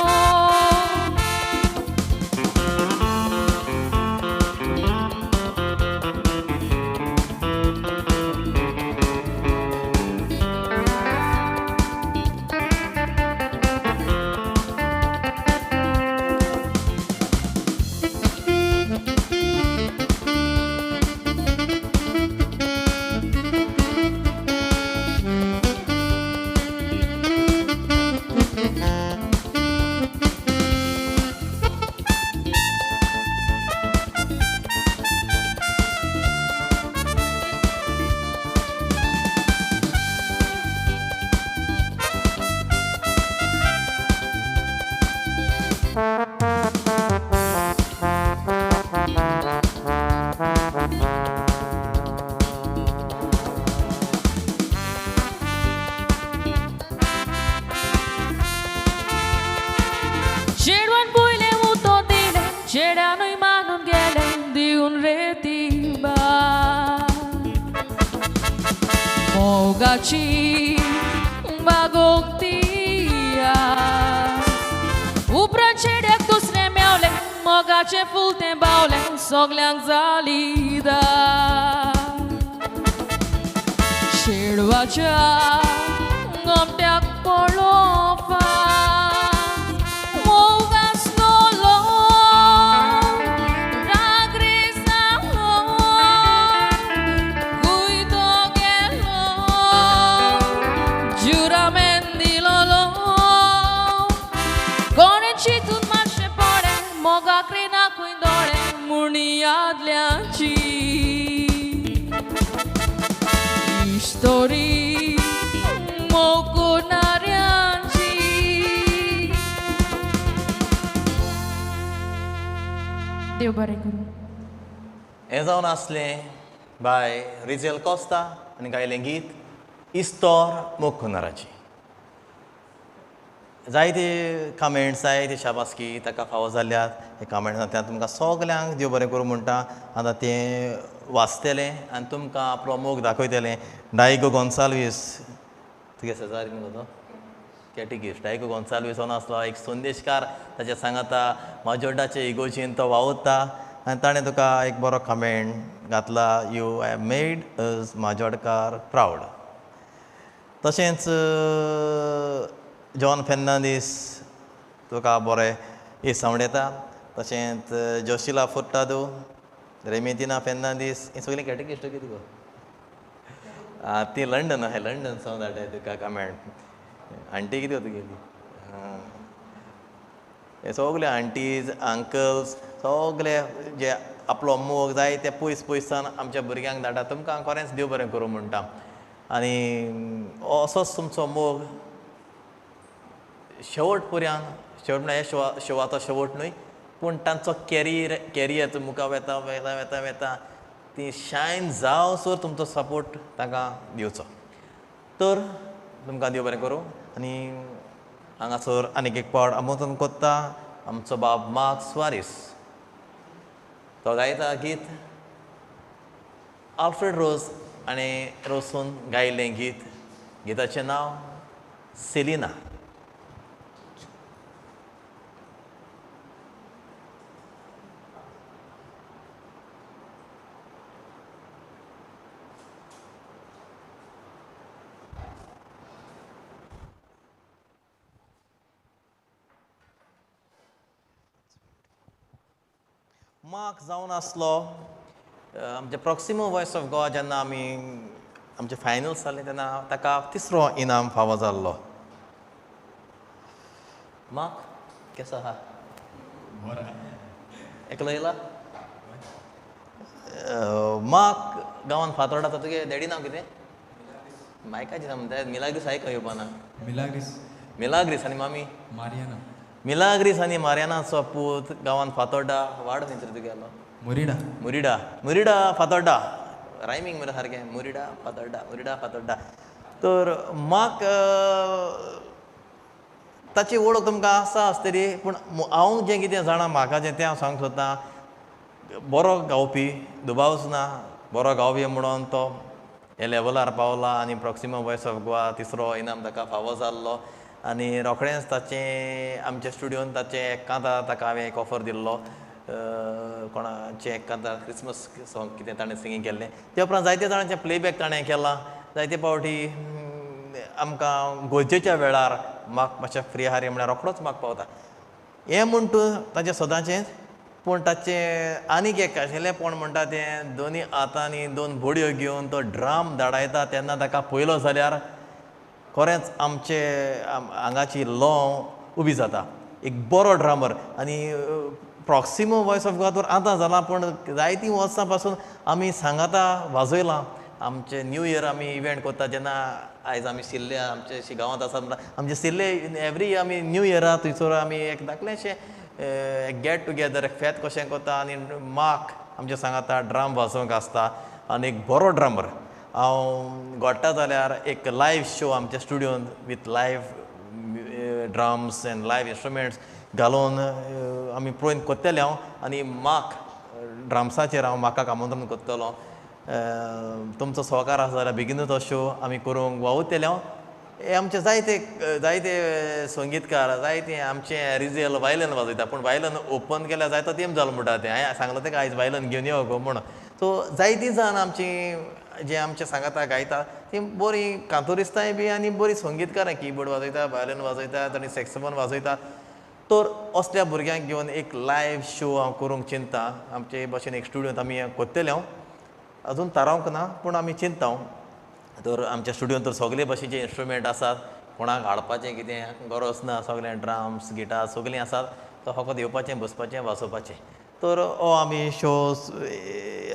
Speaker 2: चेडवान पयलें उतो दिलें चेड्यानूय मानून गेलें दिवन रे ती मोगाची बागोवंक ती उपरांत चेड्याक दुसरें मेवलें मोगाचें फूल तें बावलें सगल्यांक जाली दाग चेडवाच्या गोमट्याक पळोवपाक मोग आसलोलो राग रे जालो खूंय तो गेलो जुरामेन दिलोलो कोणें चिंतून मातशें पडे मोगाक रे ना खूंय दोळे म्हूण यादल्यांची इश्टोरी मोग करणाऱ्यांची. देव बरें करूं.
Speaker 1: हें जावन आसलें बाय रिझेल कोस्ता आनी गायलें गीत इस्तोर मोग करणाराची. जायते कमेंट्स जायते शाबासकी ताका फावो जाल्यात. हे कमेंट्स तुमकां सगल्यांक देव बरें करूं म्हणटा. आतां तें वाचतलें आनी तुमकां आपलो मोग दाखयतलें. डायगो गोन्साल्वीस तुगे शेजारी न्हू तो कॅटिकिस्ट डायगो गोन्साल्वीस हो आसलो एक संदेशकार. ताच्या सांगाता माजोर्डाचे इगोर्जेन तो वावुरता आनी ताणें तुका एक बरो कमेंट घातला, you have made us Majordkar proud. तशेंच जॉन फेर्नांदीस तुका बरें इसावण येता. तशेंच जोशिला फुर्तादो, रेमेतिना फेर्नांदीस, ही सगळीं कॅटेकिस्ट कितें गो ती लंडन आहा, लंडन सावन धाडटा तुका कमेंट. आंटी कितें तुगेली हे सगळे आंटीज अंकल्स सगळे जे आपलो मोग जाय ते पयस पयसान आमच्या भुरग्यांक धाडटा. तुमकां खरेंच देव बरें करूं म्हणटा. आनी असोच तुमचो मोग शेवट पर्यंत, शेवट म्हळ्यार हे शोवाचो शेवट न्हय पूण तांचो कॅरियर मुखार वेता वेता वेता वेता ती शायन जावसर तुमचो सपोर्ट तांकां दिवचो. तर तुमकां देव बरें करूं. आनी हांगासर आनीक एक पावट आमंत्रण कोत्ता आमचो बाब मार्क सुवारीस, तो गायता गीत आल्फ्रेड रोज आनी रोसून गायिल्लें गीत. गिताचें नांव सेलिना. मार्क जावन आसलो आमचे प्रॉक्सिमो वॉयस ऑफ गोवा जेन्ना आमी आमचे फायनल्स जाले तेन्ना ताका तिसरो इनाम फावो जाल्लो. मार्क केसो आहा? एकलो येयला? मार्क गांवान फातोर्डा. तुगे डॅडी नांव कितें? मायकाचें सांगता. मिलाग्रीस आयक येवपाना.
Speaker 4: मिलाग्रीस.
Speaker 1: मिलाग्रीस आनी मामी
Speaker 4: मारियाना.
Speaker 1: मिलाग्रीस आनी मारियानाचो पूत गांवान फातोर्डा. वाड खंय तर तुगेलो?
Speaker 4: मुरिडा.
Speaker 1: मुरिडा. मुरिडा फातोर्डा. रायमींग मरे सारकें. मुरिडा फातोर्डा, मुरिडा फातोर्डा. तर म्हाक ताची वळख तुमकां आसा आसतली पूण हांव जें कितें जाणा म्हाका जें तें हांव सांगूंक सोदतां. बरो गावपी, दुबावच ना, बरो गावपी म्हणून तो हे लेवलार पावला आनी प्रॉक्सिमो वॉयस ऑफ गोवा तिसरो इनाम ताका फावो जाल्लो. आनी रोखडेंच ताचें आमच्या स्टुडियोन ताचें एक कांतार ताका हांवें एक ऑफर दिल्लो, कोणाचें एक कांतार क्रिसमस सॉंग कितें ताणें सिंगींग केल्लें. ते उपरांत जायते जाणांचें प्लेबॅक ताणें केलां. जायते फावटी आमकां गरजेच्या वेळार म्हाका मातशें फ्री आहा रे म्हळ्यार रोखडोच म्हाका पावता. हें म्हूण तूं ताचें सदांचेंच पूण ताचें आनीक एक खाशेलेंपण म्हणटा तें दोनी हातांनी दोन बडयो घेवन तो ड्राम धाडायता तेन्ना ताका पयलो जाल्यार खरेंच आमचे हांगाची लोंव उबी जाता. एक बरो ड्रामर. आनी प्रॉक्सिमो वॉयस ऑफ गोवा तर आतां जालां पूण जायतीं वर्सां पासून आमी सांगाता वाजयलां. आमचे न्यू इयर आमी इव्हेंट करता जेन्ना आयज आमी सिल्ले आमचे गांवांत आसात म्हणटा आमचे सिल्ले एवरी इयर आमी न्यू इयरा थंयसर आमी एक धाकलेंशें गेट टुगेदर एक फेत कशें करता आनी मार्क आमचे सांगाता ड्राम वाजोवंक आसता. आनी एक बरो ड्रमर. हांव घडटा जाल्यार एक लायव्ह शो आमच्या स्टुडियोन with live drums and live instruments घालून आमी पळोवन करतले हांव. आनी मार्क ड्रम्साचेर हांव म्हाका आमंत्रण करतलो. तुमचो सहकार आसा जाल्यार बेगीनूच तो शो आमी करूंक वावुरतले हांव. हे आमचे जायते जायते संगीतकार जायते आमचे रिजेल वायलन वाजयता पूण वायलन ओपन केल्यार जायतो तेम जालो म्हणटा तें. हांवें सांगलां तेका आयज वायलन घेवन यो गो म्हणून. सो जायतीं जाण आमची जे आमचे सांगाता गायता ती बरीं कांतोरिस्तांय बी आनी बरीं संगीतकारां, किबोर्ड वाजयता, वायलन वाजयता, आनी सॅक्सोफोन वाजयता. तर असल्या भुरग्यांक घेवन एक लायव्ह शो हांव करूंक चिंतता. आमचे भशेन एक स्टुडियोंत आमी करतले हांव, अजून थारावंक ना पूण आमी चिंतता. तर आमच्या स्टुडियोंत तर सगळे भशेचे इन्स्ट्रुमेंट आसात, कोणाक हाडपाचें कितें गरज ना, सगळें ड्रम्स गिटार सगळीं आसात. तो फकत येवपाचें, बसपाचें, वाजोवपाचें. तर हो आमी शो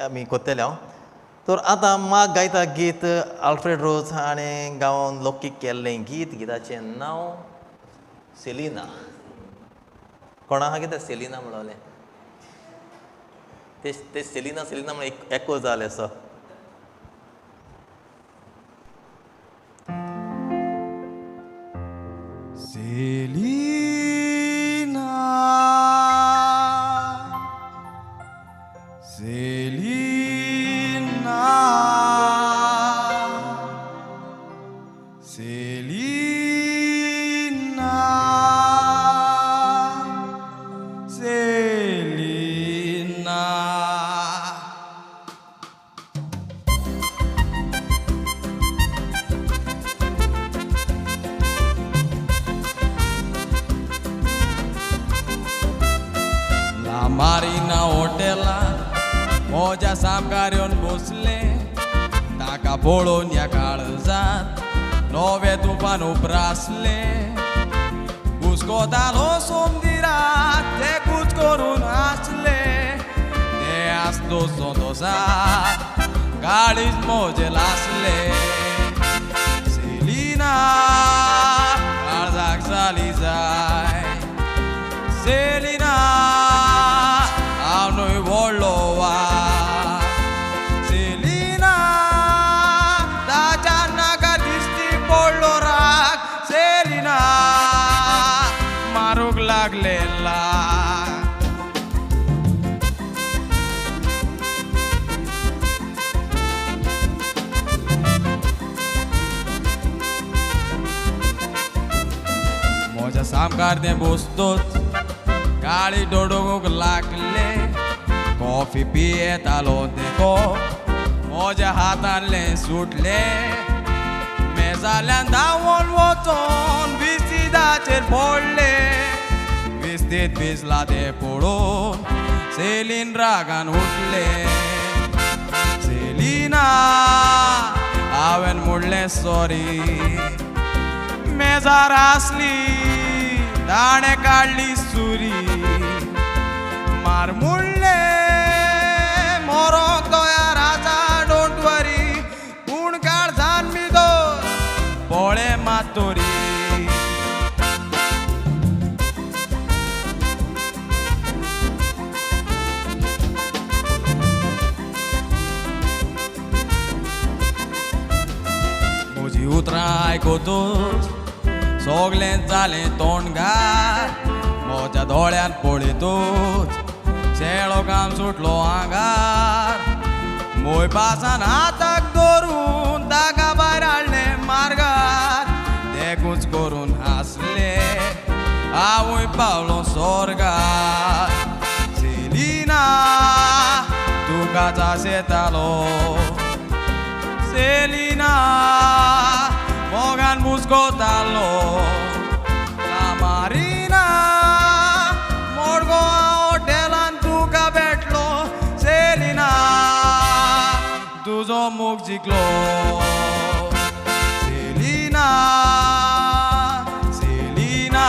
Speaker 1: आमी करतले हांव. तर आतां माग गायता गीत आल्फ्रेड रोज हाणें गांवान लोकीक केल्लें गीत. गिताचें नांव सेलिना. कोणा आहा कितें सेलिना म्हणलें ते सेलिना सेलिना म्हणून एक एको जालें असो.
Speaker 4: Selina, Selina, Selina, Selina. La Marina हॉटेला म्हज्या सामकार येवन बसले, ताका पळोवन ह्या काळजांत नवें तुफान उप्रासलें. घुसकोतालो सोमदिरा करून हांसले ते आसलो संतोसान काळीज मोजें लासले सेलिना काळजाक जाली जाय सेलिना हांव न्हय व्हडलो वाग सेलिना ताच्या नाका दिश्टी पडलो राग सेलिना मारूंक लागले लाग. म्हज्या सामकार तें बसतोच काळी डोडोवंक लागले कॉफी पियेतालो तें कोप म्हज्या हातांतलें सुटलें मेजाल्यान धांवोन वचोन विस्तिदाचेर पडलें विस्तीद भिजला तें पळोवन सेलीन रागान उठलें सेलिना हांवें म्हणलें सॉरी मेजार आसली ताणें काडली सुरी मार म्हणलें मरोंक तयार आसा don't वरी पूण काळजान भितर पळय मात तरी. म्हजी उतरां आयकतूच सगळें जालें तोंडगार म्हज्या दोळ्यान पळयतूच शेळो काम सुटलो आंगार मोय पासान हाताक धरून ताका भायर हाडलें मार्गार तेकूच करून हांसले हांवूय पावलो स्वर्गार सेलिना तुकाच आशेतालो सेलिना मोगान मुस्कोतालो मारिना मडगांव हॉटेलान तुका भेटलो सेलिना तुजो मोग जिखलो सेलिना सेलिना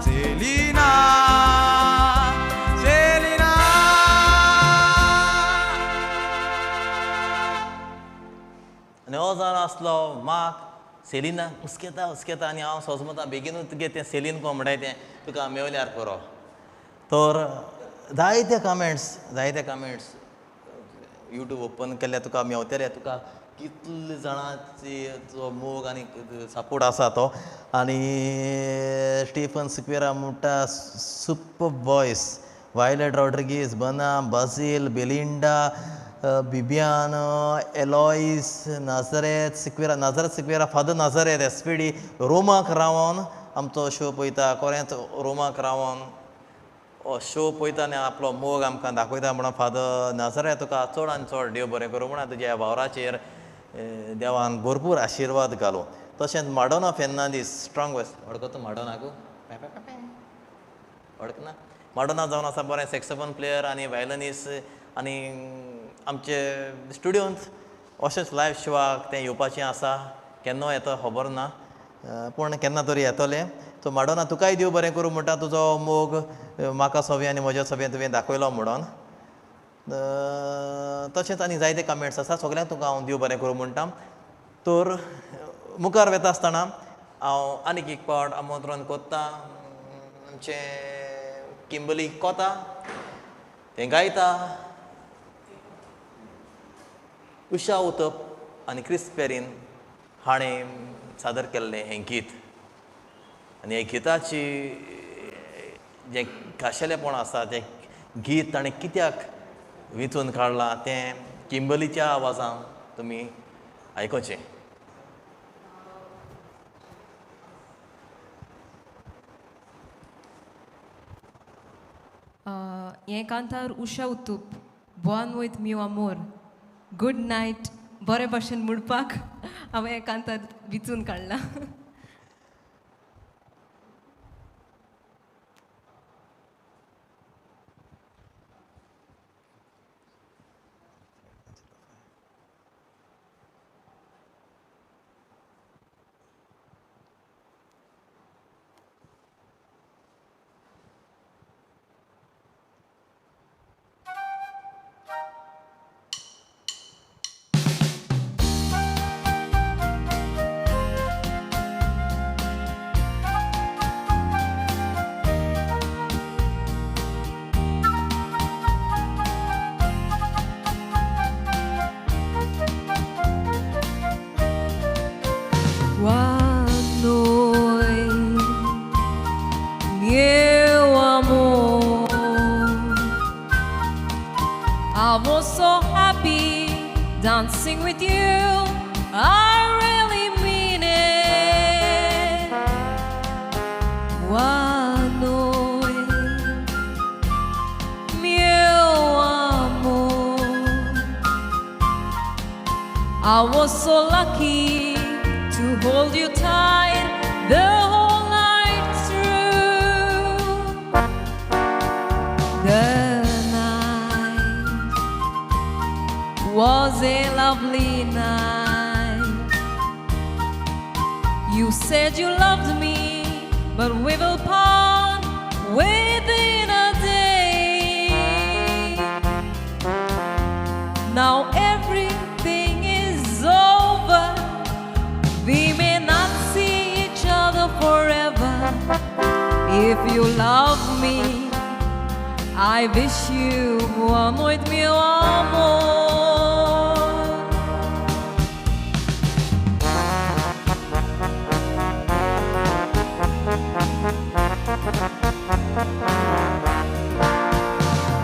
Speaker 4: सेलिना सेलिना.
Speaker 1: आनी हो जावन आसलो माक सेलिना हुस्केता हुस्केता आनी हांव सोजमता बेगीनूच तुगे तें सेलीन कोण म्हणटाय तें तुका मेवल्यार पुरो. तर जायते कमेंट्स यूट्यूब ओपन केल्यार तुका मेवतले तुका कितले जाणांची जो मोग आनी सपोर्ट आसा तो. आनी स्टीफन सिक्वेरा म्हणटा super voice Violet Rodrigues Bana Basil Belinda Bibiano Alois Nazareth Sequeira Nazareth Sequeira father Nazareth S P D रोमाक रावन आमचो शो पळयता कोरेंच रोमाक रावन हो शो पळयता आनी आपलो मोग आमकां दाखयता म्हणून फादर नाजरेथ तुका चड आनी चड देव बरें करूं म्हणून तुज्या वावराचेर देवान भरपूर आशिर्वाद घालूं. तशेंच माडोना फेर्नांदीस स्ट्रोंग वॉयस वळखता माडोनाकू वळखना माडोना जावन आसा बरें सॅक्सोफोन प्लेयर आनी वायलनीस आनी आमचे स्टुडियोंत अशेंच लायव शोवाक तें येवपाचें आसा केन्ना येता खबर ना पूण केन्ना तरी येतलें. सो माडोना तुकाय देव बरें करूं म्हणटा तुजो मोग म्हाका सोबें आनी म्हज्या सोबें तुवें दाखयलो म्हणून. तशेंच आनी जायते कमेंट्स आसा सगल्यांक तुका हांव देव बरें करूं म्हणटा. तर मुखार वता आसतना हांव आनीक एक पावट आमंत्रण कोत्ता आमचें किंबली कोता तें गायता उषा उतप आनी क्रिस पेरीन हाणें सादर केल्लें हें गीत. आनी ह्या गिताची जें खाशेलेपण आसा तें गीत ताणें कित्याक वेंचून काडलां तें किंबलीच्या आवाजान तुमी आयकुचें.
Speaker 3: हें कांतार उषा उतूप बोन वयत म्यू आमोर गूड नायट बरे भाशेन म्हणपाक हांवें हें कांतार विचून काडलां.
Speaker 2: so happy dancing with you. I really mean it. Boa noite, meu amor. I was so lucky to hold you tight the whole night through. The night was a lovely night. You said you loved me, but we will part within a day. Now everything is over. We may not see each other forever. If you love me, I wish you boa noite, meu amor.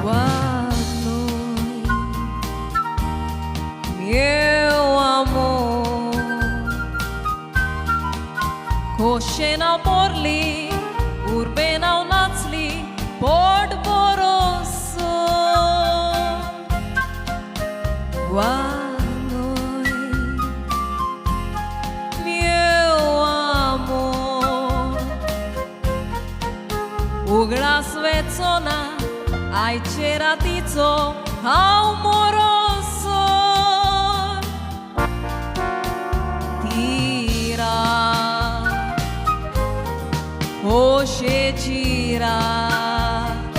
Speaker 2: Boa noite, meu amor. खोशेन हांव poorly, उर्बेन हांव नाचली, पोट भरोसो. Boa noite, meu amor. उगडास वेचो ना आयचे रातीचो हांव मोरोसो. ती रात खोशेची रात,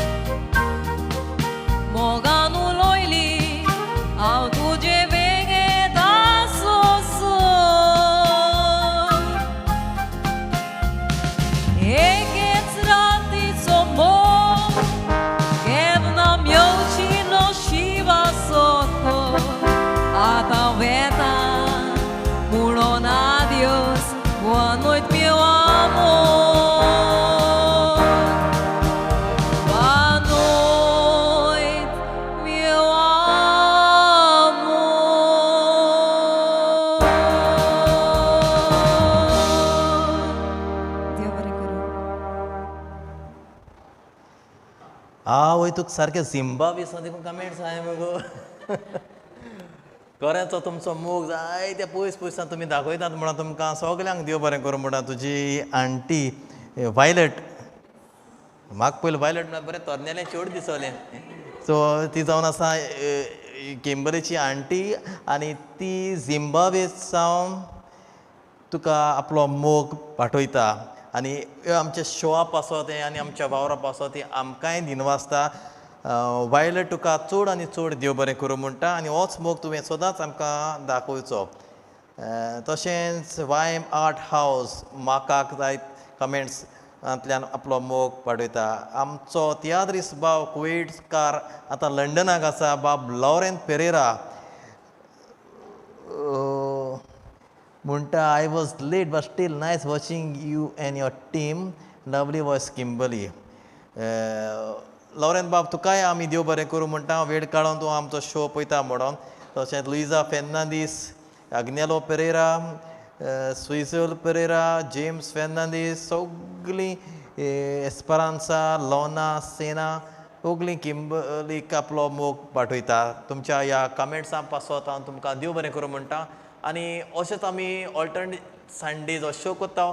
Speaker 2: मोगान उलयली हांव तुजे वेंगेंत आसोसो. एकेच रातीचो मोग केन्ना मेवची नशिबा सोको. आतां वेता म्हणून adiós, boa noite, meu amor. Boa noite, meu amor.
Speaker 3: देव बरें करूं.
Speaker 1: आवय, तुका सारकें झिम्बाब्वे देखून कमेंट्स आय मगो. खरेंच तुमचो मोग जायत्या पयस पयसान तुमी दाखयतात म्हणून तुमकां सगल्यांक देव बरें करूं म्हणटा. तुजी आंटी वायलट, म्हाका पयलीं वायलट म्हळ्यार बरें तरनेलें चेडूं दिसलें. सो ती जावन आसा किंबरीची आंटी आनी ती झिम्बाब्वे सावन तुका आपलो मोग पाठयता आनी आमच्या शोआ पासत आनी आमच्या वावरा पासत ती आमकांय दिनवासता. वायलट, तुका चड आनी चड देव बरें करूं म्हणटा आनी होच मोग तुवें सदांच आमकां दाखोवचो. तशेंच वाय एम आर्ट हावस म्हाका जायत कमेंट्सांतल्यान आपलो मोग पाठयता. आमचो तियात्रीस बाब कुवेटकार आतां लंडनाक आसा, बाब लॉरेन पेरेरा म्हणटा, I was late but still nice watching you and your team, lovely voice Kimberly. Lauren बाब, तुकाय आमी देव बरें करूं म्हणटा, वेळ काडून तूं आमचो शो पळयता म्हणून. तशेंच लुइजा फेर्नांदीस, आग्नेलो पेरेरा, स्विजल पेरेरा, जेम्स फेर्नांदीस, सगलीं एस्परांसा, लोना, सेना, सगलीं किंबलीक आपलो मोग पाठयता. तुमच्या ह्या कमेंट्सां पासत हांव तुमकां देव बरें करूं म्हणटा. आनी अशेंच आमी ऑल्टरनेट संडेज हो शो करता.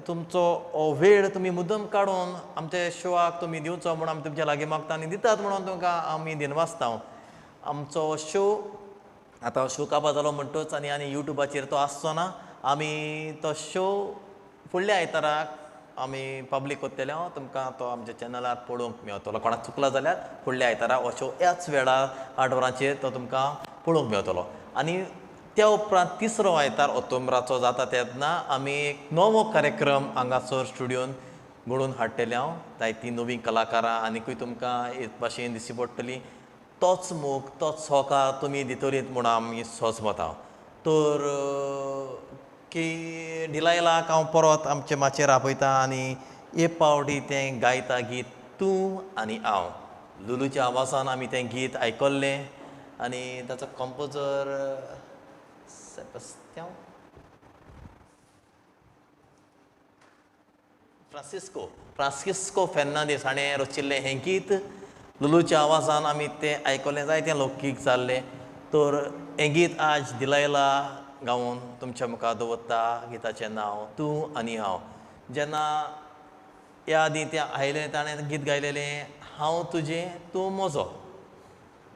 Speaker 1: तुमचो हो वेळ तुमी मुद्दम काडून आमच्या शोआक तुमी दिवचो म्हणून आमी तुमच्या लागीं मागता आनी दितात म्हणून तुमकां आमी दिनवासता. आमचो शो आतां शो काबार जालो म्हणटच आनी आनी युट्यूबाचेर तो आसचो ना. आमी तो शो फुडल्या आयताराक आमी पब्लीक करतले. तुमकां तो आमच्या चॅनलार पळोवंक मेळटलो. कोणाक चुकला जाल्यार फुडल्या आयतारा हो शो ह्याच वेळार 8 वरांचेर तो तुमकां पळोवंक मेळटलो. आनी त्या उपरांत तिसरो आयतार ऑक्टोबराचो जाता तेन्ना आमी एक नवो कार्यक्रम हांगासर स्टुडियोन घडोवन हाडटले. हांव जायतीं नवीं कलाकारां आनिकूय तुमकां एक भाशेन दिश्टी पडटली. तोच मोग, तोच सहकार तुमी दितलीत म्हूण आमी सोजमता. तर की डिलायलाक हांव परत आमचे माचयेर आपयता आनी एक पावटी तें गायता गीत तूं आनी हांव. लुलूच्या आवाजान आमी तें गीत आयकल्लें. आनी ताचो कंपोजर सेबस्त्यांव फ्रांसिस्को फ्रांसिस्को फेर्नांदीस हाणें रचिल्लें हें गीत. लुलूच्या आवाजान आमी तें आयकलें, जायतें लोकगीत जाल्लें. तर हें गीत आज दिलायला गावन तुमच्या मुखार दवरता. गिताचें नांव तूं आनी हांव. जेन्ना ह्या आदीं तें आयलें ताणें गीत गायलेलें हांव तुजें तूं म्हजो,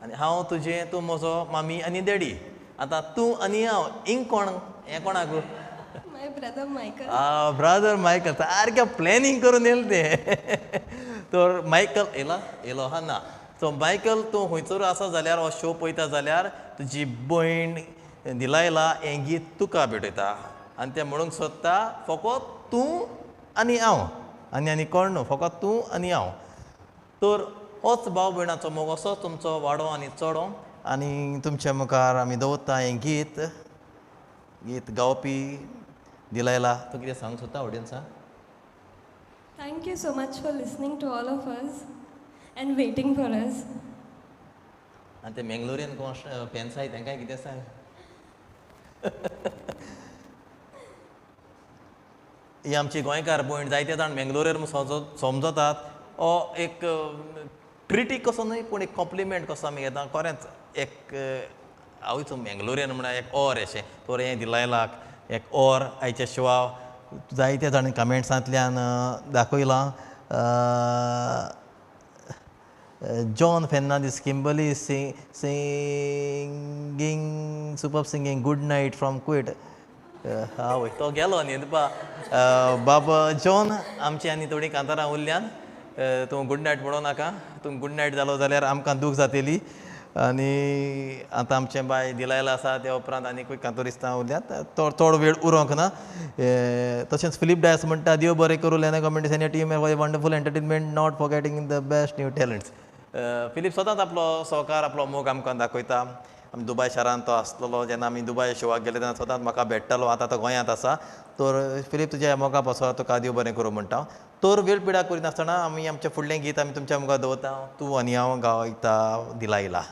Speaker 1: आनी हांव तुजें तूं म्हजो मामी आनी डॅडी. आतां तूं आनी हांव इंग कोण, हें कोणाक?
Speaker 3: My brother Michael.
Speaker 1: Ah, brother Michael सारकें प्लॅनिंग करून येयलें तें. तर मायकल येयला, येयलो हा ना. सो मायकल तूं खंयसर आसा जाल्यार हो शो पळयता जाल्यार तुजी भयण दिलायला हें गीत तुका भेटयता आनी तें म्हणूंक सोदता फकत तूं आनी हांव, आनी आनी कोण न्हू, फकत तूं आनी हांव. तर होच भाव भयणाचो मोग असो तुमचो वाडो आनी चडो. आनी तुमच्या मुखार आमी दवरता हें गीत. गीत गावपी दिलायला, तूं कितें सांगूंक सोदता ऑडियन्साक?
Speaker 3: Thank you so much for listening to all of us and waiting for us.
Speaker 1: आनी ते मेंगलोरियन कोण फॅन्स आहाय तेंकांय कितें सांग. ही आमची गोंयकार भयण जायते जाण मेंगलोरेर समजतात. हो एक क्रिटीक कसो न्हय पूण एक कॉम्प्लिमेंट कसो आमी घेता. खरेंच एक हांवूच मेंगलोरियन म्हळ्यार एक और अशें. तर हें दिलायलाक एक और आयच्या शिवा जायते जाणांनी कमेंट्सांतल्यान दाखयलां. John Fernandes, Kimberly singing super singing good night from Kuwait. आवय तो गेलो न्हिदपा. बाबा जॉन आमची आनी थोडीं कांतारां उरल्यान. तूं गूड नायट म्हणूं नाका, तूं गूड नायट जालो जाल्यार आमकां दूख जातली. आनी आतां आमचें बाय दिलायला आसा त्या उपरांत आनीकूय कांतोरिस्तां उरल्यात, चड वेळ उरोंक ना. तशेंच फिलीप डायस म्हणटा देव बरें करूं Lena comedies and team for wonderful entertainment, not forgetting the best new talents. Philip सदांच आपलो सहकार आपलो मोग आमकां दाखयता. आमी दुबाय शारांत तो आसलेलो, जेन्ना आमी दुबाय शोवाक गेले तेन्ना सदांच म्हाका भेट्टालो. आतां तो गोंयांत आसा. तर फिलीप तुज्या मोगा पासो तुका देव बरें करूं म्हणटा. तर वेळ पिडा करिनासतना आमी आमचें फुडलें गीत आमी तुमच्या मुखार दवरता. तूं आनी हांव गायता दिलायला.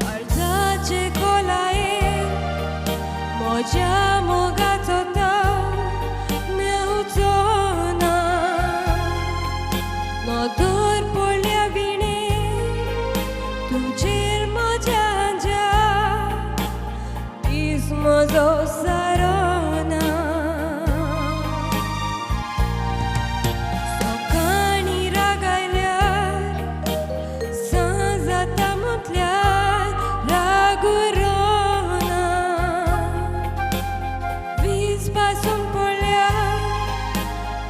Speaker 3: काळजाचे कोलायेन नदर पडल्या विणे तुजेर म्हज्या दीस म्हजो सारना. सकाळीं राग आयल्यार सांज जाता म्हटल्यार राग उरना. वीज पासून पडल्यार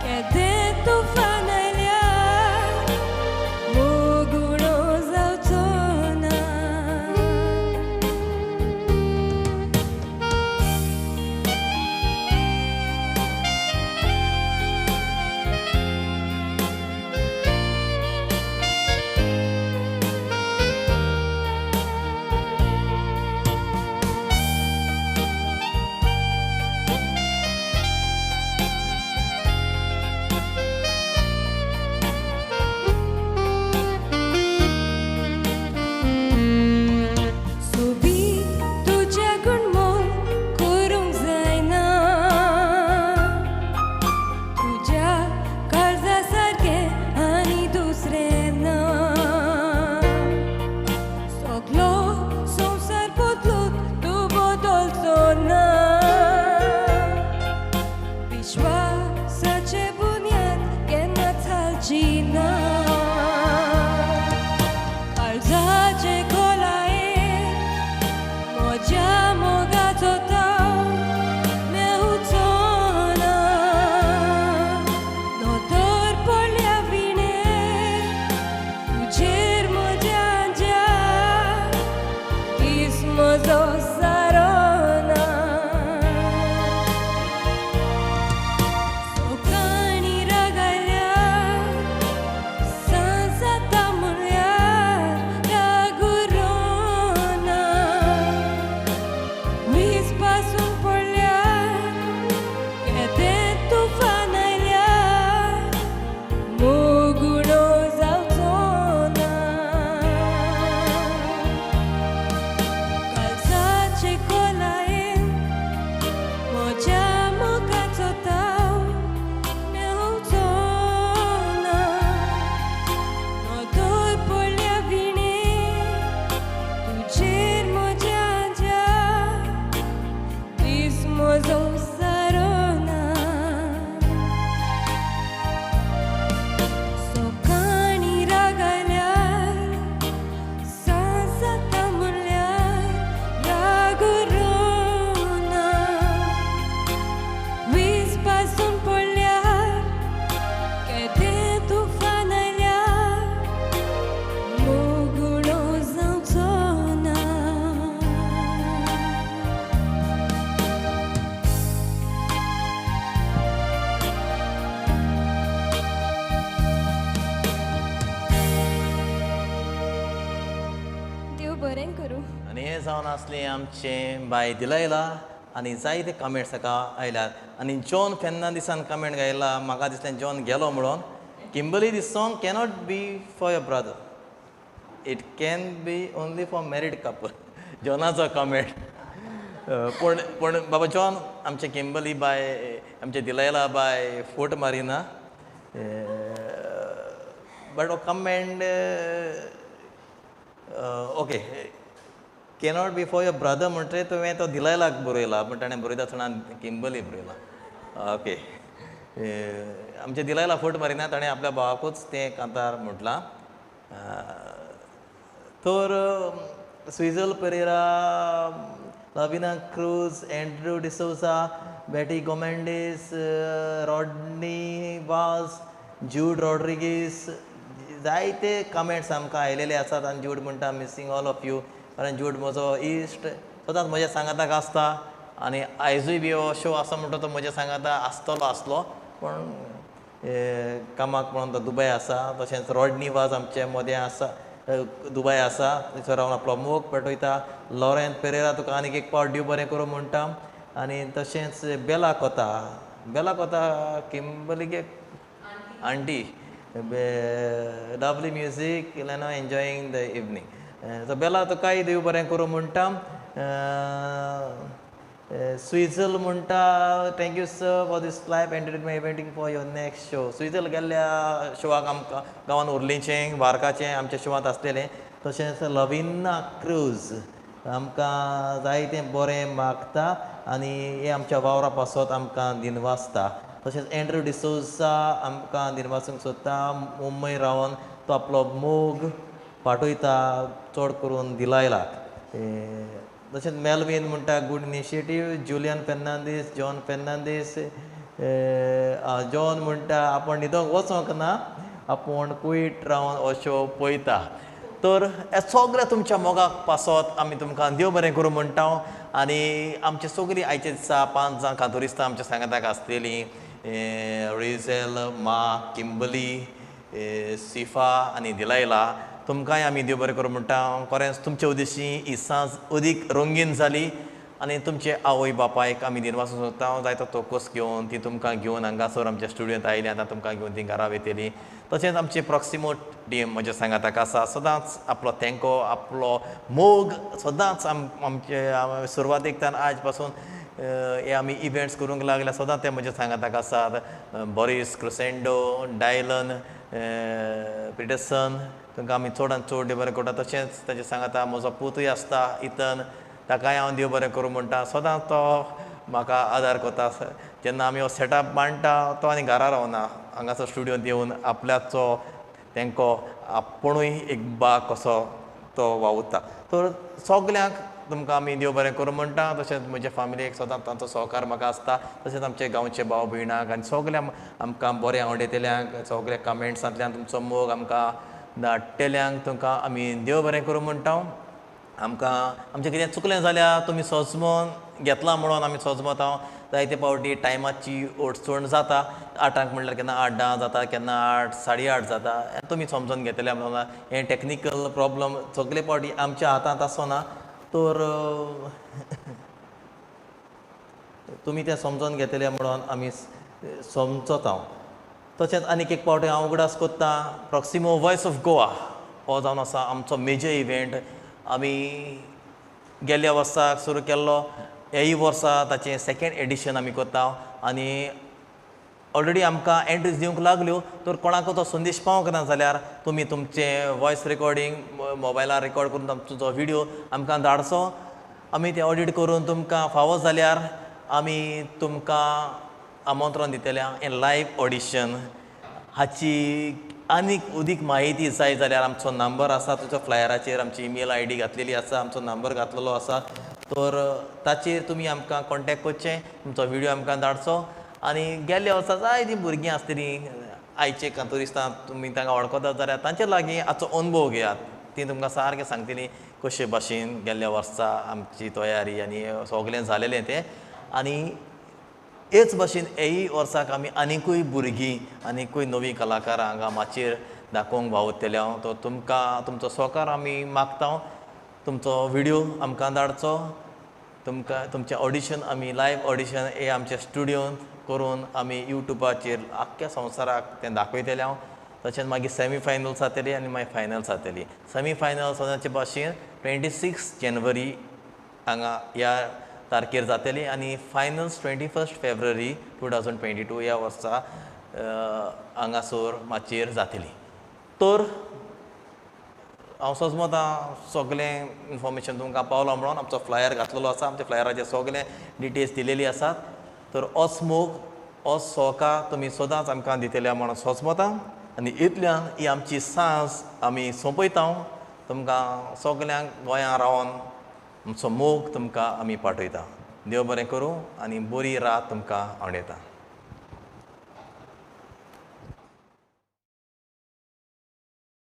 Speaker 3: केदें तुफान आयल्यार मोग उणो जावचो ना. सोबीत तुज्या गुणमोल करूंक जायना, तुज्या काळजा सारकें आनी दुसरें ना. सगलो संवसार बदलून तूं बदलचो ना. विश्वासाचे बुन्याद केन्ना थालची ना. काळजाचे खोलायेन म्हज्या मोगाचो ताव मेवचो ना. नदर पडल्या विणे तुजेर म्हज्या दीस म्हजो सारना. सकाळीं राग आयल्यार सांज जाता म्हळ्यार राग उरना. वीज पासून पडल्यार केदें तुफान आयल्यार मोग उणो जावचो ना. काळजाचे खोलायेन म्हज्या मोगाचो ताव मेवचो ना. नदर पडल्या विणे तुजेर म्हज्या दीस म्हजो सारना. सकाळीं राग आयल्यार सांज जाता म्हळ्यार राग उरना. वीज पासून पडल्यार केदें तुफान आयल्यार मोग उणो जावचो ना. देव बरें करूं.
Speaker 1: आनी हें जावन आसलें आमचें बाय दिलयला आनी जायते कमेंट्स ताका आयल्यात. आनी जॉन फेर्नांडीसान कमेंट गायला, म्हाका दिसलें जॉन गेलो म्हणून. Kimberly, this song cannot be for your brother, it can be only for married couple. जॉनाचो comment. पूण पूण बाबा जॉन, आमचें किंबली बाय, आमचें दिलयला बाय फोट मारिना, बट हो comment okay cannot be for your brother म्हणटकीर तुवें तो दिलयलाक बरयला, पूण ताणें बरयता आसतना किंबली बरयला. ओके, आमचें दिलयला फोट मारिना, ताणें आपल्या भावाकूच तें कांतार म्हटलां. तर Swizel Pereira, Lavina Cruz, Andrew D'Souza, Betty Gomendes, Rodney Vaz, Jude Rodrigues, जायते कमेंट्स आमकां आयलेले आसात. आनी जूड म्हणटा मिसींग ऑल ऑफ you, कारण जूड म्हजो इश्ट सदांच म्हज्या सांगाताक आसता आनी आयजूय बी हो शो आसा म्हणटा तो म्हज्या सांगाता आसतलो आसलो, पूण कामाक म्हणून तो दुबय आसा. तशेंच रॉडनी वाज आमचे मदें आसा, दुबय आसा, थंयसर रावन आपलो मोग पेटयता. लॉरेन पेरेरा तुका आनीक एक पावट देव बरें करूं म्हणटा. आनी तशेंच बेला कोता, बेला कोता किंबलीगे aunty, lovely music, Leno enjoying the evening. So Bela तुकाय देव बरें करूं म्हणटा. स्विझल म्हणटा thank you sir for this live entertainment waiting for your next show. स्विझल गेल्ल्या शोवाक आमकां गांवान उर्लीचें बार्काचें आमच्या शोवांत आसलेलें. तशेंच लविना क्रूज आमकां जायतें बरें मागता आनी हें आमच्या वावरा पासत आमकां दिनवासता. तशेंच एंड्रू डिसोजा आमकां दिनवासूंक सोदता, मुंबय रावन तो आपलो मोग पाठयता चड करून दिलायलाक. तशेंच मेलवीन म्हणटा good initiative. Julian Fernandes, John Fernandes, John म्हणटा आपूण न्हिदोंक वचोंक ना, आपूण कुयट रावन हो शो पळयता. तर हे सगळें तुमच्या मोगाक पासत आमी तुमकां देव बरें करूं म्हणटा. आनी आमचे सगळीं आयचे दिसा 5 जाण कांतोरिस्तां आमच्या सांगाताक आसतलीं, रिझेल, मा, किंबली, सिफा आनी दिलायला. तुमकांय आमी देव बरें करूं म्हणटा. खरेंच तुमचे उद्देशी ही सांज अदीक रंगीन जाली आनी तुमचे आवय बापायक आमी दिनवासूंक सोदता. जायतो तोकोस घेवन ती तुमकां घेवन हांगासर आमच्या स्टुडियोंत आयली, आतां तुमकां घेवन ती घरा वयतली. तशेंच आमचे प्रॉक्सिमो टीम म्हज्या सांगाताक आसा, सदांच आपलो तेंको आपलो मोग सदांच आमचे सुरवातेकतान आज पासून हे आमी इव्हेंट्स करूंक लागल्या सदांच ते म्हज्या सांगाताक आसात. बोरीस क्रुसेंडो, डायलन पिटरसन, तांकां आमी चडान चड देव बरें करता. तशेंच ताचे सांगाता म्हजो पुतूय आसता इतन, ताकाय हांव देव बरें करूं म्हणटा. सदांच तो म्हाका आदार करता. जेन्ना आमी हो सेटअप मांडटा तो आनी घरा रावना, हांगासर स्टुडियोंत येवन आपल्याचो तेंको आपुणूय एक बाग कसो तो वावुरता. तर सगल्यांक तुमकां आमी देव बरें करूं म्हणटा. तशेंच म्हज्या फामिलीक सदांच तांचो सहकार म्हाका आसता. तशेंच आमचे गांवचे भाव भयणांक आनी सगल्या आमकां बरें आवडयतल्यांक, सगल्या कमेंट्सांतल्यान तुमचो मोग आमकां धाडटल्यांक तुमकां आमी देव बरें करूं म्हणटा. आमकां आमचें कितें चुकलें जाल्यार तुमी सोजमोन घेतलां म्हणून आमी सोजमता. जायते फावटी टायमाची अडचण जाता, 8 म्हणल्यार केन्ना 8:10 जाता, केन्ना 8, 8:30 जाता. तुमी समजून घेतले म्हणून हें टॅक्निकल प्रॉब्लम सगळे फावटी आमच्या हातांत आसना, तर तुमी तें समजून घेतले म्हणून आमी समजता. तशेंच आनीक एक फावटी हांव उगडास कोत्ता, प्रॉक्सिमो वॉयस ऑफ गोवा हो जावन आसा आमचो मेजर इव्हेंट. आमी गेल्ल्या वर्साक सुरू केल्लो, हेय वर्सा ताचें सेकेंड एडिशन आमी करता आनी ऑलरेडी आमकां एंट्रीज दिवंक लागल्यो. तर कोणाक तो संदेश पावंक ना जाल्यार तुमी तुमचें वॉयस रेकॉर्डींग मोबायलार रेकॉर्ड करून तुमचो व्हिडियो आमकां धाडचो. आमी तें ऑडिट करून तुमकां फावो जाल्यार आमी तुमकां आमंत्रण दितले हें लायव्ह ऑडिशन. हाची आनीक अदीक म्हायती जाय जाल्यार आमचो नंबर आसा, तुमच्या फ्लायराचेर आमची ईमेल I D घातलेली आसा, आमचो नंबर घातलेलो आसा, तर ताचेर तुमी आमकां कॉन्टेक्ट करचें, तुमचो व्हिडियो आमकां धाडचो. आनी गेल्ल्या वर्सा जायतीं भुरगीं आसतलीं आयचे कांतोरिस्तां, तुमी तांकां वळखतात जाल्यार तांचे लागीं हाचो अनुभव घेयात, तीं तुमकां सारकें सांगतलीं कशे भाशेन गेल्ल्या वर्सा आमची तयारी आनी सगळें जालेलें तें. आनी हेच भाशेन हेय वर्साक आमी आनिकूय भुरगीं आनिकूय नवीं कलाकारां हांगा माचयेर दाखोवंक वावुरतले हांव. तो तुमकां तुमचो सहकार आमी मागता, तुमचो व्हिडियो आमकां धाडचो, तुमकां तुमचें ऑडिशन आमी लायव्ह ऑडिशन हे आमच्या स्टुडियोंत करून आमी यूट्यूबाचेर आख्ख्या संवसाराक तें दाखयतले हांव. तशेंच मागीर सेमी फायनल जातली आनी मागीर फायनल जातली. सेमी फायनल सदांचे भाशेन 26 जानेवारी हांगा ह्या तारखेर जातली आनी फायनल्स 21 फेब्रुवारी 2022 ह्या वर्सा हांगासर माचयेर जातली. तर हांव सोजमता सगळें इन्फॉर्मेशन तुमकां पावलां म्हणून आमचो फ्लायर घातलेलो आसा, आमच्या फ्लायराचेर सगळें डिटेल्स दिलेली आसात. तर होच मोग होच सहकार तुमी सदांच आमकां दितले म्हणून सोजमता आनी इतल्यान ही आमची सांज आमी सोंपयता. तुमकां सगल्यांक गोंयांत रावन आमचो मोग तुमकां आमी पाठयता. देव बरें करूं आनी बरी रात तुमकां आवडयता.